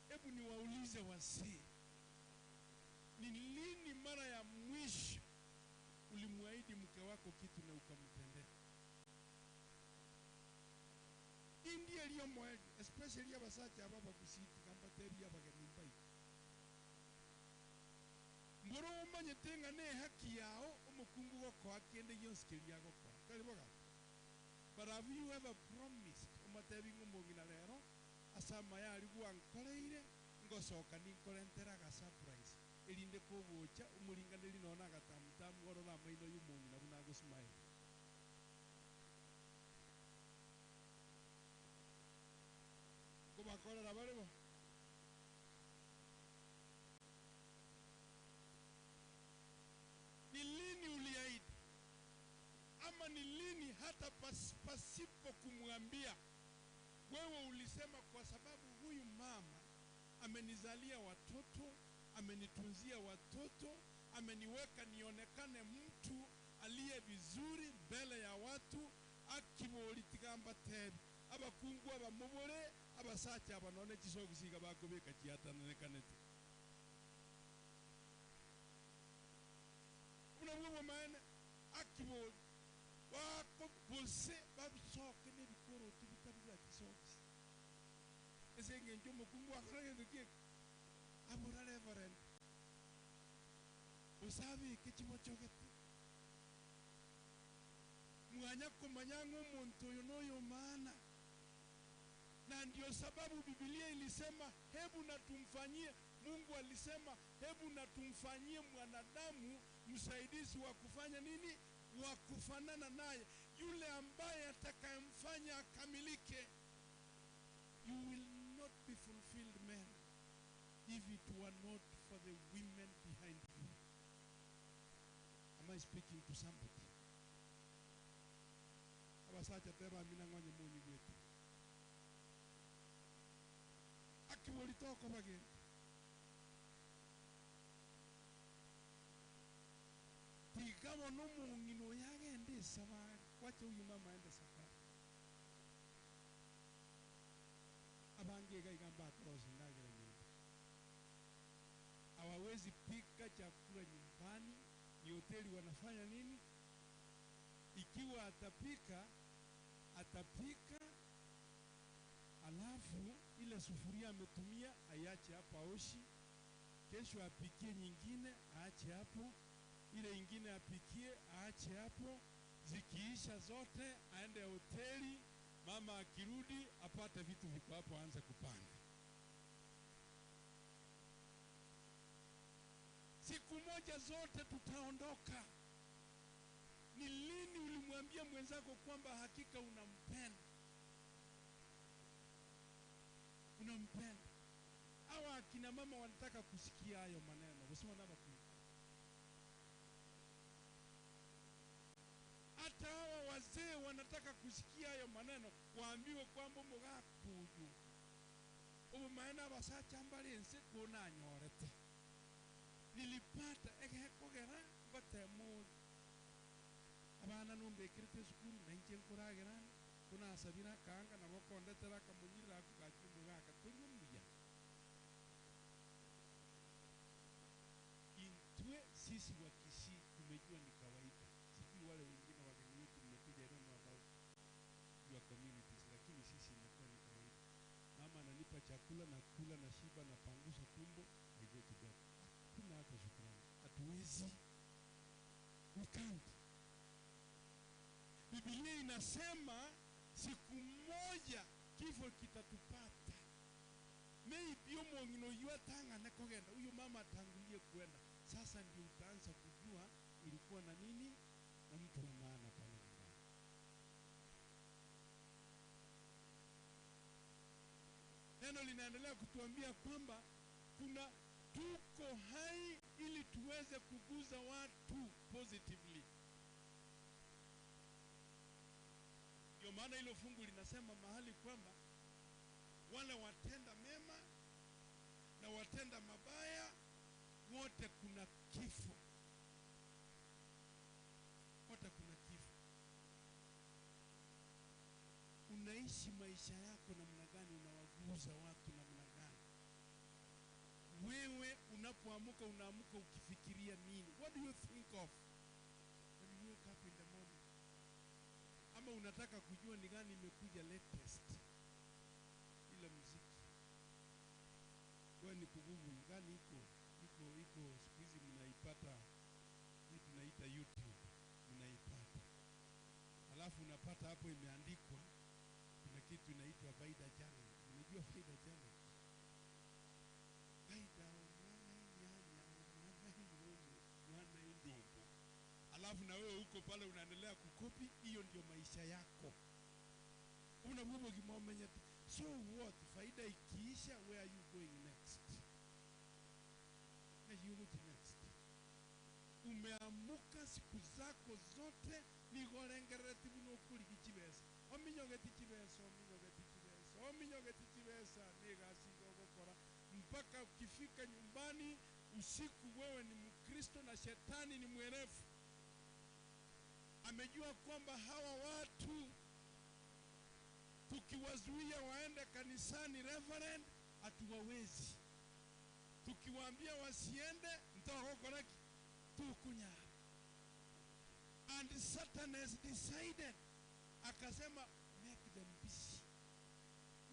Hebu niwaulize wasee, ni lini mara ya mwisho ulimwahidi mke wako kitu na ukamtendea? Hii ndiyo iliyo mweli, especially abasacha aba bagusiti gamba tebi abageni mbai. Mboro umanyete ng'a ne haki yao omokungu gokoa kende gionsi keria agokoa. Tari boga? But have you ever promised omotebi ng'a omong'ina rero ase Ase amaya aria gwankoreire, ngosoka ninkorentere agasurprise, erinde kogocha omoringanerie nonya nagatamutamu orore amaino y'omong'ina buna agosmile. Nkobakorera bare bo. Ni lini uliahidi ama ni lini hata pas, pasipo kumwambia wewe ulisema, kwa sababu huyu mama amenizalia watoto, amenitunzia watoto, ameniweka nionekane mtu aliye vizuri mbele ya watu, akibolitigamba tebi abakungu abamubure abasacha abanone chisogisiga bakobeka chiatananekanete buna bwo bomaene akiboli bako bose babisoke n'ebikoroto bitabibwa chisogisi ase eng'encho omokungu akora gento kieke abora reverend osabike chibochogete mwanya kumanya ng'a omonto oyo noyo maana na ndio sababu Biblia ilisema hebu na tumfanyie. Mungu alisema hebu na tumfanyie mwanadamu msaidizi wa kufanya nini? Wa kufanana naye, yule ambaye atakayemfanya akamilike. You will not be fulfilled man if it were not for the women behind you. Am I speaking to somebody? Abasacha teba mina ng'onye munyi gwete akiboli toko bagenda tigabona omong'ina oyo agende esabari wacha huyu mama aende safari abange iga iga mbakorosi ndagera nyumba hawawezi pika chakula nyumbani ni hoteli wanafanya nini ikiwa atapika atapika alafu ile sufuria ametumia aiache hapo aoshi, kesho apikie nyingine aache hapo, ile ingine apikie aache hapo, zikiisha zote aende hoteli, mama akirudi apate vitu viko hapo, aanze kupanga. Siku moja zote tutaondoka. Ni lini ulimwambia mwenzako kwamba hakika unampenda? Unampenda. Hawa akina mama wanataka kusikia hayo maneno, usema naba hata hawa wazee wanataka kusikia hayo maneno, waambiwe kwamba mugakuyu obumaene abasacha mbari ense kunanyorete nilipata egekogera ngotemuri abana numbikirite esukuru nainche nkoragerana kunasabira akanga nabo kondetera akamunyirira ako gaki omogaka tori omuya intwe sisi wa Kisii tumejua ni kawaida. Sijui wale wengine wageni wetu mmekuja, I don't know about your communities, lakini sisi imekuwa ni kawaida. Mama ananipa chakula na kula na shiba na pangusa tumbo, I go to bed. Hakuna hata shukrani, hatuwezi, we can't. Biblia inasema siku moja kifo kitatupata. Maybe omong'ina oyu atang'ane kogenda, huyu mama atangulie kwenda. Sasa ndio utaanza kujua ulikuwa na nini na mtu wa maana pale nyumbani. Neno linaendelea kutuambia kwamba kuna tuko hai ili tuweze kuguza watu positively. Ndio maana hilo fungu linasema mahali kwamba wale watenda mema na watenda mabaya wote kuna kifo, wote kuna kifo. Unaishi maisha yako namna gani? Unawaguza watu namna gani? Wewe unapoamka unaamka ukifikiria nini? What do you think of when you wake up in the morning? Ama unataka kujua ni gani imekuja latest ile muziki? Wewe ni kugugu gani iko iko iko siku hizi mnaipata, hii tunaita YouTube, mnaipata alafu unapata hapo imeandikwa kuna kitu inaitwa Vaida Challenge. Unajua faida chama faida omwana inyanya omwana iromo mwana indombo, alafu na wewe uko pale unaendelea kukopi. Hiyo ndio maisha yako, unabubo kimomenyete. So what? Faida ikiisha, where are you going next? Na you go to next. Umeamuka siku zako zote nigorengerereti buno okorigi chibesa ominyogeti chibesa ominyogeti chibesa ominyogeti chibesa nigasi ogokora mpaka ukifika nyumbani usiku. Wewe ni Mkristo na shetani ni mwerevu, amejua kwamba hawa watu tukiwazuia waende kanisani, reverend, hatuwawezi. Tukiwaambia wasiende, ntawakokoraki tukunya. And Satan has decided, akasema make them busy,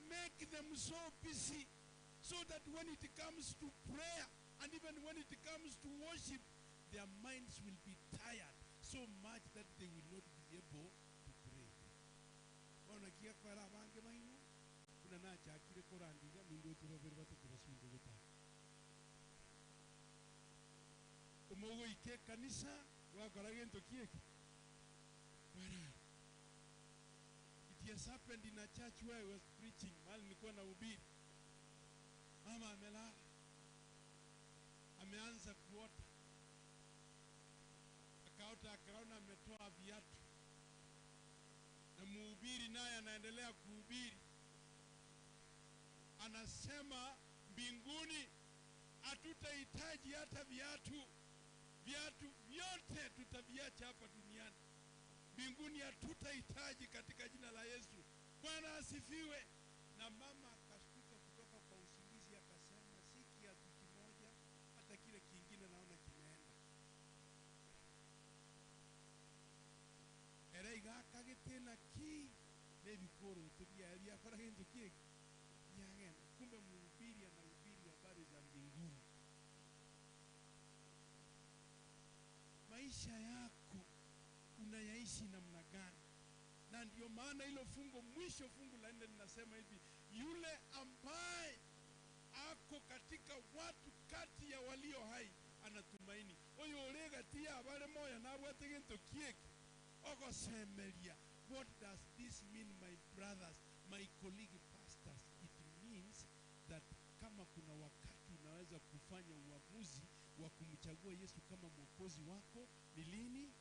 make them so busy so that when it comes to prayer and even when it comes to worship, their minds will be tired so much that they will not be able to pray. Bona kiakwara abange baino kuna nachakire korandiga ningochire babere batatu basunde gotara omogoike ekanisa gwakora gento kieki. Bwana, it has happened in a church where I was preaching, mahali nilikuwa nahubiri. Mama amelala, ameanza kuota, akaota akaona ametoa viatu, na mhubiri naye anaendelea kuhubiri, anasema mbinguni hatutahitaji hata viatu, viatu vyote tutaviacha hapa duniani. Mbinguni hatutahitaji katika jina la Yesu. Bwana asifiwe. Na mama akashtuka kutoka kwa usingizi, akasema si kiatu kimoja, hata kile kingine naona kimeenda. Era igakagĩtĩna ki nĩbikũrũtũ bia biakora gĩntũ kĩngĩ biagenda. Kumbe mhubiri anahubiri habari za mbinguni. Maisha yako unayaishi namna gani? Na ndio maana hilo fungu mwisho, fungu la nne linasema hivi, yule ambaye ako katika watu kati ya walio hai anatumaini. Oyo uri gati ya abare moyo nabwate ginto kieki ogosemeria. What does this mean, my brothers, my colleague pastors? It means that kama kuna wakati unaweza kufanya uamuzi wa kumchagua Yesu kama mwokozi wako ni lini?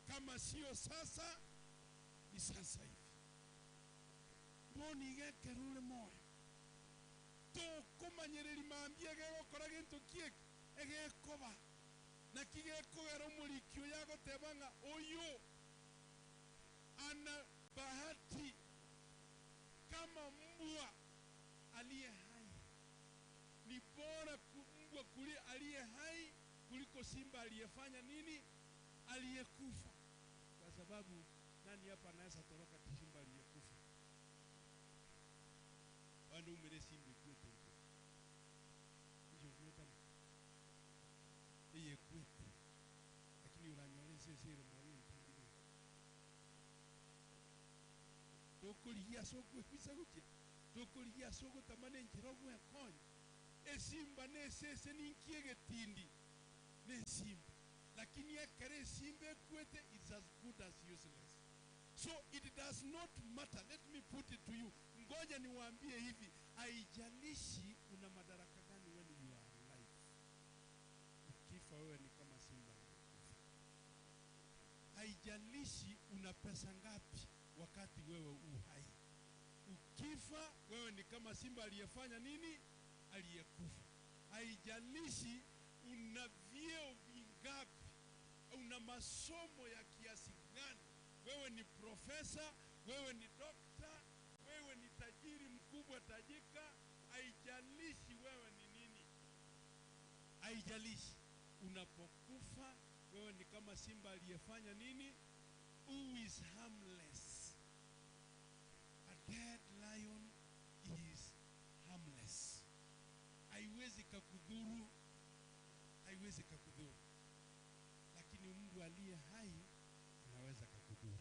Kama sio sasa, ni sasa hivi. Mboni gekerure moyo tukumanyiriri mambia gegokora gintu kieki egekoba naki gekogera omoriki oyo agoteba ng'a oyo ana bahati kama mbwa aliye hai. Ni bora mbwa kuli aliye hai kuliko simba aliyefanya nini, aliyekufa. Kwa sababu nani hapa anaweza toroka simba aliyekufa? Wanu umere simba ikwete ijo vyota iye kwete, lakini uranyore sesere mwaye mpangilio tukurigia soko kwisa gukia tukurigia soko tamane njira gwekonya esimba nesese ninkie getindi nesimba, lakini ekere esimba ekwete, it's as good as useless. So it does not matter. Let me put it to you, ngoja niwaambie hivi, haijalishi una madaraka gani when you are alive, ukifa wewe ni kama simba aliyekufa. Haijalishi una pesa ngapi wakati wewe u hai, ukifa wewe ni kama simba aliyefanya nini, aliyekufa. Haijalishi una vyeo vingapi, una masomo ya kiasi gani, wewe ni profesa, wewe ni dokta, wewe ni tajiri mkubwa tajika, haijalishi wewe ni nini, haijalishi. Unapokufa wewe ni kama simba aliyefanya nini, who is harmless. A dead lion is harmless, haiwezi kakudhuru, haiwezi kakudhuru, lakini mtu aliye hai anaweza kakudhuru.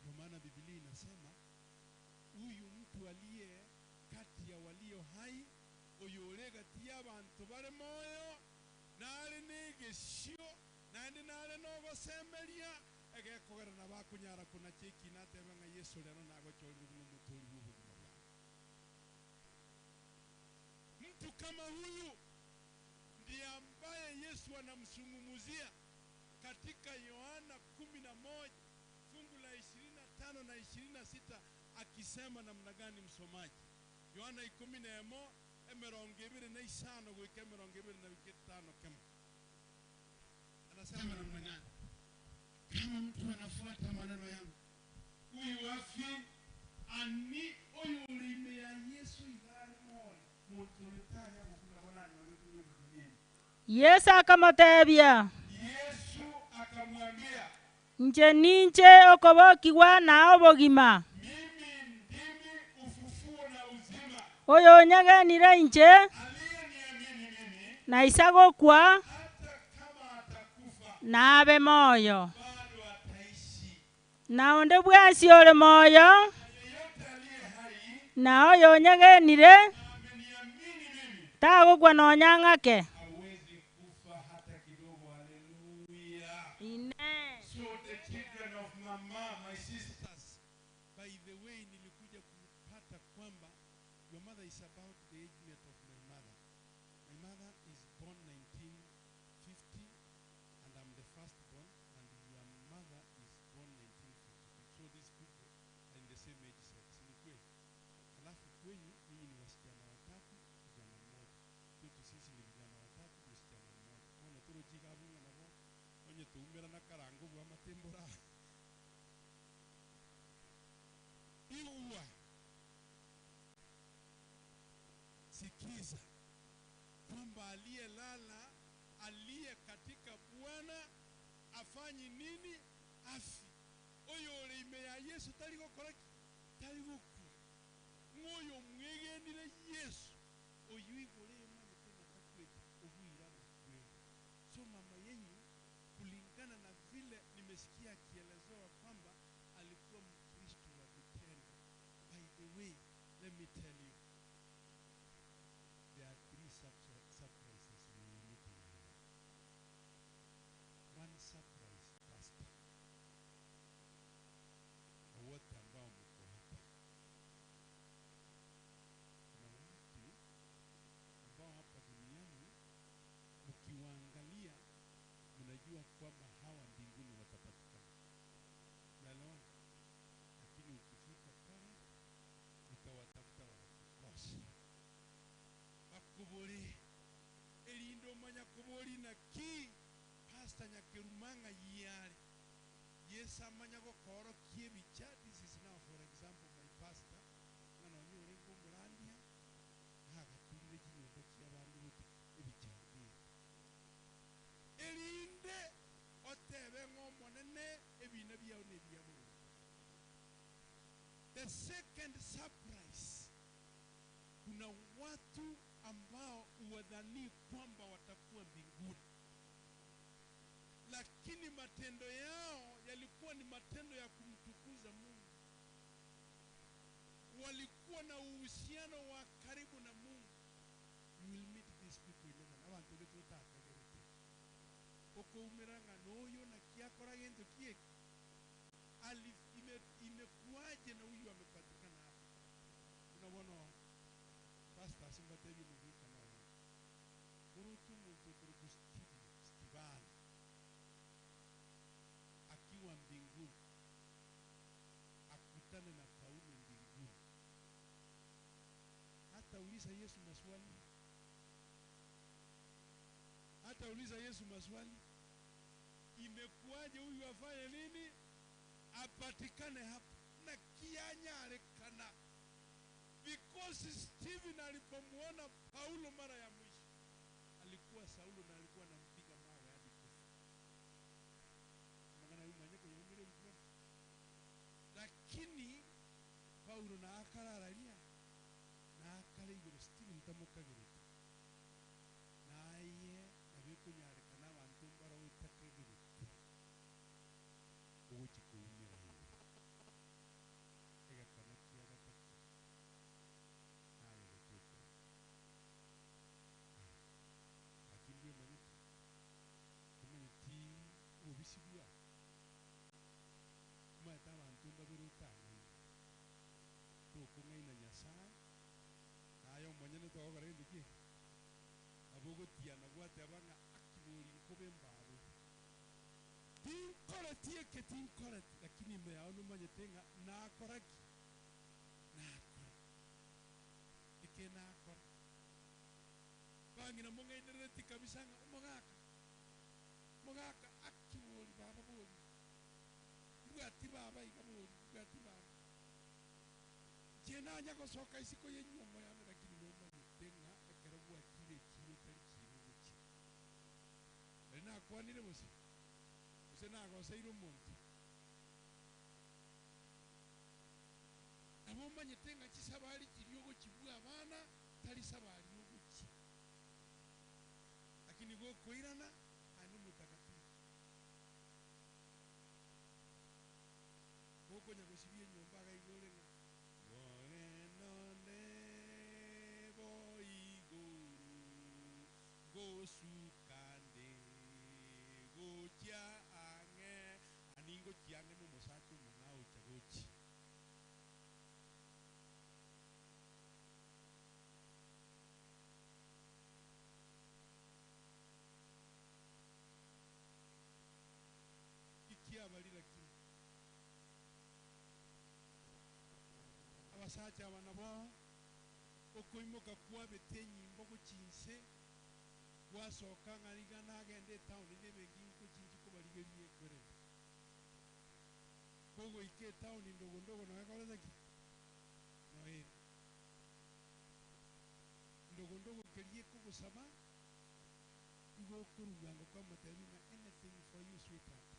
Ndio maana Biblia inasema huyu mtu aliye kati ya walio hai, oyore gati y'abanto bare moyo, nare n'egesio, naende nare n'ogosemeria, egekogera nabo akonyara konacha ekina atebe ng'a Yeso rero nagochorire buna omotori bwa obogima bwao. Mtu kama huyu ndiye ambaye Yesu anamzungumzia katika Yohana 11 fungu la 25 na 26 akisema namna gani, msomaji? Yohana 11 25 goika 25 kemo, anasema namna gani? Kama mtu anafuata maneno yangu, Huyu afi ani oyo ulime ya Yesu igari moyo muntu retaya gukura bona nyore dunia. Yesu akamotebia, Yesu akamwambia, nche ninche okobokigwa na obogima. Oyo onyegenire inche na isa gokwa nabe moyo, na onde bwensi ore moyo na oyo onyegenire tagokwa nonya ng'ake. So the children of mama, my sisters, by the way, nilikuja kupata kwamba your mother is about the age mate of my mother. My mother is born 1950 and I'm the first born, and your mother is born 1952. So these people are in the same age set. Si ni kweli? Alafu kwenyu ninyi ni wasichana watatu, kijana mmoja. Kwetu sisi ni vijana watatu, msichana mmoja. Ona turujiga abunga nabo onye tuumira na karango bwa matimbura. Iwa sikiza kwamba aliyelala aliye katika Bwana afanyi nini? Afi. Oyo ore ime ya Yesu tari gokora ki? Tari gokwa. Ng'oyo mwegenire Yesu oyu igoro emanyete ng'a takwete obwira amakweri. So mama yenyu, kulingana na vile nimesikia akielezewa kwamba alikuwa Mkristo wa vitendo. By the way, let me tell you, there are three surprises we will meet in heaven. One surprise, pastor, kwa wote ambao mko hapa, kuna watu ambao hapa duniani mkiwaangalia mnajua kwamba hawa mbinguni watapatikana. Naelewana? Lakini ukifika pale utawatafuta wanakukosa. Bakuburi erindo omanya kubori naki pastor Nyakerumanga yare Yesu amanya gokorokia ebicha. This is now for example my pastor ng'a nonye ore nkomorandia agaturire chinyomba chia abandu gote ebicha mbiri erinde otebe ng'omonene ebina biao na ebia boronge. The second surprise, kuna watu ambao huwadhani kwamba watakuwa mbinguni, lakini matendo yao yalikuwa ni matendo ya kumtukuza Mungu. Walikuwa na uhusiano wa karibu na Mungu. You will meet these people in heaven. Abantu betutakagerete okoumira ng'a noyo nakiakora gento kieki imekuwaje na huyu amepatikana hapa. Unabona pastor simbatebi mugwika nawe urutu muntu okuri Steve Stevana akiwa mbinguni akutane na Paulo mbinguni, hata uliza Yesu maswali, hata uliza Yesu maswali, imekuwaje huyu afanye nini apatikane hapa na kianyarekana. Because Stephen alipomuona Paulo mara ya mwisho alikuwa Saulo na alikuwa anampiga mawe hadi kufa. Magana huyu manyeko yaumire mkono. Lakini Paulo na akarararia na akare igoro Stephen tamukagirite naye nabikunyarikana abantu mbara utakagirite uguchi kuumira igoro egakana kia gatatu. Aye omonyene togokora gento ki eke? Nabo ogotiana gwateba ng'a aki bori nkobe mbabe. Tinkoreti eke tinkoreti, lakini ime yao nomanyete ng'a nakora ki? Nakora. Eke nakora. Bang'ina mong'ainerereti kabisa ng'a omogaka, omogaka aki bori baba bori. Mbwati baba iga bori, mbwati baba. Inche nanya gosoka isiko y'enyuomo yane, lakini nomanyete ng'a ekero gwachire echiiro tari chiiro gochia. Nari nakwanire gose? Gose nagoseire omonto? Nabo omanyete ng'a chisabari chiria ogochibua abana tari sabari ogochia. Lakini gokoirana aye nomotakatifu. Gokonya gosibia enyomba agaigwa ore ng'a Morena one boigoro ngosuka nde gochia ang'e ani ngochia ang'e nomosacha omong'ao ocha gochia. Ikiabari lakini. Abasacha aba nabo okoimoka kwabete enyimbo gochia inse, gwasoka ng'a iga nagende etaoni nebenki nkochi inche kobarigeria ekwerende. Kogoika etaoni ndogo ndogo noyo ekorete ki? Noyo ere. Ndogo ndogo keria ekogosaba igo okorua bwango kwamotebia ng'a anything for you sweetheart,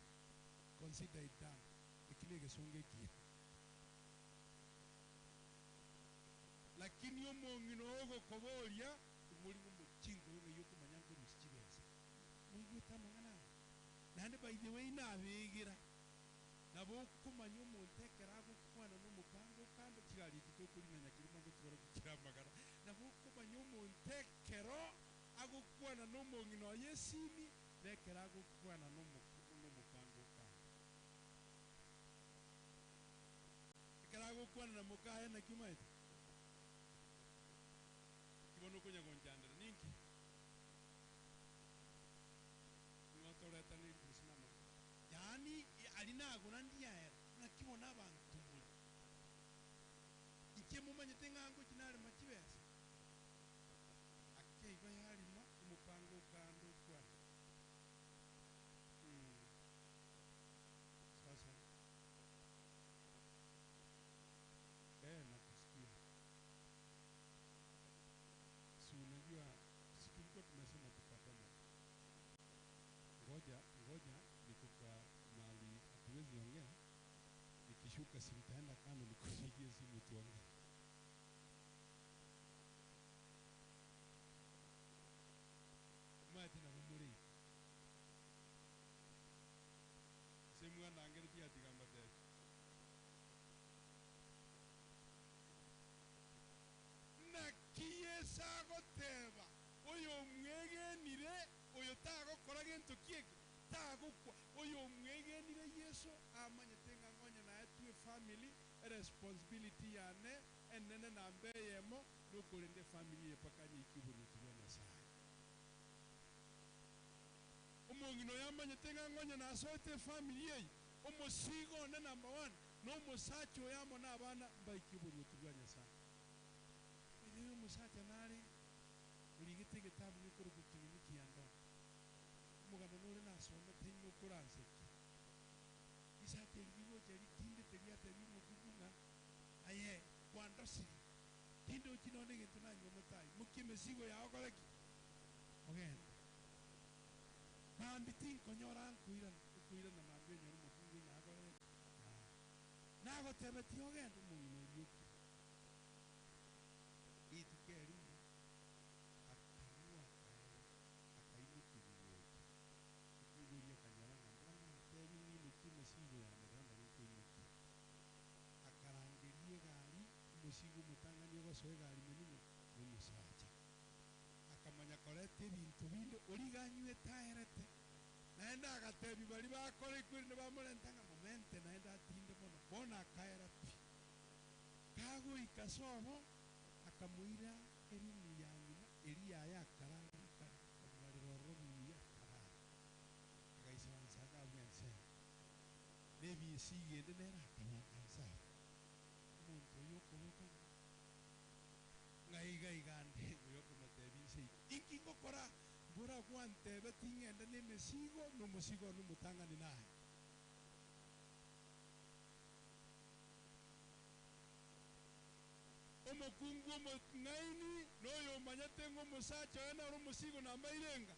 consider it done. Eki negesongo ekiya. Lakini omong'ina oo ogokoboria, omorimo omochingo ng'ai okomanya nkorusia chibesa. Moigwete amang'ana aya? Naende by the way nabegera. Nabo okomanya omonto ekero agokwana nomopango okande chigari echi tokorina nyakirima ngochikora gochira amagana. Nabo okomanya omonto ekero agokwana nomong'ina oye esimi na ekero agokwana nomopango okande. Ekero agokwana na mokaye naki omaete? Ki bono okonya gonchandera ninki? Ning'o otoretaneri gose namaguta? Yaani aria nagora ndiaera, naki bono abanto more? Inche momanyete ng'a ngochia narema chibesa? Ake igo yarima omopango okande okwane. Mmh. Sasa. Eh, nakusikia. Si unajua si tulikuwa tumesema tupatane. Ngoja, ngoja niko kwa mahali hatuwezi ongea. Nikishuka si nitaenda kando nikupigie simu tuongee. Omanyete nabo more iga. Ase mwanangere tiatiga mbatebie. Naki Yeso agoteba, Oyomwegenire, oyo tagokora gento ki'eke, tagokwa. Oyomwegenire Yeso amanyete ng'a nonye naetwe efamiri, eresponsibility yane enene namba eyemo nokorenda efamiri eye mpaka nyeike oboruoti bwa Nyasae. Omong'ina oyo amanyete ng'a nonye nasoete efamiri eye, omosigo one number one nomosacha oyo amo nabana mbaike oboruoti bwa Nyasae. By the way omosacha nare origete egetabu gekorokwa Kliniki ya Ndoa. Omogano nore nasomete inwe okoransekia. Risacha eri rigocha ritindete riatebia omokungu ng'a aye kwandosirie, tindochi nonya negento nanyuomete aye, imokia emesigo yao okore ki? Ogende. Mambia tinkonyora nkoirana, okoirana mambia onyore omokungu ng'a akorete ki? Yaya. Nagotebetie ogende, omong'ina oria okire. Rituko erimo akanywa akaera, akaimokerigwa gocha. Omokungu oria akanyora ng'a mbora nantebie ng'imokie emesigo yane rero nario nkoimokia. Akarangeria egari, omosigo omotang'ani ogosoa egari ime ning'o? Nomosacha. Akamanya koreta ebinto binde, oria iga anywete aerete. Naende agatebia baria bakora ekwerende bamorenta ng'a momente naende atinde mono. Bono akaera pi. Kagoika sobo, akamoira Erumu ya ng'ina eria yaye akarara akamwarera ororo buya akarara. Agaisaransa iga abwo ensemo. Na ebiesigo ende nere akabanga nse abwo. Omonto oyio okoboka ng'a ng'a iga iga nde oyo okomotebia inse iga, Inki ngokora? Mbora gwantebeti ng'ende nemesigo, na omosigo one omotang'ani naye. Omokungu omong'aini noyomanyete ng'a omosacha oye noro omosigo namba irenga?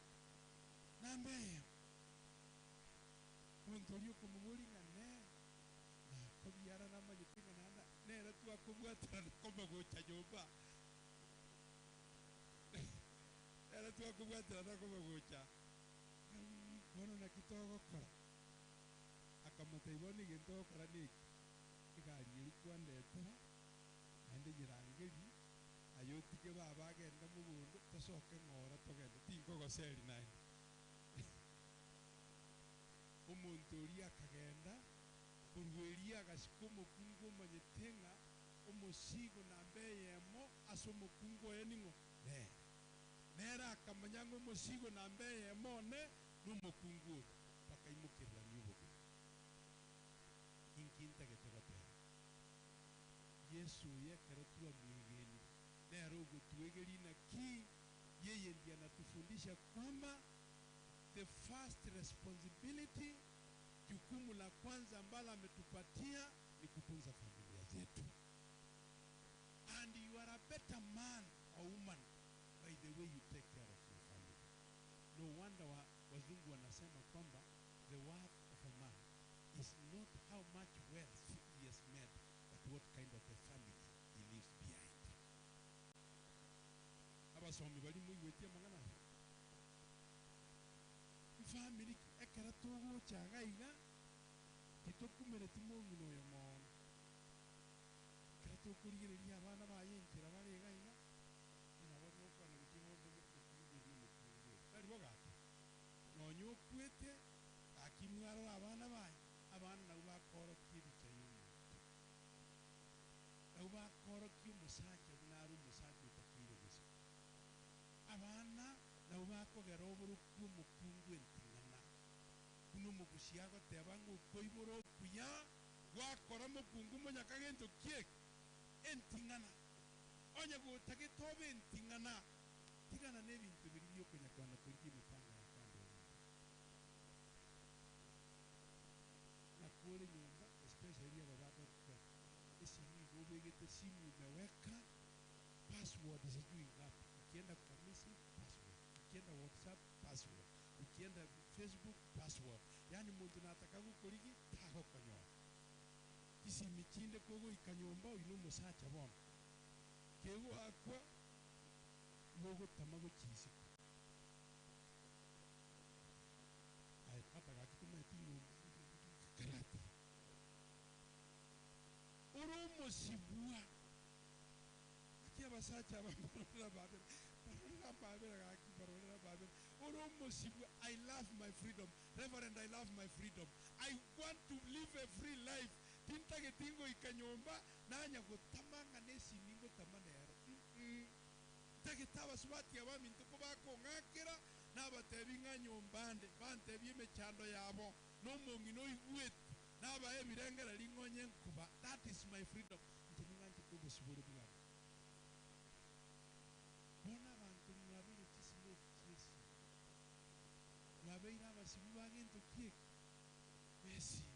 Namba eyemo. Omonto oria okomoboria ng'a nee, nakobiara namanyete ng'a naende nere twakobwaterana komogocha nyomba. Nere twakobwaterana komogocha. Bono naki togokora? Akamotebia, Bono egento ogokora neki, egari eria kwandetera, naende nyerangerie, aye otige baba agende mogondo, tosoke ng'ora togende, tinkogoseria naende. Omonto oria akagenda, korwa erio agasika omokungu omanyete ng'a omosigo namba eyemo ase omokungu oye ning'o? Nere. Nere akamanya ng'a omosigo namba eyemo one nomokungu oria, bakaimokererania obogima. Inki ntagete goteba? Yeso oyo ekero twamwegenire, nere ogotwegeria naki yeye ndiye anatufundisha kwamba the first responsibility, jukumu la kwanza ambalo ametupatia ni kutunza familia zetu. And you are a better man or woman by the way you take care of your family. No wonder wa, wazungu wanasema kwamba the worth of a man is not how much wealth he has made, but what kind of a family he leaves behind. Abasomi baria moigwetie amang'ana aya? Ifamiri ki ekero togocha iga iga titokumereti mong'ina oyo mono. Ekero tokorigereria abana baye enchera bare iga iga, ng'a nabo togokwana gochia bono omokungu oria omokungu oria. Tari bo gaki? Nonya okwete, gaki mwarora abana baye, abana nabwo bakoorokia ebicha y'omonto. Nabwo bakoorokia omosacha buna are omosacha otakeire gosikwa. Abana nabwo bakogera oborokwo omokungu enting'ana, buna omogusia agoteba ng'a okoibora okuya gwakora mokungu monyaka gento ki eke? Enting'ana. Onye gotagete obe enting'ana, tigana nebinto biria biokonyakwana korigia emepanga ya kando ya nyomba. Ng'akwa ore nyomba especially aba ba dot com, esimi igo obegete simu imeweka password sijui ngapi, ukienda kwa message password, ukienda whatsapp password, ukienda facebook password, yaani monto nataka gokorigi tagokonyora. Chisimi chinde kogoika nyomba oyio nomosacha bono, kegoakwa nogotama gochia isiko. Aye tata gaki tomaeti nyomba karati. Ore omosibwa. Gaki abasacha aba mbarorere amabera, mbarorere amabera gaki, mbarorere amabera. Ore omosibwa, I love my freedom, Reverend I love my freedom, I want to live a free life, tintageti ngoika nyomba nanya gotama ng'a nesimi ngotama nero, mm Ntagete abasubati abaminto kobakong'akera, nabatebi ng'a nyomba nde, bantebie emechando yabo, na omong'ina oigwete, nabae ebirengererio ng'onye nkoba, that is my freedom, inche ning'anchete obosibore bwane. Bono abanto mwabeire chislave chi'esimi, mwabeire abasibi ba gento ki eke? B'esimi.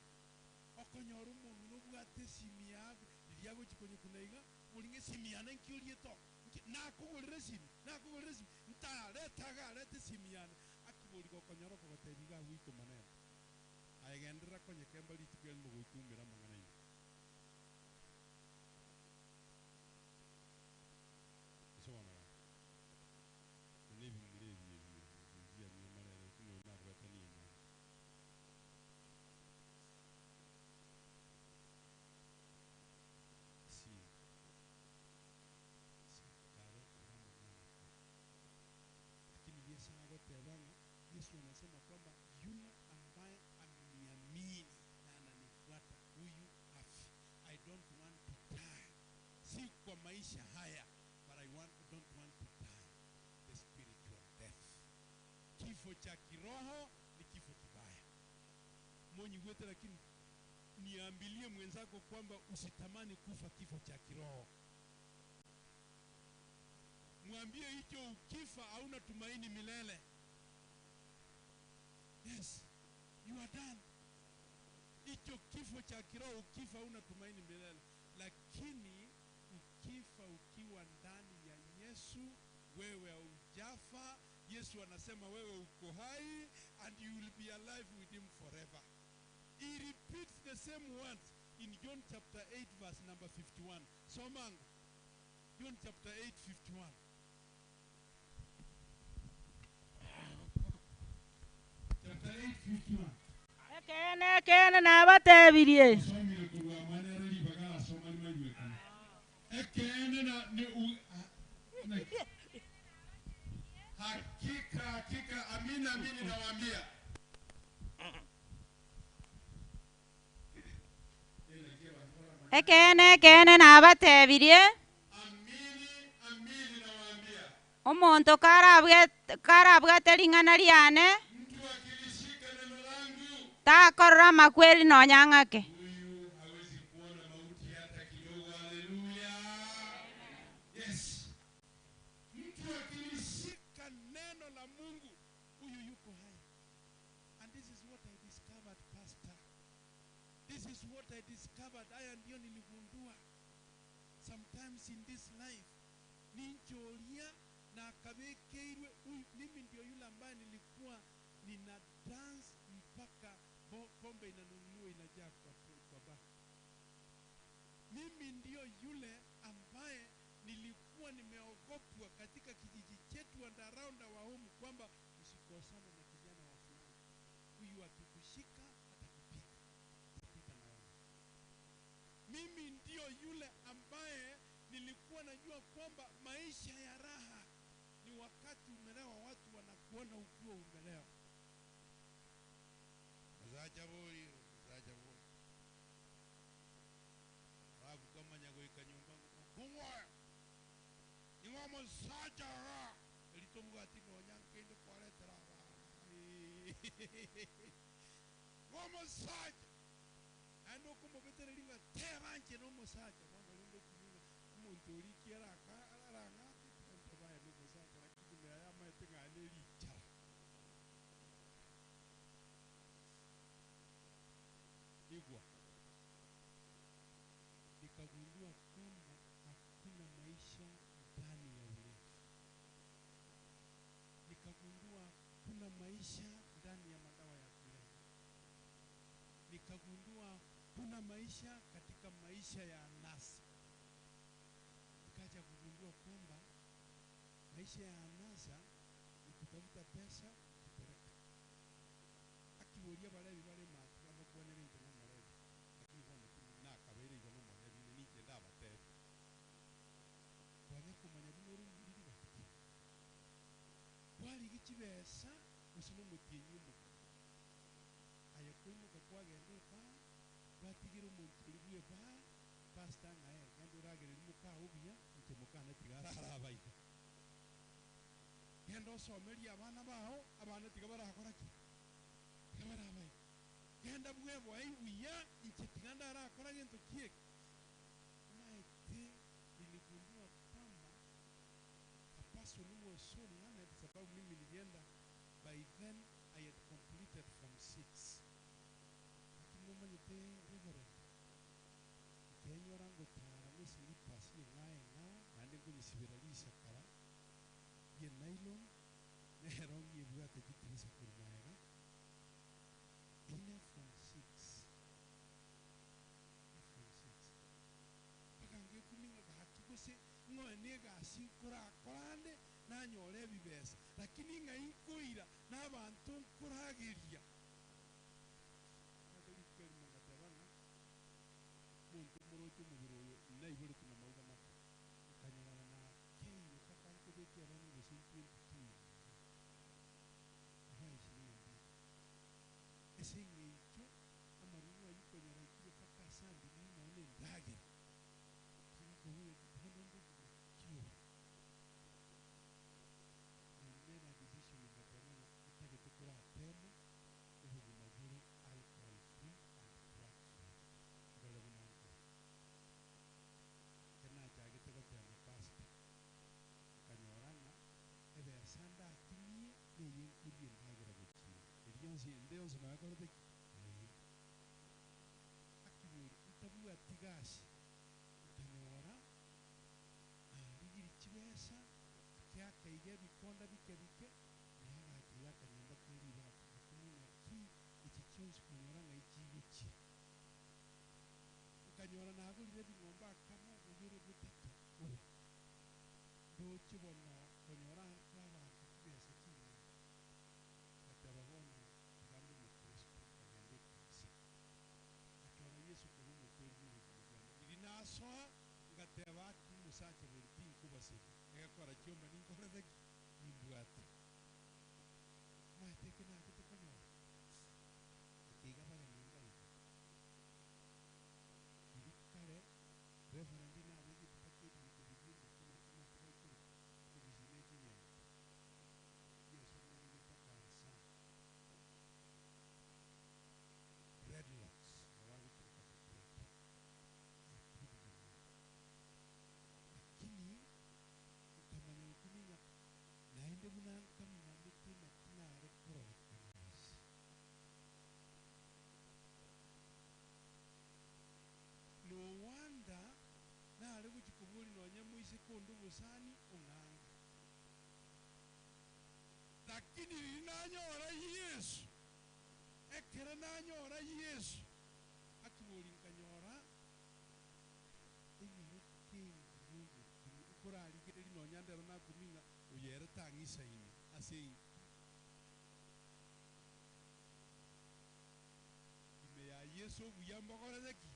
Okonyora omong'ina obwate esimi yaye, riria agochia konyekuna iga, bori ng'a esimi yane nki oriete oo? Nki nakogorera esimi? Nakogorera esimi? Ntareta iga arete esimi yane. Akibori gokonyora okogotebia iga agwo iko manene. Aye genderera konyekemba rituko erimo goika oumere amang'ana ime. Ase bono gaki, na nebimura ebi ebi ebi biamia amarere, buna oyo narwete niye mambia. Esimi, ase karetire amang'ana amakoro. Lakini Yeso agoteba ng'a, Yesu anasema kwamba yule ambaye ameniamini na ananifuata huyu hafi. I don't want to die, si kwa maisha haya but I want don't want to die the spiritual death. Kifo cha kiroho ni kifo kibaya. Monyigwete, lakini niambilie mwenzako kwamba usitamani kufa kifo cha kiroho. Mwambie hicho ukifa hauna tumaini milele. Yes, you are done. Hicho kifo cha kiroho ukifa hauna tumaini milele, lakini ukifa ukiwa ndani ya Yesu, wewe haujafa. Yesu anasema wewe uko hai and you will be alive with him forever. He repeats the same words in John chapter 8 verse number 51. Somango. John chapter 8 51. Chapter 8 51. Ekene ekene nabatebirie. Ekene na ni u, a, na, hakika hakika amina amini nawaambia. Ekene ekene nabatebirie. Omonto karabwate ring'ana riane takorora amakweri nonya ng'ake. Yes. Mtu akilishika neno la Mungu, huyu yuko hai. And this is what I discovered, Pastor. This is what I discovered. Haya ndio niligundua. Sometimes in this life, nincholia na akabekeirwe huyu. Mimi ndio yule ambaye nilikuwa nina dance mpaka pombe inanunuliwa inajaa kwa bar. Mimi ndio yule ambaye nilikuwa nimeogopwa katika kijiji chetu and around our home kwamba usikosane na kijana wa fulani, huyu akikushika atakupiga, atapita na wewe. Mimi ndio yule ambaye nilikuwa najua kwamba maisha ya raha ni wakati umelewa, watu wanakuona ukiwa umelewa. Musacha buri, musacha buri. Alafu kama nyagoika nyumba kungwa. Ningwa musacha ra. Elitongo ati no nyankende kwaretera ba. Ngwa musacha. Ando kumubetere linga tebanche no musacha. Mwana lindo kuminga umuntu ori kiara ka aranga ante bae no musacha lakini me aya maete ngane lichara. Igwa. Nikagundua kwamba hakuna maisha ndani ya ulevi. Nikagundua hakuna maisha ndani ya madawa ya kulevya. Nikagundua kuna maisha katika maisha ya anasa. Nikaja kugundua kwamba maisha ya anasa ni kutafuta pesa kupeleka. Akiworia balevi bale matu bamakwanere inje n'omulevi lakini bono nakabeire igo n'omulevi ninche ndabatebia kwanya kumanya bino orumuriri batiki kwarigi chibesa gose nomotienyi omoka aye koimoka kwagenda ebaa gwatigira omonto ori bwa ebaa pastor ng'aye genda oragereria mokaa obuya inche mokana tiga araraba iga genda osomerie abana bao abana tiga barakora ki tiga baraba iga genda bweboe buya inche tiga ndarakora gento kieke. Maete niligundua kwamba a person who was so learned, sababu mimi nilienda by then I had completed form 6 lakini nomanyete reverend nkenyora ngotara nesilipas eng'ao eng'ao naende nkonyesibera risakara rie nylon nero ng'ebwate chitirisa korwa maega ine form 6 form 6 mpaka ngekuminga gaki gose ng'oe na egasi nkorakorande nanyora ebibesa lakini ng'ai nkoira na abanto nkorageria ngateba ng'a monto moroche omobere oyo naiboretwe na mauga maka nkanyora na keire mpaka nkobeka erong'i gose 22 aba 22 ase eng'encho amarungu aywo konyora aikire mpaka ase ambiri nonye endagera. Egasi ende yonsi nakorete ki? Akibori ntabwati gasi, nkanyora narigiri chibesa, ake akaiga ebikonda bike bike, naagacha iga akanyomba ke ribati, ngakumia ng'aki echi chionsi konyora ng'ai chigochia. Nkanyora nagorire ebing'ombe akamo, bobere, botato, bobe. Ndoche bono konyora nkoa abanto chibesa chinyinge. Ngateba bono tiga mbe omokristo, nkagenda ekanisa. Ngachora Yeso koba omotoori bw'obogima bwane. Riria nasoa, ngateba, Aki omosacha bori tinkobaseria, egekora chiombe ninkorete ki? Nimbwate. Omanyete eke nachete konyora? Eke iga bageni mbaiga. Riria kare Reverend nabegete mpaka ebinto biria emechie naki omanyete baikorokwa, ebisi ne chinyongo. Yeso naigete akansa dreadlocks nabo agochiroka chidread yakirire mono. Lakini nkamanya gokumia ng'a naende buna nkamomanyete naki nare kororekana gose. No wonder nare gochia koboria nonye moiseke onde obosani ong'anga. Lakini riria nanyora Yeso, ekero nanyora Yeso, akiboria nkanyora enyaroke engiya ogokumia, nkorarigereria nonya ndero nakumia ng'a oyo ere tang'isaini ase Ime ya Yeso obuya mbogorete ki?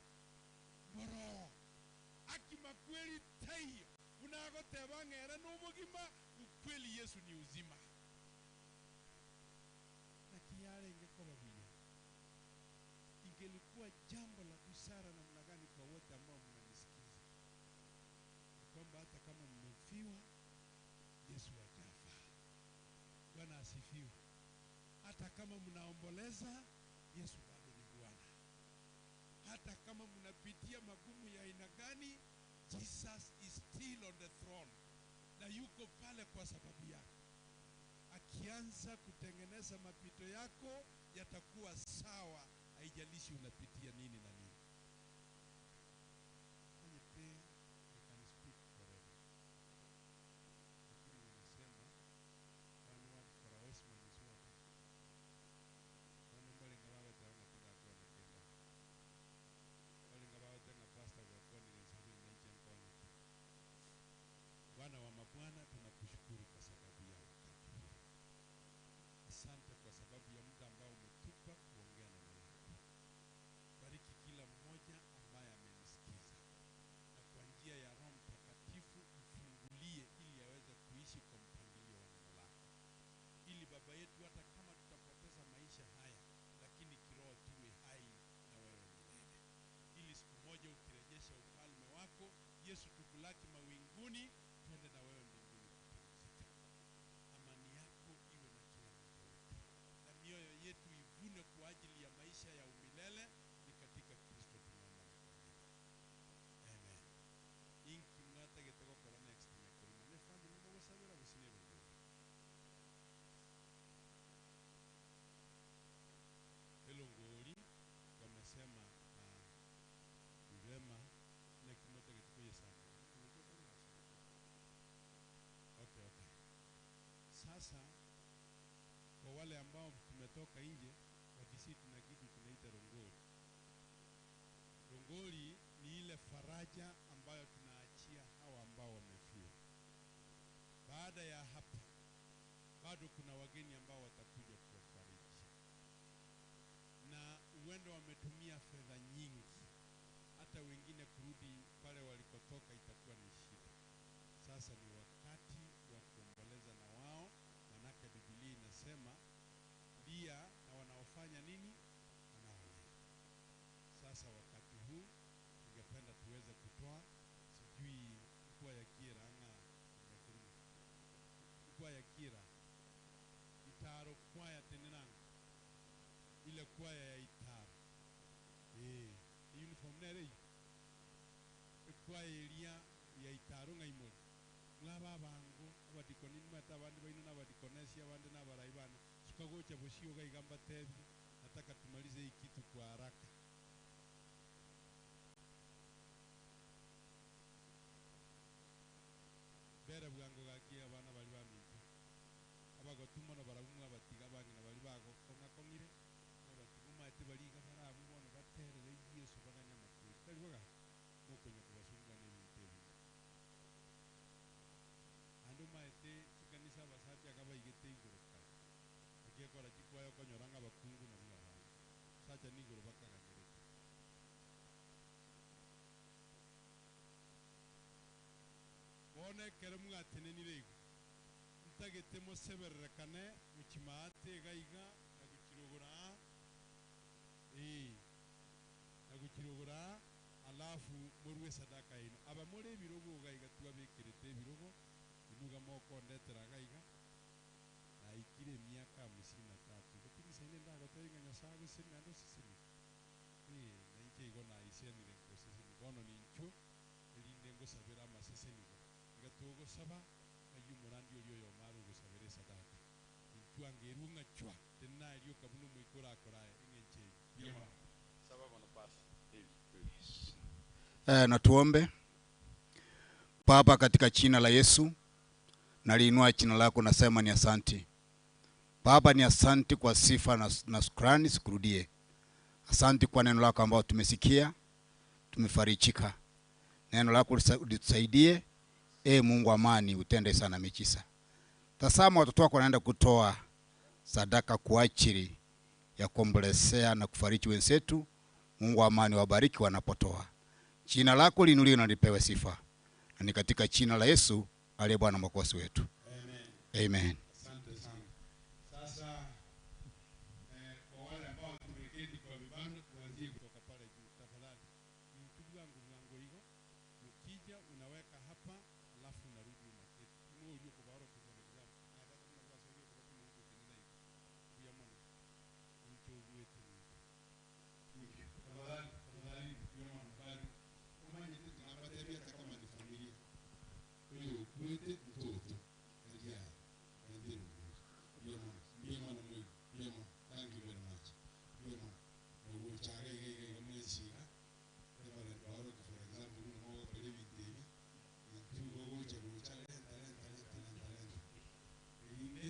Mboroo. Aki makweri taiyo, buna agoteba ng'a ere nobogima, ukweli Yesu ni uzima. Naki yarenge koba buya, ingelikuwa jambo la busara namna gani kwa wote ambao mnanisikiza, ya kwamba hata kama mmefiwa, Yesu hajafa. Bwana asifiwe. Hata kama mnaomboleza, Yesu bado ni Bwana. Hata kama mnapitia magumu ya aina gani, Jesus is still on the throne, na yuko pale kwa sababu yako. Akianza kutengeneza mapito yako yatakuwa sawa, haijalishi unapitia nini na nini. Onye pe, I can speak forever. Lakini wanasema one word for a horseman is what? Bono mbarenga bagoteba ng'a tindakwana kende aa. Mbarenga bagoteba ng'a pastor gwakwanire inse buna nainche nkonyete. Bwana wa mabwana tunakushukuru kwa sababu ya wakati huu. Asante kwa sababu ya muda ambao umetupa kuongea neno lako. Bariki kila mmoja ambaye amenisikiza, na kwa njia ya Roho Mtakatifu mfungulie ili aweze kuishi kwa mpangilio wa neno lako, ili Baba yetu, hata kama tutapoteza maisha haya, lakini kiroho tuwe hai na wewe milele, ili siku moja ukirejesha ufalme wako Yesu, tukulaki mawinguni, twende na wewe mbinguni kupumzika. Amani yako iwe na kila mmoja wetu, na mioyo yetu ivune kwa ajili ya maisha ya umilele. Ni katika Kristo tunaomba na kuamini, amen. Inki mwatagete gokora next nyakorima ne family mogosabera gose ne erongori elongori wamesema ni vema naki mwatagete koyesanga. Okay, okay. Sasa kwa wale ambao tumetoka nje, Wakisii tuna kitu tunaita rongori. Rongori ni ile faraja ambayo tunaachia hawa ambao wamefiwa. Baada ya hapa, bado kuna wageni ambao watakuja kuwafariji, na huenda wametumia fedha nyingi, hata wengine kurudi pale walikotoka itakuwa ni shida. Sasa ni wakati wa kuomboleza na wao, manake Biblia inasema lia na wanaofanya nini? Wanaolia. Sasa wakati huu ningependa tuweze kutoa, sijui mkwa ya kira anga mkwa ya kira itaro kwaya tenenanga ile kwaya ya itaro uniform nere ekwaya eria ya itaro ng'aimori mwaba abango abadikoni nimwete abande baino na abadikonesi abande na abarai bane. Mogosuka gocha bosio iga iga mbatebie, nataka tumalize hii kitu kwa haraka. Bera bwango gaki abana baria baminto. Abagotu mono barabwo mwabatiga abang'ina baria bagokong'akong'ire, mwabatiga omanyete baria iga barabwo bono baterere Yeso baganye amakweri. Tari bo gaki? Mokonya kobasumbua nebinto ebinge. Naende omanyete chikanisa abasacha iga baigete igoro kare. Naki ekora chikwaya okonyora ng'a abakungu nabwo abange. Abasacha nigoro bakaganyerete. Bono ekero mwatenenire igo, ntagete mosebererekane gochia maate iga iga na gochirogora aa, ee, na gochirogora aa, alafu morue esadaka yaino. Aba more ebirogo iga iga twabekerete ebirogo, inwe iga mokondetera iga iga, naikire emiaka hamsini na tatu. Igo tingisaine ndagotebie ng'a Nyasae agosesenie naende osesenie. Ee, nainche igo naisenire nkoseseni. Bono ninchwo erinde ngosabere amasesenigo. Iga togosaba, ng'ai omorandi oria oyomo are ogosabera esadaka. Inchwo angerwe ng'a chwa, tenena aria oka buna omoika orakore aye, eng'encho eyio. Mbuya mono. Saba bono pastor. Eh, na tuombe. Baba, katika jina la Yesu naliinua jina lako, nasema ni asanti Baba, ni asanti kwa sifa na, na shukrani sikurudie. Asanti kwa neno lako ambao tumesikia, tumefarijika. Neno lako litusaidie. E Mungu amani, utende sana miujiza. Tazama watoto wako wanaenda kutoa sadaka kwa ajili ya kuombolezea na kufariji wenzetu. Mungu wa amani wabariki wanapotoa. Jina lako liinuliwe na lipewe sifa, na ni katika jina la Yesu aliye Bwana Mwokozi wetu. Amen. Amen. Asante sana. Sasa eh, kwa wale ambao tumeketi kwa vibanda tuanzie kutoka pale juu tafadhali. Mtugu wangu mlango higo. Mkija unaweka hapa alafu unarudi unaketi. Mwe ulio kwa baro kwa example. Na hata kama kwa sababu kwa sababu Mungu tengeneza hivi. Kuya mono. Mtu wetu. Tafadhali, tafadhali kuya mono bali. Umanye tunabatebia hata kama ni familia. Huyo kwete mtoto. Ndio. Ndio. Mbuya mono, mbuya mono mwe, mbuya mono. Thank you very much. Mbuya mono. Ogochaga iga iga iga mwesiga. Reverend Baroki for example, buna mogokora ebinto ebi, intwe igo ogocha gocha renta renta renta renta renta. Erinde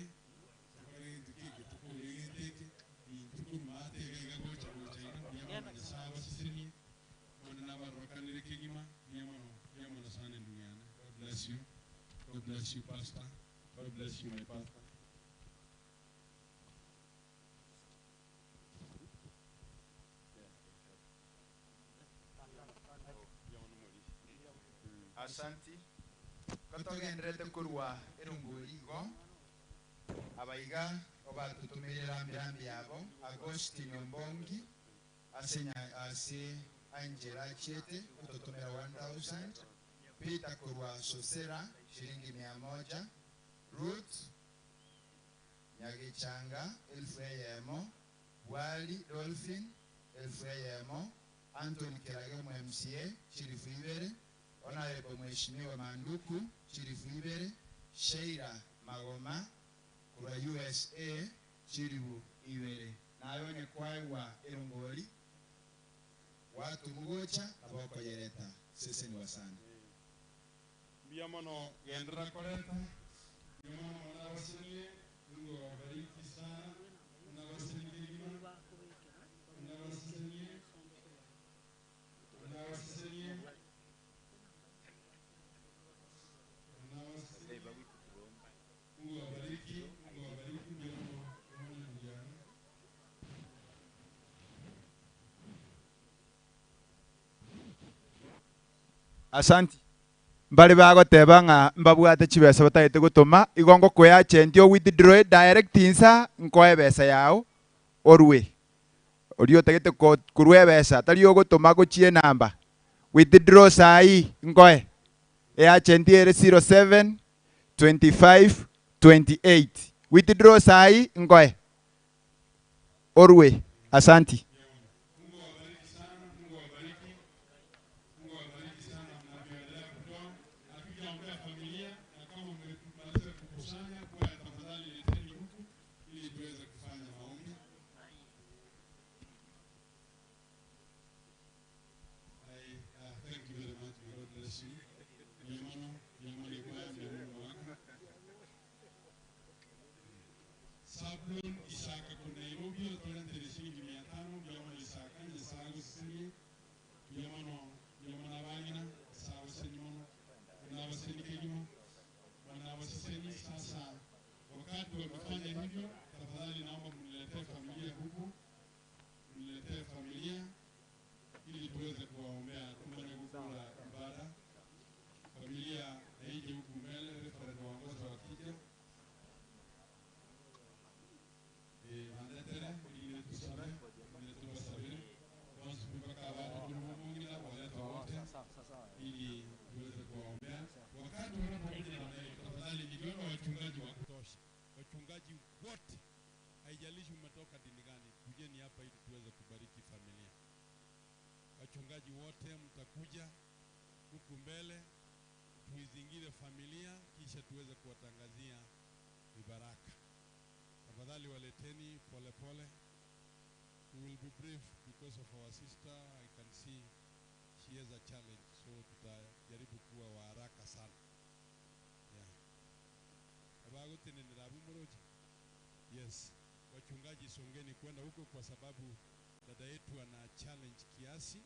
tokore egento keke tokore egento eke, intwe korwa maate iga iga gocha gocha iga, mbuya mono Nyasaye abasesenie, bono nabarokanire kegima, mbuya mono, mbuya mono sana endugu yane. God bless you. God bless you, Pastor. God bless you, my pastor. Asanti. Kotogenderete korwa erongori igo, abaiga obatutumirira rambirambi yabo, Agostino Mbongi, ase nya- ase Angela achiete, ototumira 1000, Peter korwa Sosera, shilingi mia moja, Ruth Nyagechanga, elfu eyemo, Bwali Dolphin, elfu eyemo, Anthony Kirage mu MCA, chilifu ibere, Honorable Mheshimiwa Manduku, chilifu ibere, Sheila Magoma, kurwa USA, chilifu ibere. Nayo nyekwaigwa erongori, watu mugocha, abokoyereta, sese ni wasana. Mbuya mono gendera koreta. Mbuya mono mwana abasenie, Mungu awabariki sana. Mwana abasenie kegima. Mwana abasenie. Mwana abasenie. Mwana abasenie. Mungu awabariki, Mungu awabariki. Mbuya mono mwana ndugu yangu. Asanti. Mbari bagoteba ng'a mbabwate chibesa batagete gotoma, igo ngokoyachentia withdraw direct insa nkoe ebesa yao orwe. Oria otagete korwa ebesa tari ogotoma gochia enamba. Withdraw sahi nkoe. Eachentia ere 07 25 28. Withdraw sahi nkoe. Orwe. Asanti. Mungu awabariki sana, Mungu awabariki. Mungu awabariki sana mnavyoendelea kutoa. Hatujaombea familia na kama mmemaliza kukusanya, kwa tafadhali leteni huku ili tuweze kufanya abaseseni kegima. Bwana abaseseni. Sasa wakati wamefanya hivyo, tafadhali naomba mniletee familia huku, mniletee familia ili tuweze kuwaombea. Tumane kukula ibada, familia na ije huku mbele, reverend waongoza wakija. Bandetere ili tusabe, ili tubasabire bonse mpaka abantu tulimumungila waleta wote ili tuweze kuwaombea. Wakati wanapokuja namna hiyo, tafadhali nikiona wachungaji wa kutosha, wachungaji wote, haijalishi umetoka dini gani, kujeni hapa ili tuweze kubariki familia. Wachungaji wote mtakuja huku mbele, tuizingire familia, kisha tuweze kuwatangazia mibaraka. Tafadhali waleteni pole pole. We will be brief because of our sister. I can see she has a challenge, so tutajaribu kuwa wa haraka sana. Yeah. Abagotenenera abumoroji. Yes, wachungaji songeni kwenda huko kwa sababu dada yetu ana challenge kiasi.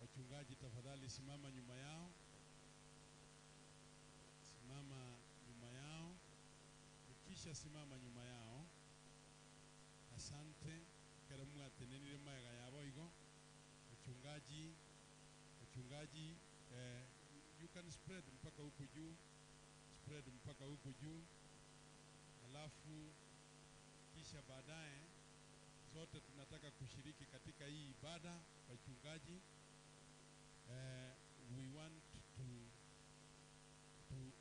Wachungaji tafadhali simama nyuma yao, simama nyuma yao. Ukisha simama nyuma yao, asante karamu atenenire maega yabo igo. Wachungaji, wachungaji, you can spread mpaka huku juu, spread mpaka huku juu, alafu kisha baadaye zote tunataka kushiriki katika hii ibada wachungaji. We want to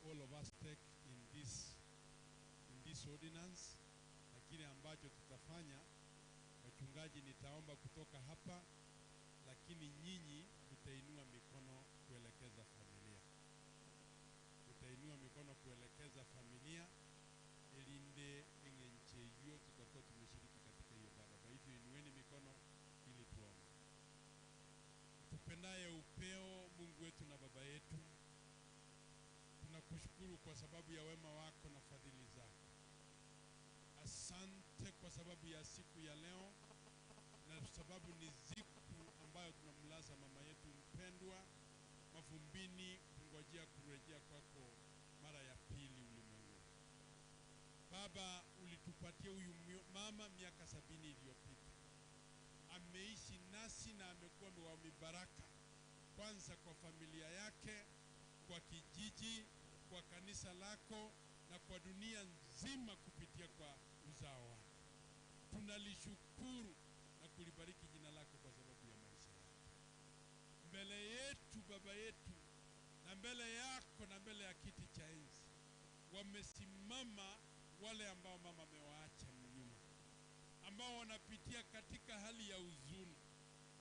all of us take in this ordinance, na kile ambacho tutafanya wachungaji, nitaomba kutoka hapa, lakini nyinyi mtainua mikono kuelekeza familia, mtainua mikono kuelekeza familia ilinde eng'enche hiyo tutakuwa tumeshiriki katika hiyo ibada. Kwa hivyo inueni mikono ili tuombe. Tupendaye upeo, Mungu wetu na Baba yetu, tunakushukuru kwa sababu ya wema wako na fadhili zako. Asante kwa sababu ya siku ya leo, na sababu ni siku ambayo tunamlaza mama yetu mpendwa mavumbini, kungojea kurejea kwako mara ya pili ulimwenguni. Baba, ulitupatia huyu mama miaka 70 iliyopita, ameishi nasi na amekuwa wa mibaraka, kwanza kwa familia yake, kwa kijiji, kwa kanisa lako na kwa dunia nzima kupitia kwa uzao wake. Tunalishukuru na kulibariki jina lako kwa sababu ya maisha yake. Mbele yetu Baba yetu na mbele yako na mbele ya kiti cha enzi wamesimama wale ambao mama amewaacha nyuma, ambao wanapitia katika hali ya huzuni,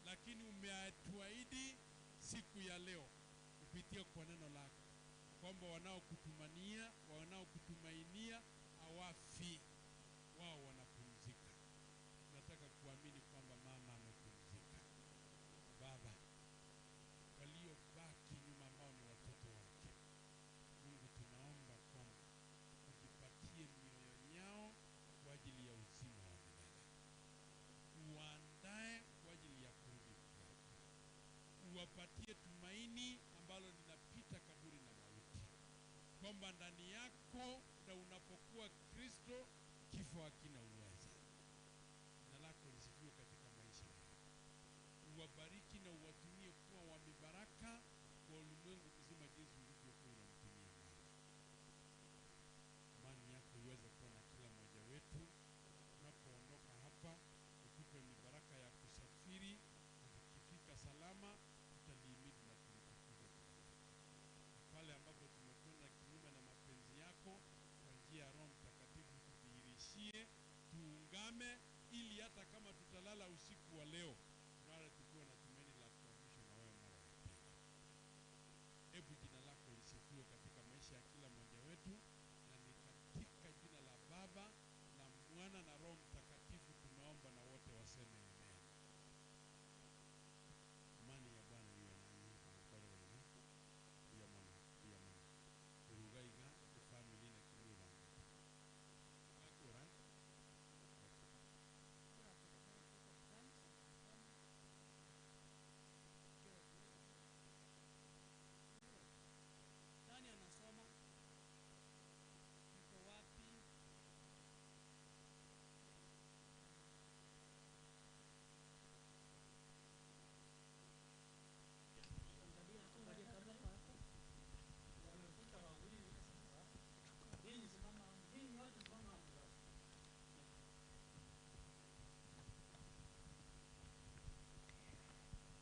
lakini umetuahidi siku ya leo kupitia kwa neno lako kwamba wanaokutumania, wanaokutumainia hawafi, wao wanapumzika. Tunataka kuamini kwamba mama amepumzika. Baba, waliobaki nyuma ambao ni watoto wake, Mungu tunaomba kwamba ujipatie mioyo yao kwa ajili ya uzima wa milele, uwaandae kwa ajili ya kurudi kwako, uwapatie tumaini ambalo linapita kaburi na mauti, kwamba ndani yako na unapokuwa Kristo kifo hakina uweza. Jina lako lisifiwe katika maisha yao. Uwabariki na uwatumie kuwa wa mibaraka kwa ulimwengu mzima, jinsi ulivyokuwa unamtumia mama. Amani yako iweze kuwa na kila mmoja wetu tunapoondoka hapa, utupe mibaraka ya kusafiri, na tukifika salama tutalihimidi na kulitukuza jina lako. Na pale ambapo tumekwenda kinyume na mapenzi yako, kwa njia ya Roho Mtakatifu tudhihirishie, tuungame, ili hata kama tutalala usiku wa leo, tulale tukiwa na tumaini la kuamshwa na wewe mara ya pili. Hebu jina lako lisifiwe katika maisha ya kila mmoja wetu, na ni katika jina la Baba na Mwana na Roho Mtakatifu tunaomba, na wote waseme amen. Amani ya Bwana iwe nanyi. Abakore baino buya mono, buya mono. Eruga iga efamily na kimwe bangete Gakora.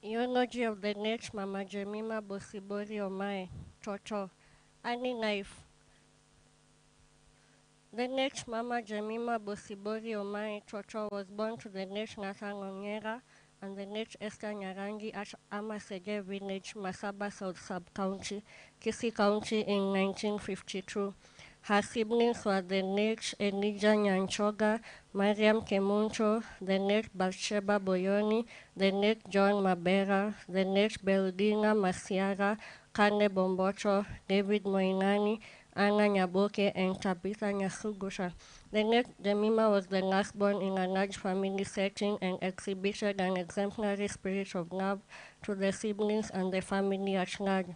Eulogy of the late Mama Jemima Bosibori Omae, Toto, Early Life. The late Mama Jemima Bosibori Omae Toto was born to the late Nathan Ongera and the late Esther Nyarangi at Amasege Village, Masaba South Sub-County, Kisii County in 1952. Her siblings were the late Elijah Nyanchoga, Mariam Kemunto, the late Bathsheba Boyoni, the late John Mabera, the late Beldina Masiara, Kane Bomboto, David Moinani, Anna Nyaboke, and Tabitha Nyasugusha. The late Jemima was the last born in a large family setting and exhibited an exemplary spirit of love to the siblings and the family at large.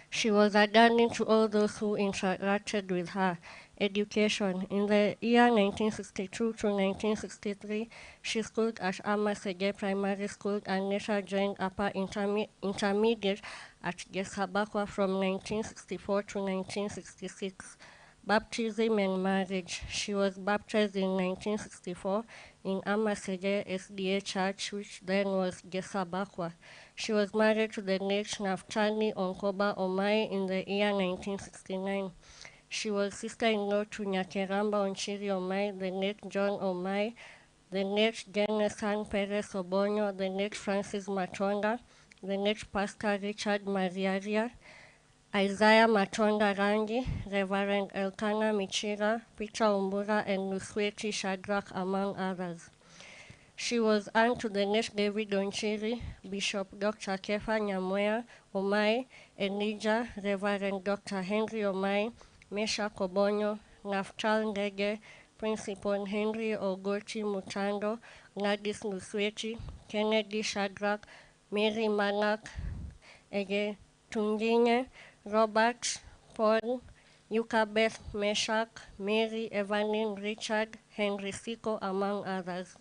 She was a darling to all those who interacted with her. Education. In the year 1962 to 1963, she schooled at Amasege Primary School and later joined Upper Intermediate at Gesabakwa from 1964 to 1966. Baptism and marriage. She was baptized in 1964 in Amasege SDA Church, which then was Gesabakwa. She was married to the late Naftali Onkoba Omai in the year 1969. She was sister-in-law to Nyakeramba Onchiri Omai, the late John Omai, the late Genesan Perez Obonyo, the late Francis Matonga, the late Pastor Richard Mariaria, Isaiah Matonga Rangi, Reverend Elkana Michira, Peter Umbura, and Lusweti Shadrach, among others. She was aunt to the late David Onchiri, Bishop Dr. Kefa Nyamwea Omai, Elijah, Reverend Dr. Henry Omai, Mesha Kobonyo, Naftal Ndege, Principal Henry Ogoti Mutando, Gladys Lusweti, Kennedy Shadrach, Mary Malak, Ege Tunginye, Robert, Paul, Yukabeth Meshach, Mary Evelyn Richard, Henry Siko, among others.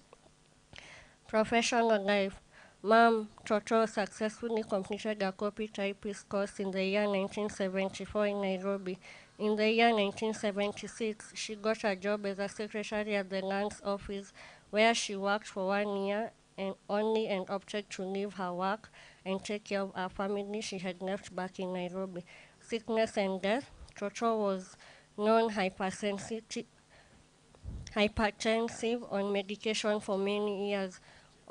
Professional life. Mom Toto successfully completed a copy typist course in the year 1974 in Nairobi. In the year 1976, she got a job as a secretary at the Lands Office, where she worked for 1 year and only and opted to leave her work and take care of her family she had left back in Nairobi. Sickness and death. Toto was known hypertensive on medication for many years.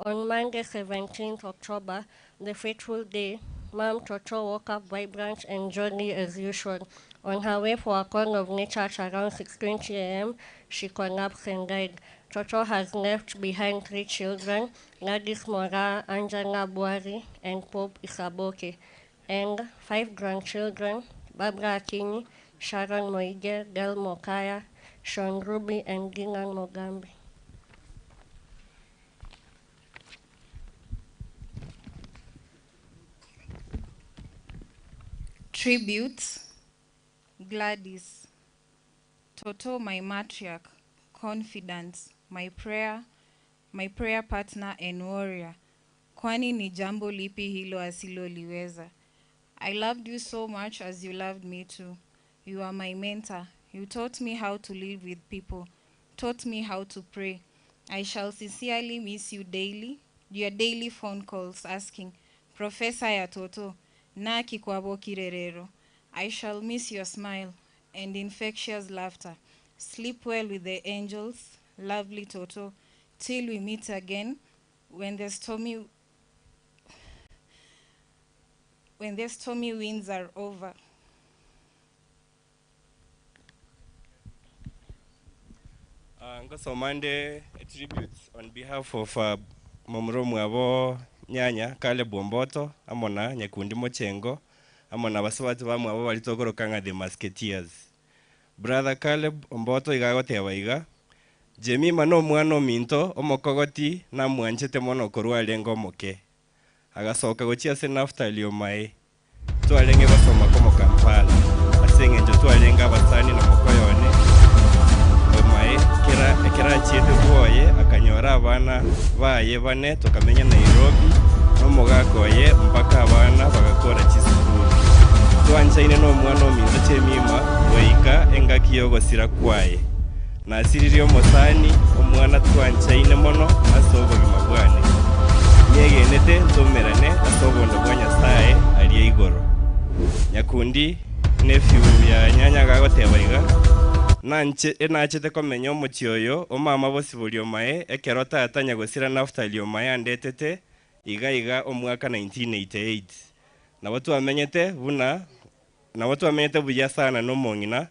On Monday, 17th October, the fateful day, Mom Toto woke up vibrant and jolly as usual. On her way for a call of nature at around 6:20 a.m., she collapsed and died. Toto has left behind 3 children, Gladys Mora, Angela Buari, and Pope Isaboke, and 5 grandchildren, Barbara Akinyi, Sharon Moige, Del Mokaya, Sean Ruby, and Dylan Mogambi. Tributes, Gladys, Toto, my matriarch, confidant, my prayer partner and warrior. Kwani ni jambo lipi hilo asiloliweza? I loved you so much as you loved me too. You are my mentor. You taught me how to live with people, taught me how to pray. I shall sincerely miss you daily, your daily phone calls asking, Professor ya Toto, naki kwabo kirerero. I shall miss your smile and infectious laughter. Sleep well with the angels, lovely Toto, till we meet again when the stormy winds are over. Ngosomande tributes on behalf of momuro mwabo nyanya Caleb Omboto amona Nyekundi Mochengo amona basubati bamwabo balitogorokanga the Musketeers. Brother Caleb Omboto igagoteba iga Jemima no mwana ominto omokogoti namwanchete mono korwa arenge omoke agasoka gochia ase Naftali omae twarenge gosoma komo Kampala ase eng'encho twarenge abasani na mokoyone omae kera ekero achiete bwoye akanyora abana baye bane tokamenya Nairobi nomogaka oye mpaka abana bagakora chisukuru twanchaine na omwana ominto Jemima goika engaki yogosira kwaye nasiririe omosani omwana twanchaine mono ase obogima bwane. Nyegenete ntoumerane ase obondo bwa Nyasae aria igoro. Nyakundi, nephew ya nyanya gagoteba iga, Nanche enachete komenya omochie oyo o mama bosibori omae ekero tata nyagosira Naftali omae andetete iga iga omwaka 1988. Nabo twamenyete buna nabo twamenyete buya sana nomong'ina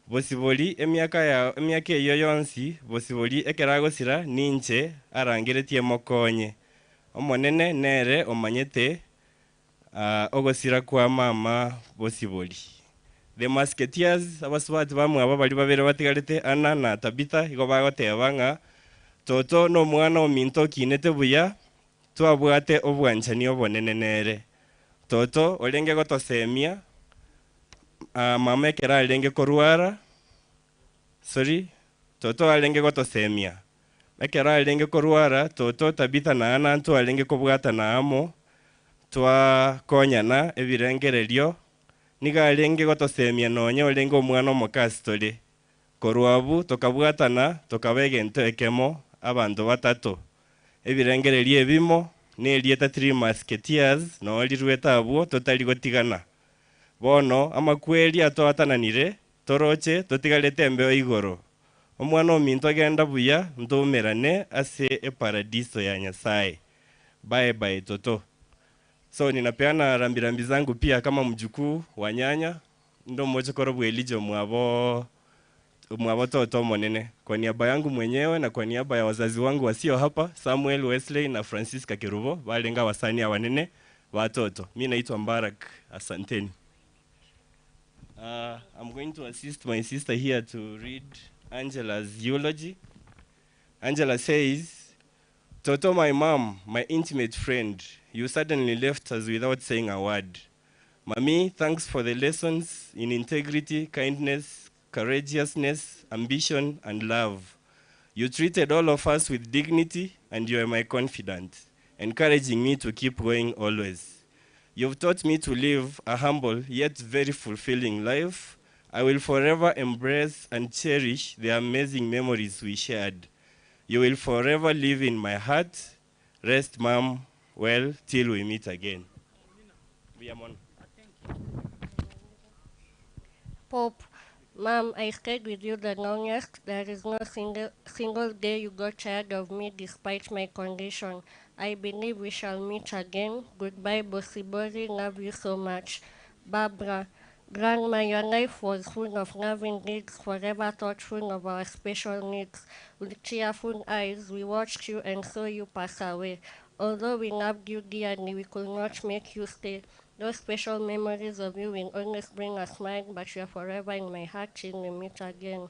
Bosibori emiaka ya emiaka eyio yonsi, bosibori ekero agosira, ninche arangeretie mokonye. Omonene nere omanyete ogosira kwa mama bosibori. The Musketeers, abasubati bamwabo baria babere batigarete, Anna na Tabitha, igo bagoteba ng'a Toto nomwana ominto okinete buya, twabwate obwanchani obonene nere. Toto orenge gotosemia mama ekero arenge korwara, sorry, toto arenge gotosemia. Ekero arenge korwara, toto, Tabitha na Anna ntwarenge kobwatana amo, twakonyana ebirengererio, nigo arenge gotosemia nonye orenge omwana omoke ase tore. Korwa abwo tokabwatana tokaba egento ekemo, abanto batato. Ebirengererio ebimo, na erieta Three Musketeers noo riruete abwo totari gotigana. Bono amakweri atoatananire, toroche totigarete embeo igoro. Omwana ominto genda buya ntoumerane ase eparadiso ya Nyasae. Bye bye Toto. So ninapeana rambirambi zangu pia kama mjukuu wa nyanya, inde omochokoro bwa Elijah omwabo omwabo Toto omonene. Kwa niaba yangu mwenyewe na kwa niaba ya wazazi wangu wasio hapa, Samuel Wesley na Francisca Kerubo, barenge abasani abanene ba Toto. Mi naitwa Mbarak, asanteni. I'm going to assist my sister here to read Angela's eulogy. Angela says, Toto, my mom, my intimate friend, you suddenly left us without saying a word. Mami, thanks for the lessons in integrity, kindness, courageousness, ambition, and love. You treated all of us with dignity, and you are my confidant, encouraging me to keep going always. You've taught me to live a humble yet very fulfilling life. I will forever embrace and cherish the amazing memories we shared. You will forever live in my heart. Rest, Mom, well, till we meet again. Pope, Mom, I stayed with you the longest. There is no single day you got tired of me despite my condition. I believe we shall meet again. Goodbye, Bosibori. Love you so much. Barbara, Grandma, your life was full of loving deeds, forever thoughtful of our special needs. With tearful eyes, we watched you and saw you pass away. Although we loved you dearly, we could not make you stay. Those special memories of you will always bring a smile, but you are forever in my heart till we meet again.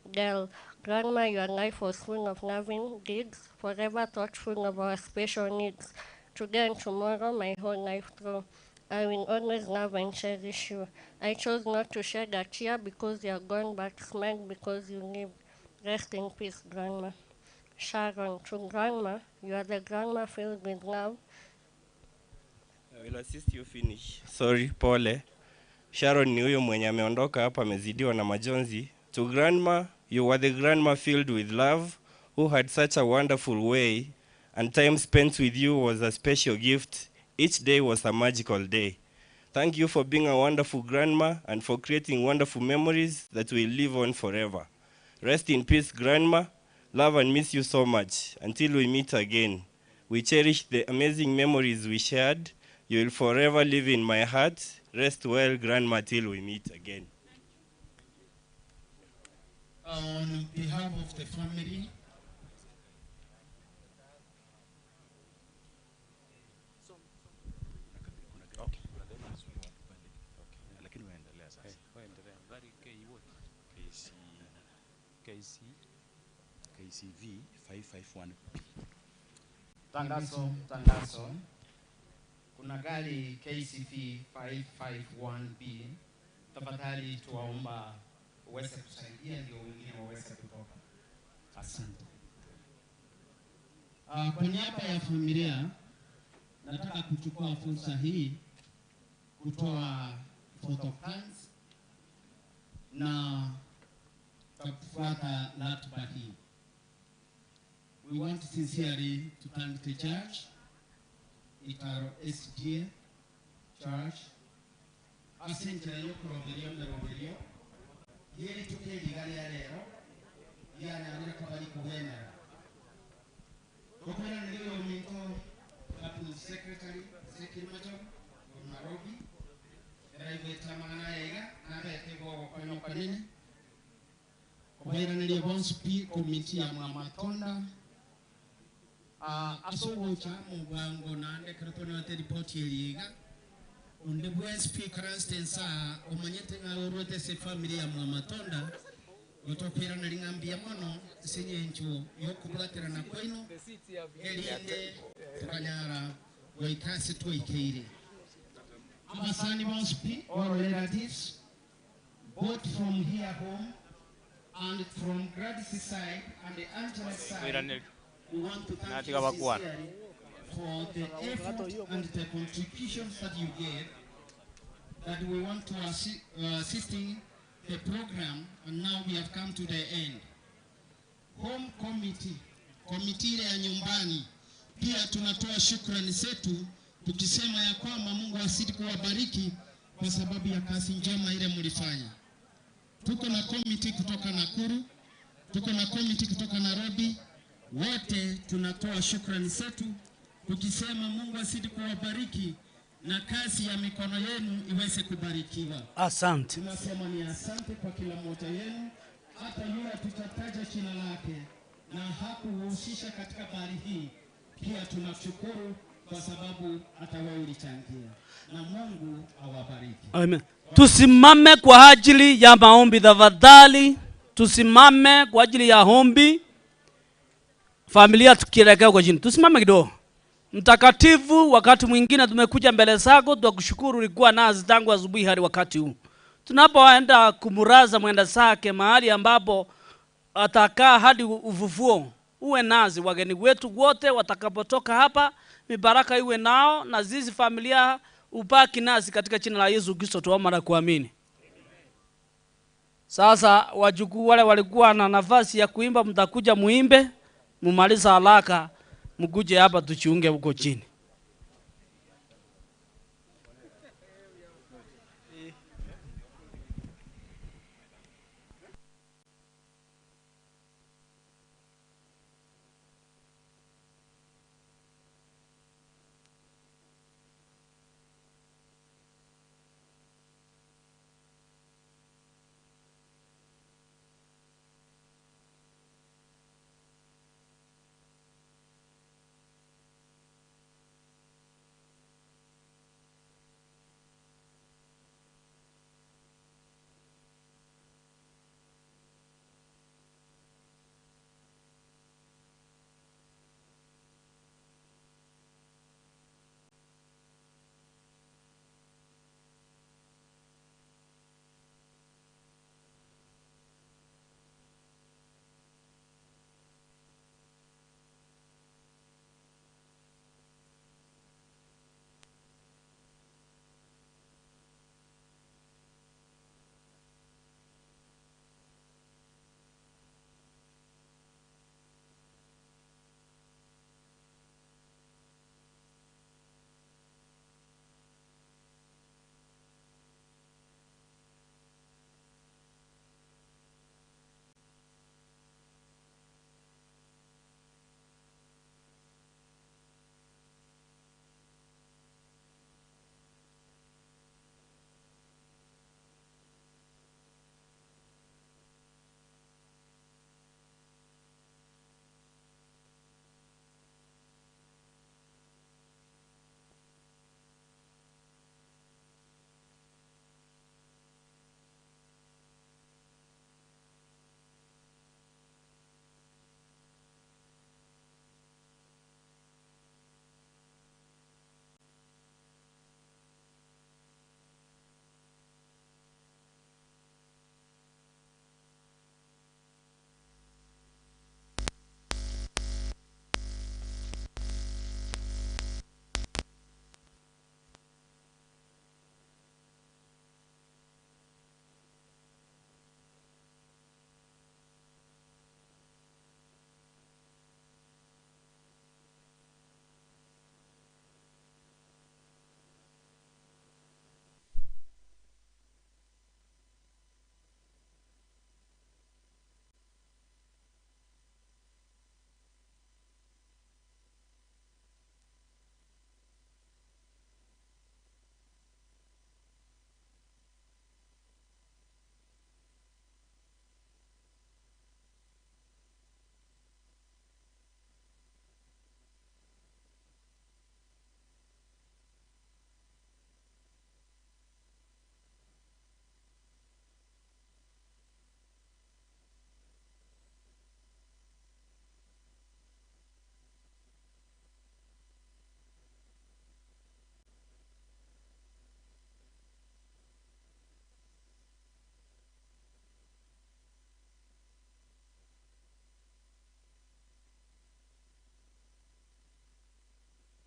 Del, Grandma, your life was full of loving deeds, forever thoughtful of our special needs. Today and tomorrow, my whole life through. I will always love and cherish you. I chose not to shed a tear because you are gone, but smile because you live. Rest in peace, Grandma. Sharon, to Grandma, you are the grandma filled with love. I will assist you finish. Sorry, pole. Sharon ni huyo mwenye ameondoka hapa amezidiwa na majonzi. To grandma, you were the grandma filled with love who had such a wonderful way and time spent with you was a special gift. Each day was a magical day. Thank you for being a wonderful grandma and for creating wonderful memories that will live on forever. Rest in peace, grandma. Love and miss you so much. Until we meet again. We cherish the amazing memories we shared. You will forever live in my heart. Rest well, grandma, till we meet again. On behalf of the family, KCV 551P. Tangazo, tangazo. Kuna gari KCV 551B. Tafadhali tuwaomba uweze kusaidia ndio wengine waweze kutoka. Asante. Kwa niaba ya familia nataka kuchukua fursa hii kutoa photo plans na kufuata ratiba hii. We want sincerely to thank the church Itaro SDA Church ase enchera y'okoroberia emeroberio ye rituko eri iga ria rero rianyarire koba rikogwenera. Tokoiraneria oyominto Cabinet Secretary Ezekiel Machogu korwa Nairobi, ere aigwete amang'ana aya iga nabete igo ogokonya okonene kobairaneria bonsi pi committee ya Mwamatonda ase ogocha amo bwango naende ekero twanyorete eripoti eye iga, onde bwensi pi oikaransete inse aa omanyete ng'a orwete ase efamiri ya Mwamatonda, igo tokoiraneria ng'a mbuya mono ase eng'encho y'okobwaterana kwaino, erinde tokanyara goika ase twaikeire. Abasani bonsi pi, all relatives, both from here home and from Gladys' side and Angela's side, we want to thank you Natiga bakwana. sincerely for the effort and the contributions that you gave, that we want to assisting the program, and now we have come to the end. Home committee, committee ile ya nyumbani, pia tunatoa shukrani zetu tukisema ya kwamba Mungu azidi kuwabariki kwa sababu ya kazi njema ile mlifanya. Tuko na committee kutoka Nakuru, tuko na committee kutoka Nairobi, wote tunatoa shukrani zetu tukisema Mungu azidi kuwabariki na kazi ya mikono yenu iweze kubarikiwa. Asante. Tunasema ni asante kwa kila mmoja yenu, hata yule tutataja jina lake na hakuhusisha katika habari hii, pia tunashukuru kwa sababu hata wewe ulichangia, na Mungu awabariki. Amen. Tusimame kwa ajili ya maombi tafadhali, tusimame kwa ajili ya ombi. Familia tukielekea kwa chini, tusimame kidogo. Mtakatifu, wakati mwingine tumekuja mbele zako, twakushukuru ulikuwa nasi tangu asubuhi hadi wakati huu. Tunapoenda kumuraza mwenda zake mahali ambapo atakaa hadi ufufuo, uwe nasi wageni wetu wote watakapotoka hapa, mibaraka iwe nao na sisi familia ubaki nasi katika jina la Yesu Kristo tuomba na kuamini. Sasa wajukuu wale walikuwa na nafasi ya kuimba, mtakuja muimbe, mumaliza haraka, mkuje hapa tuchiunge huko chini.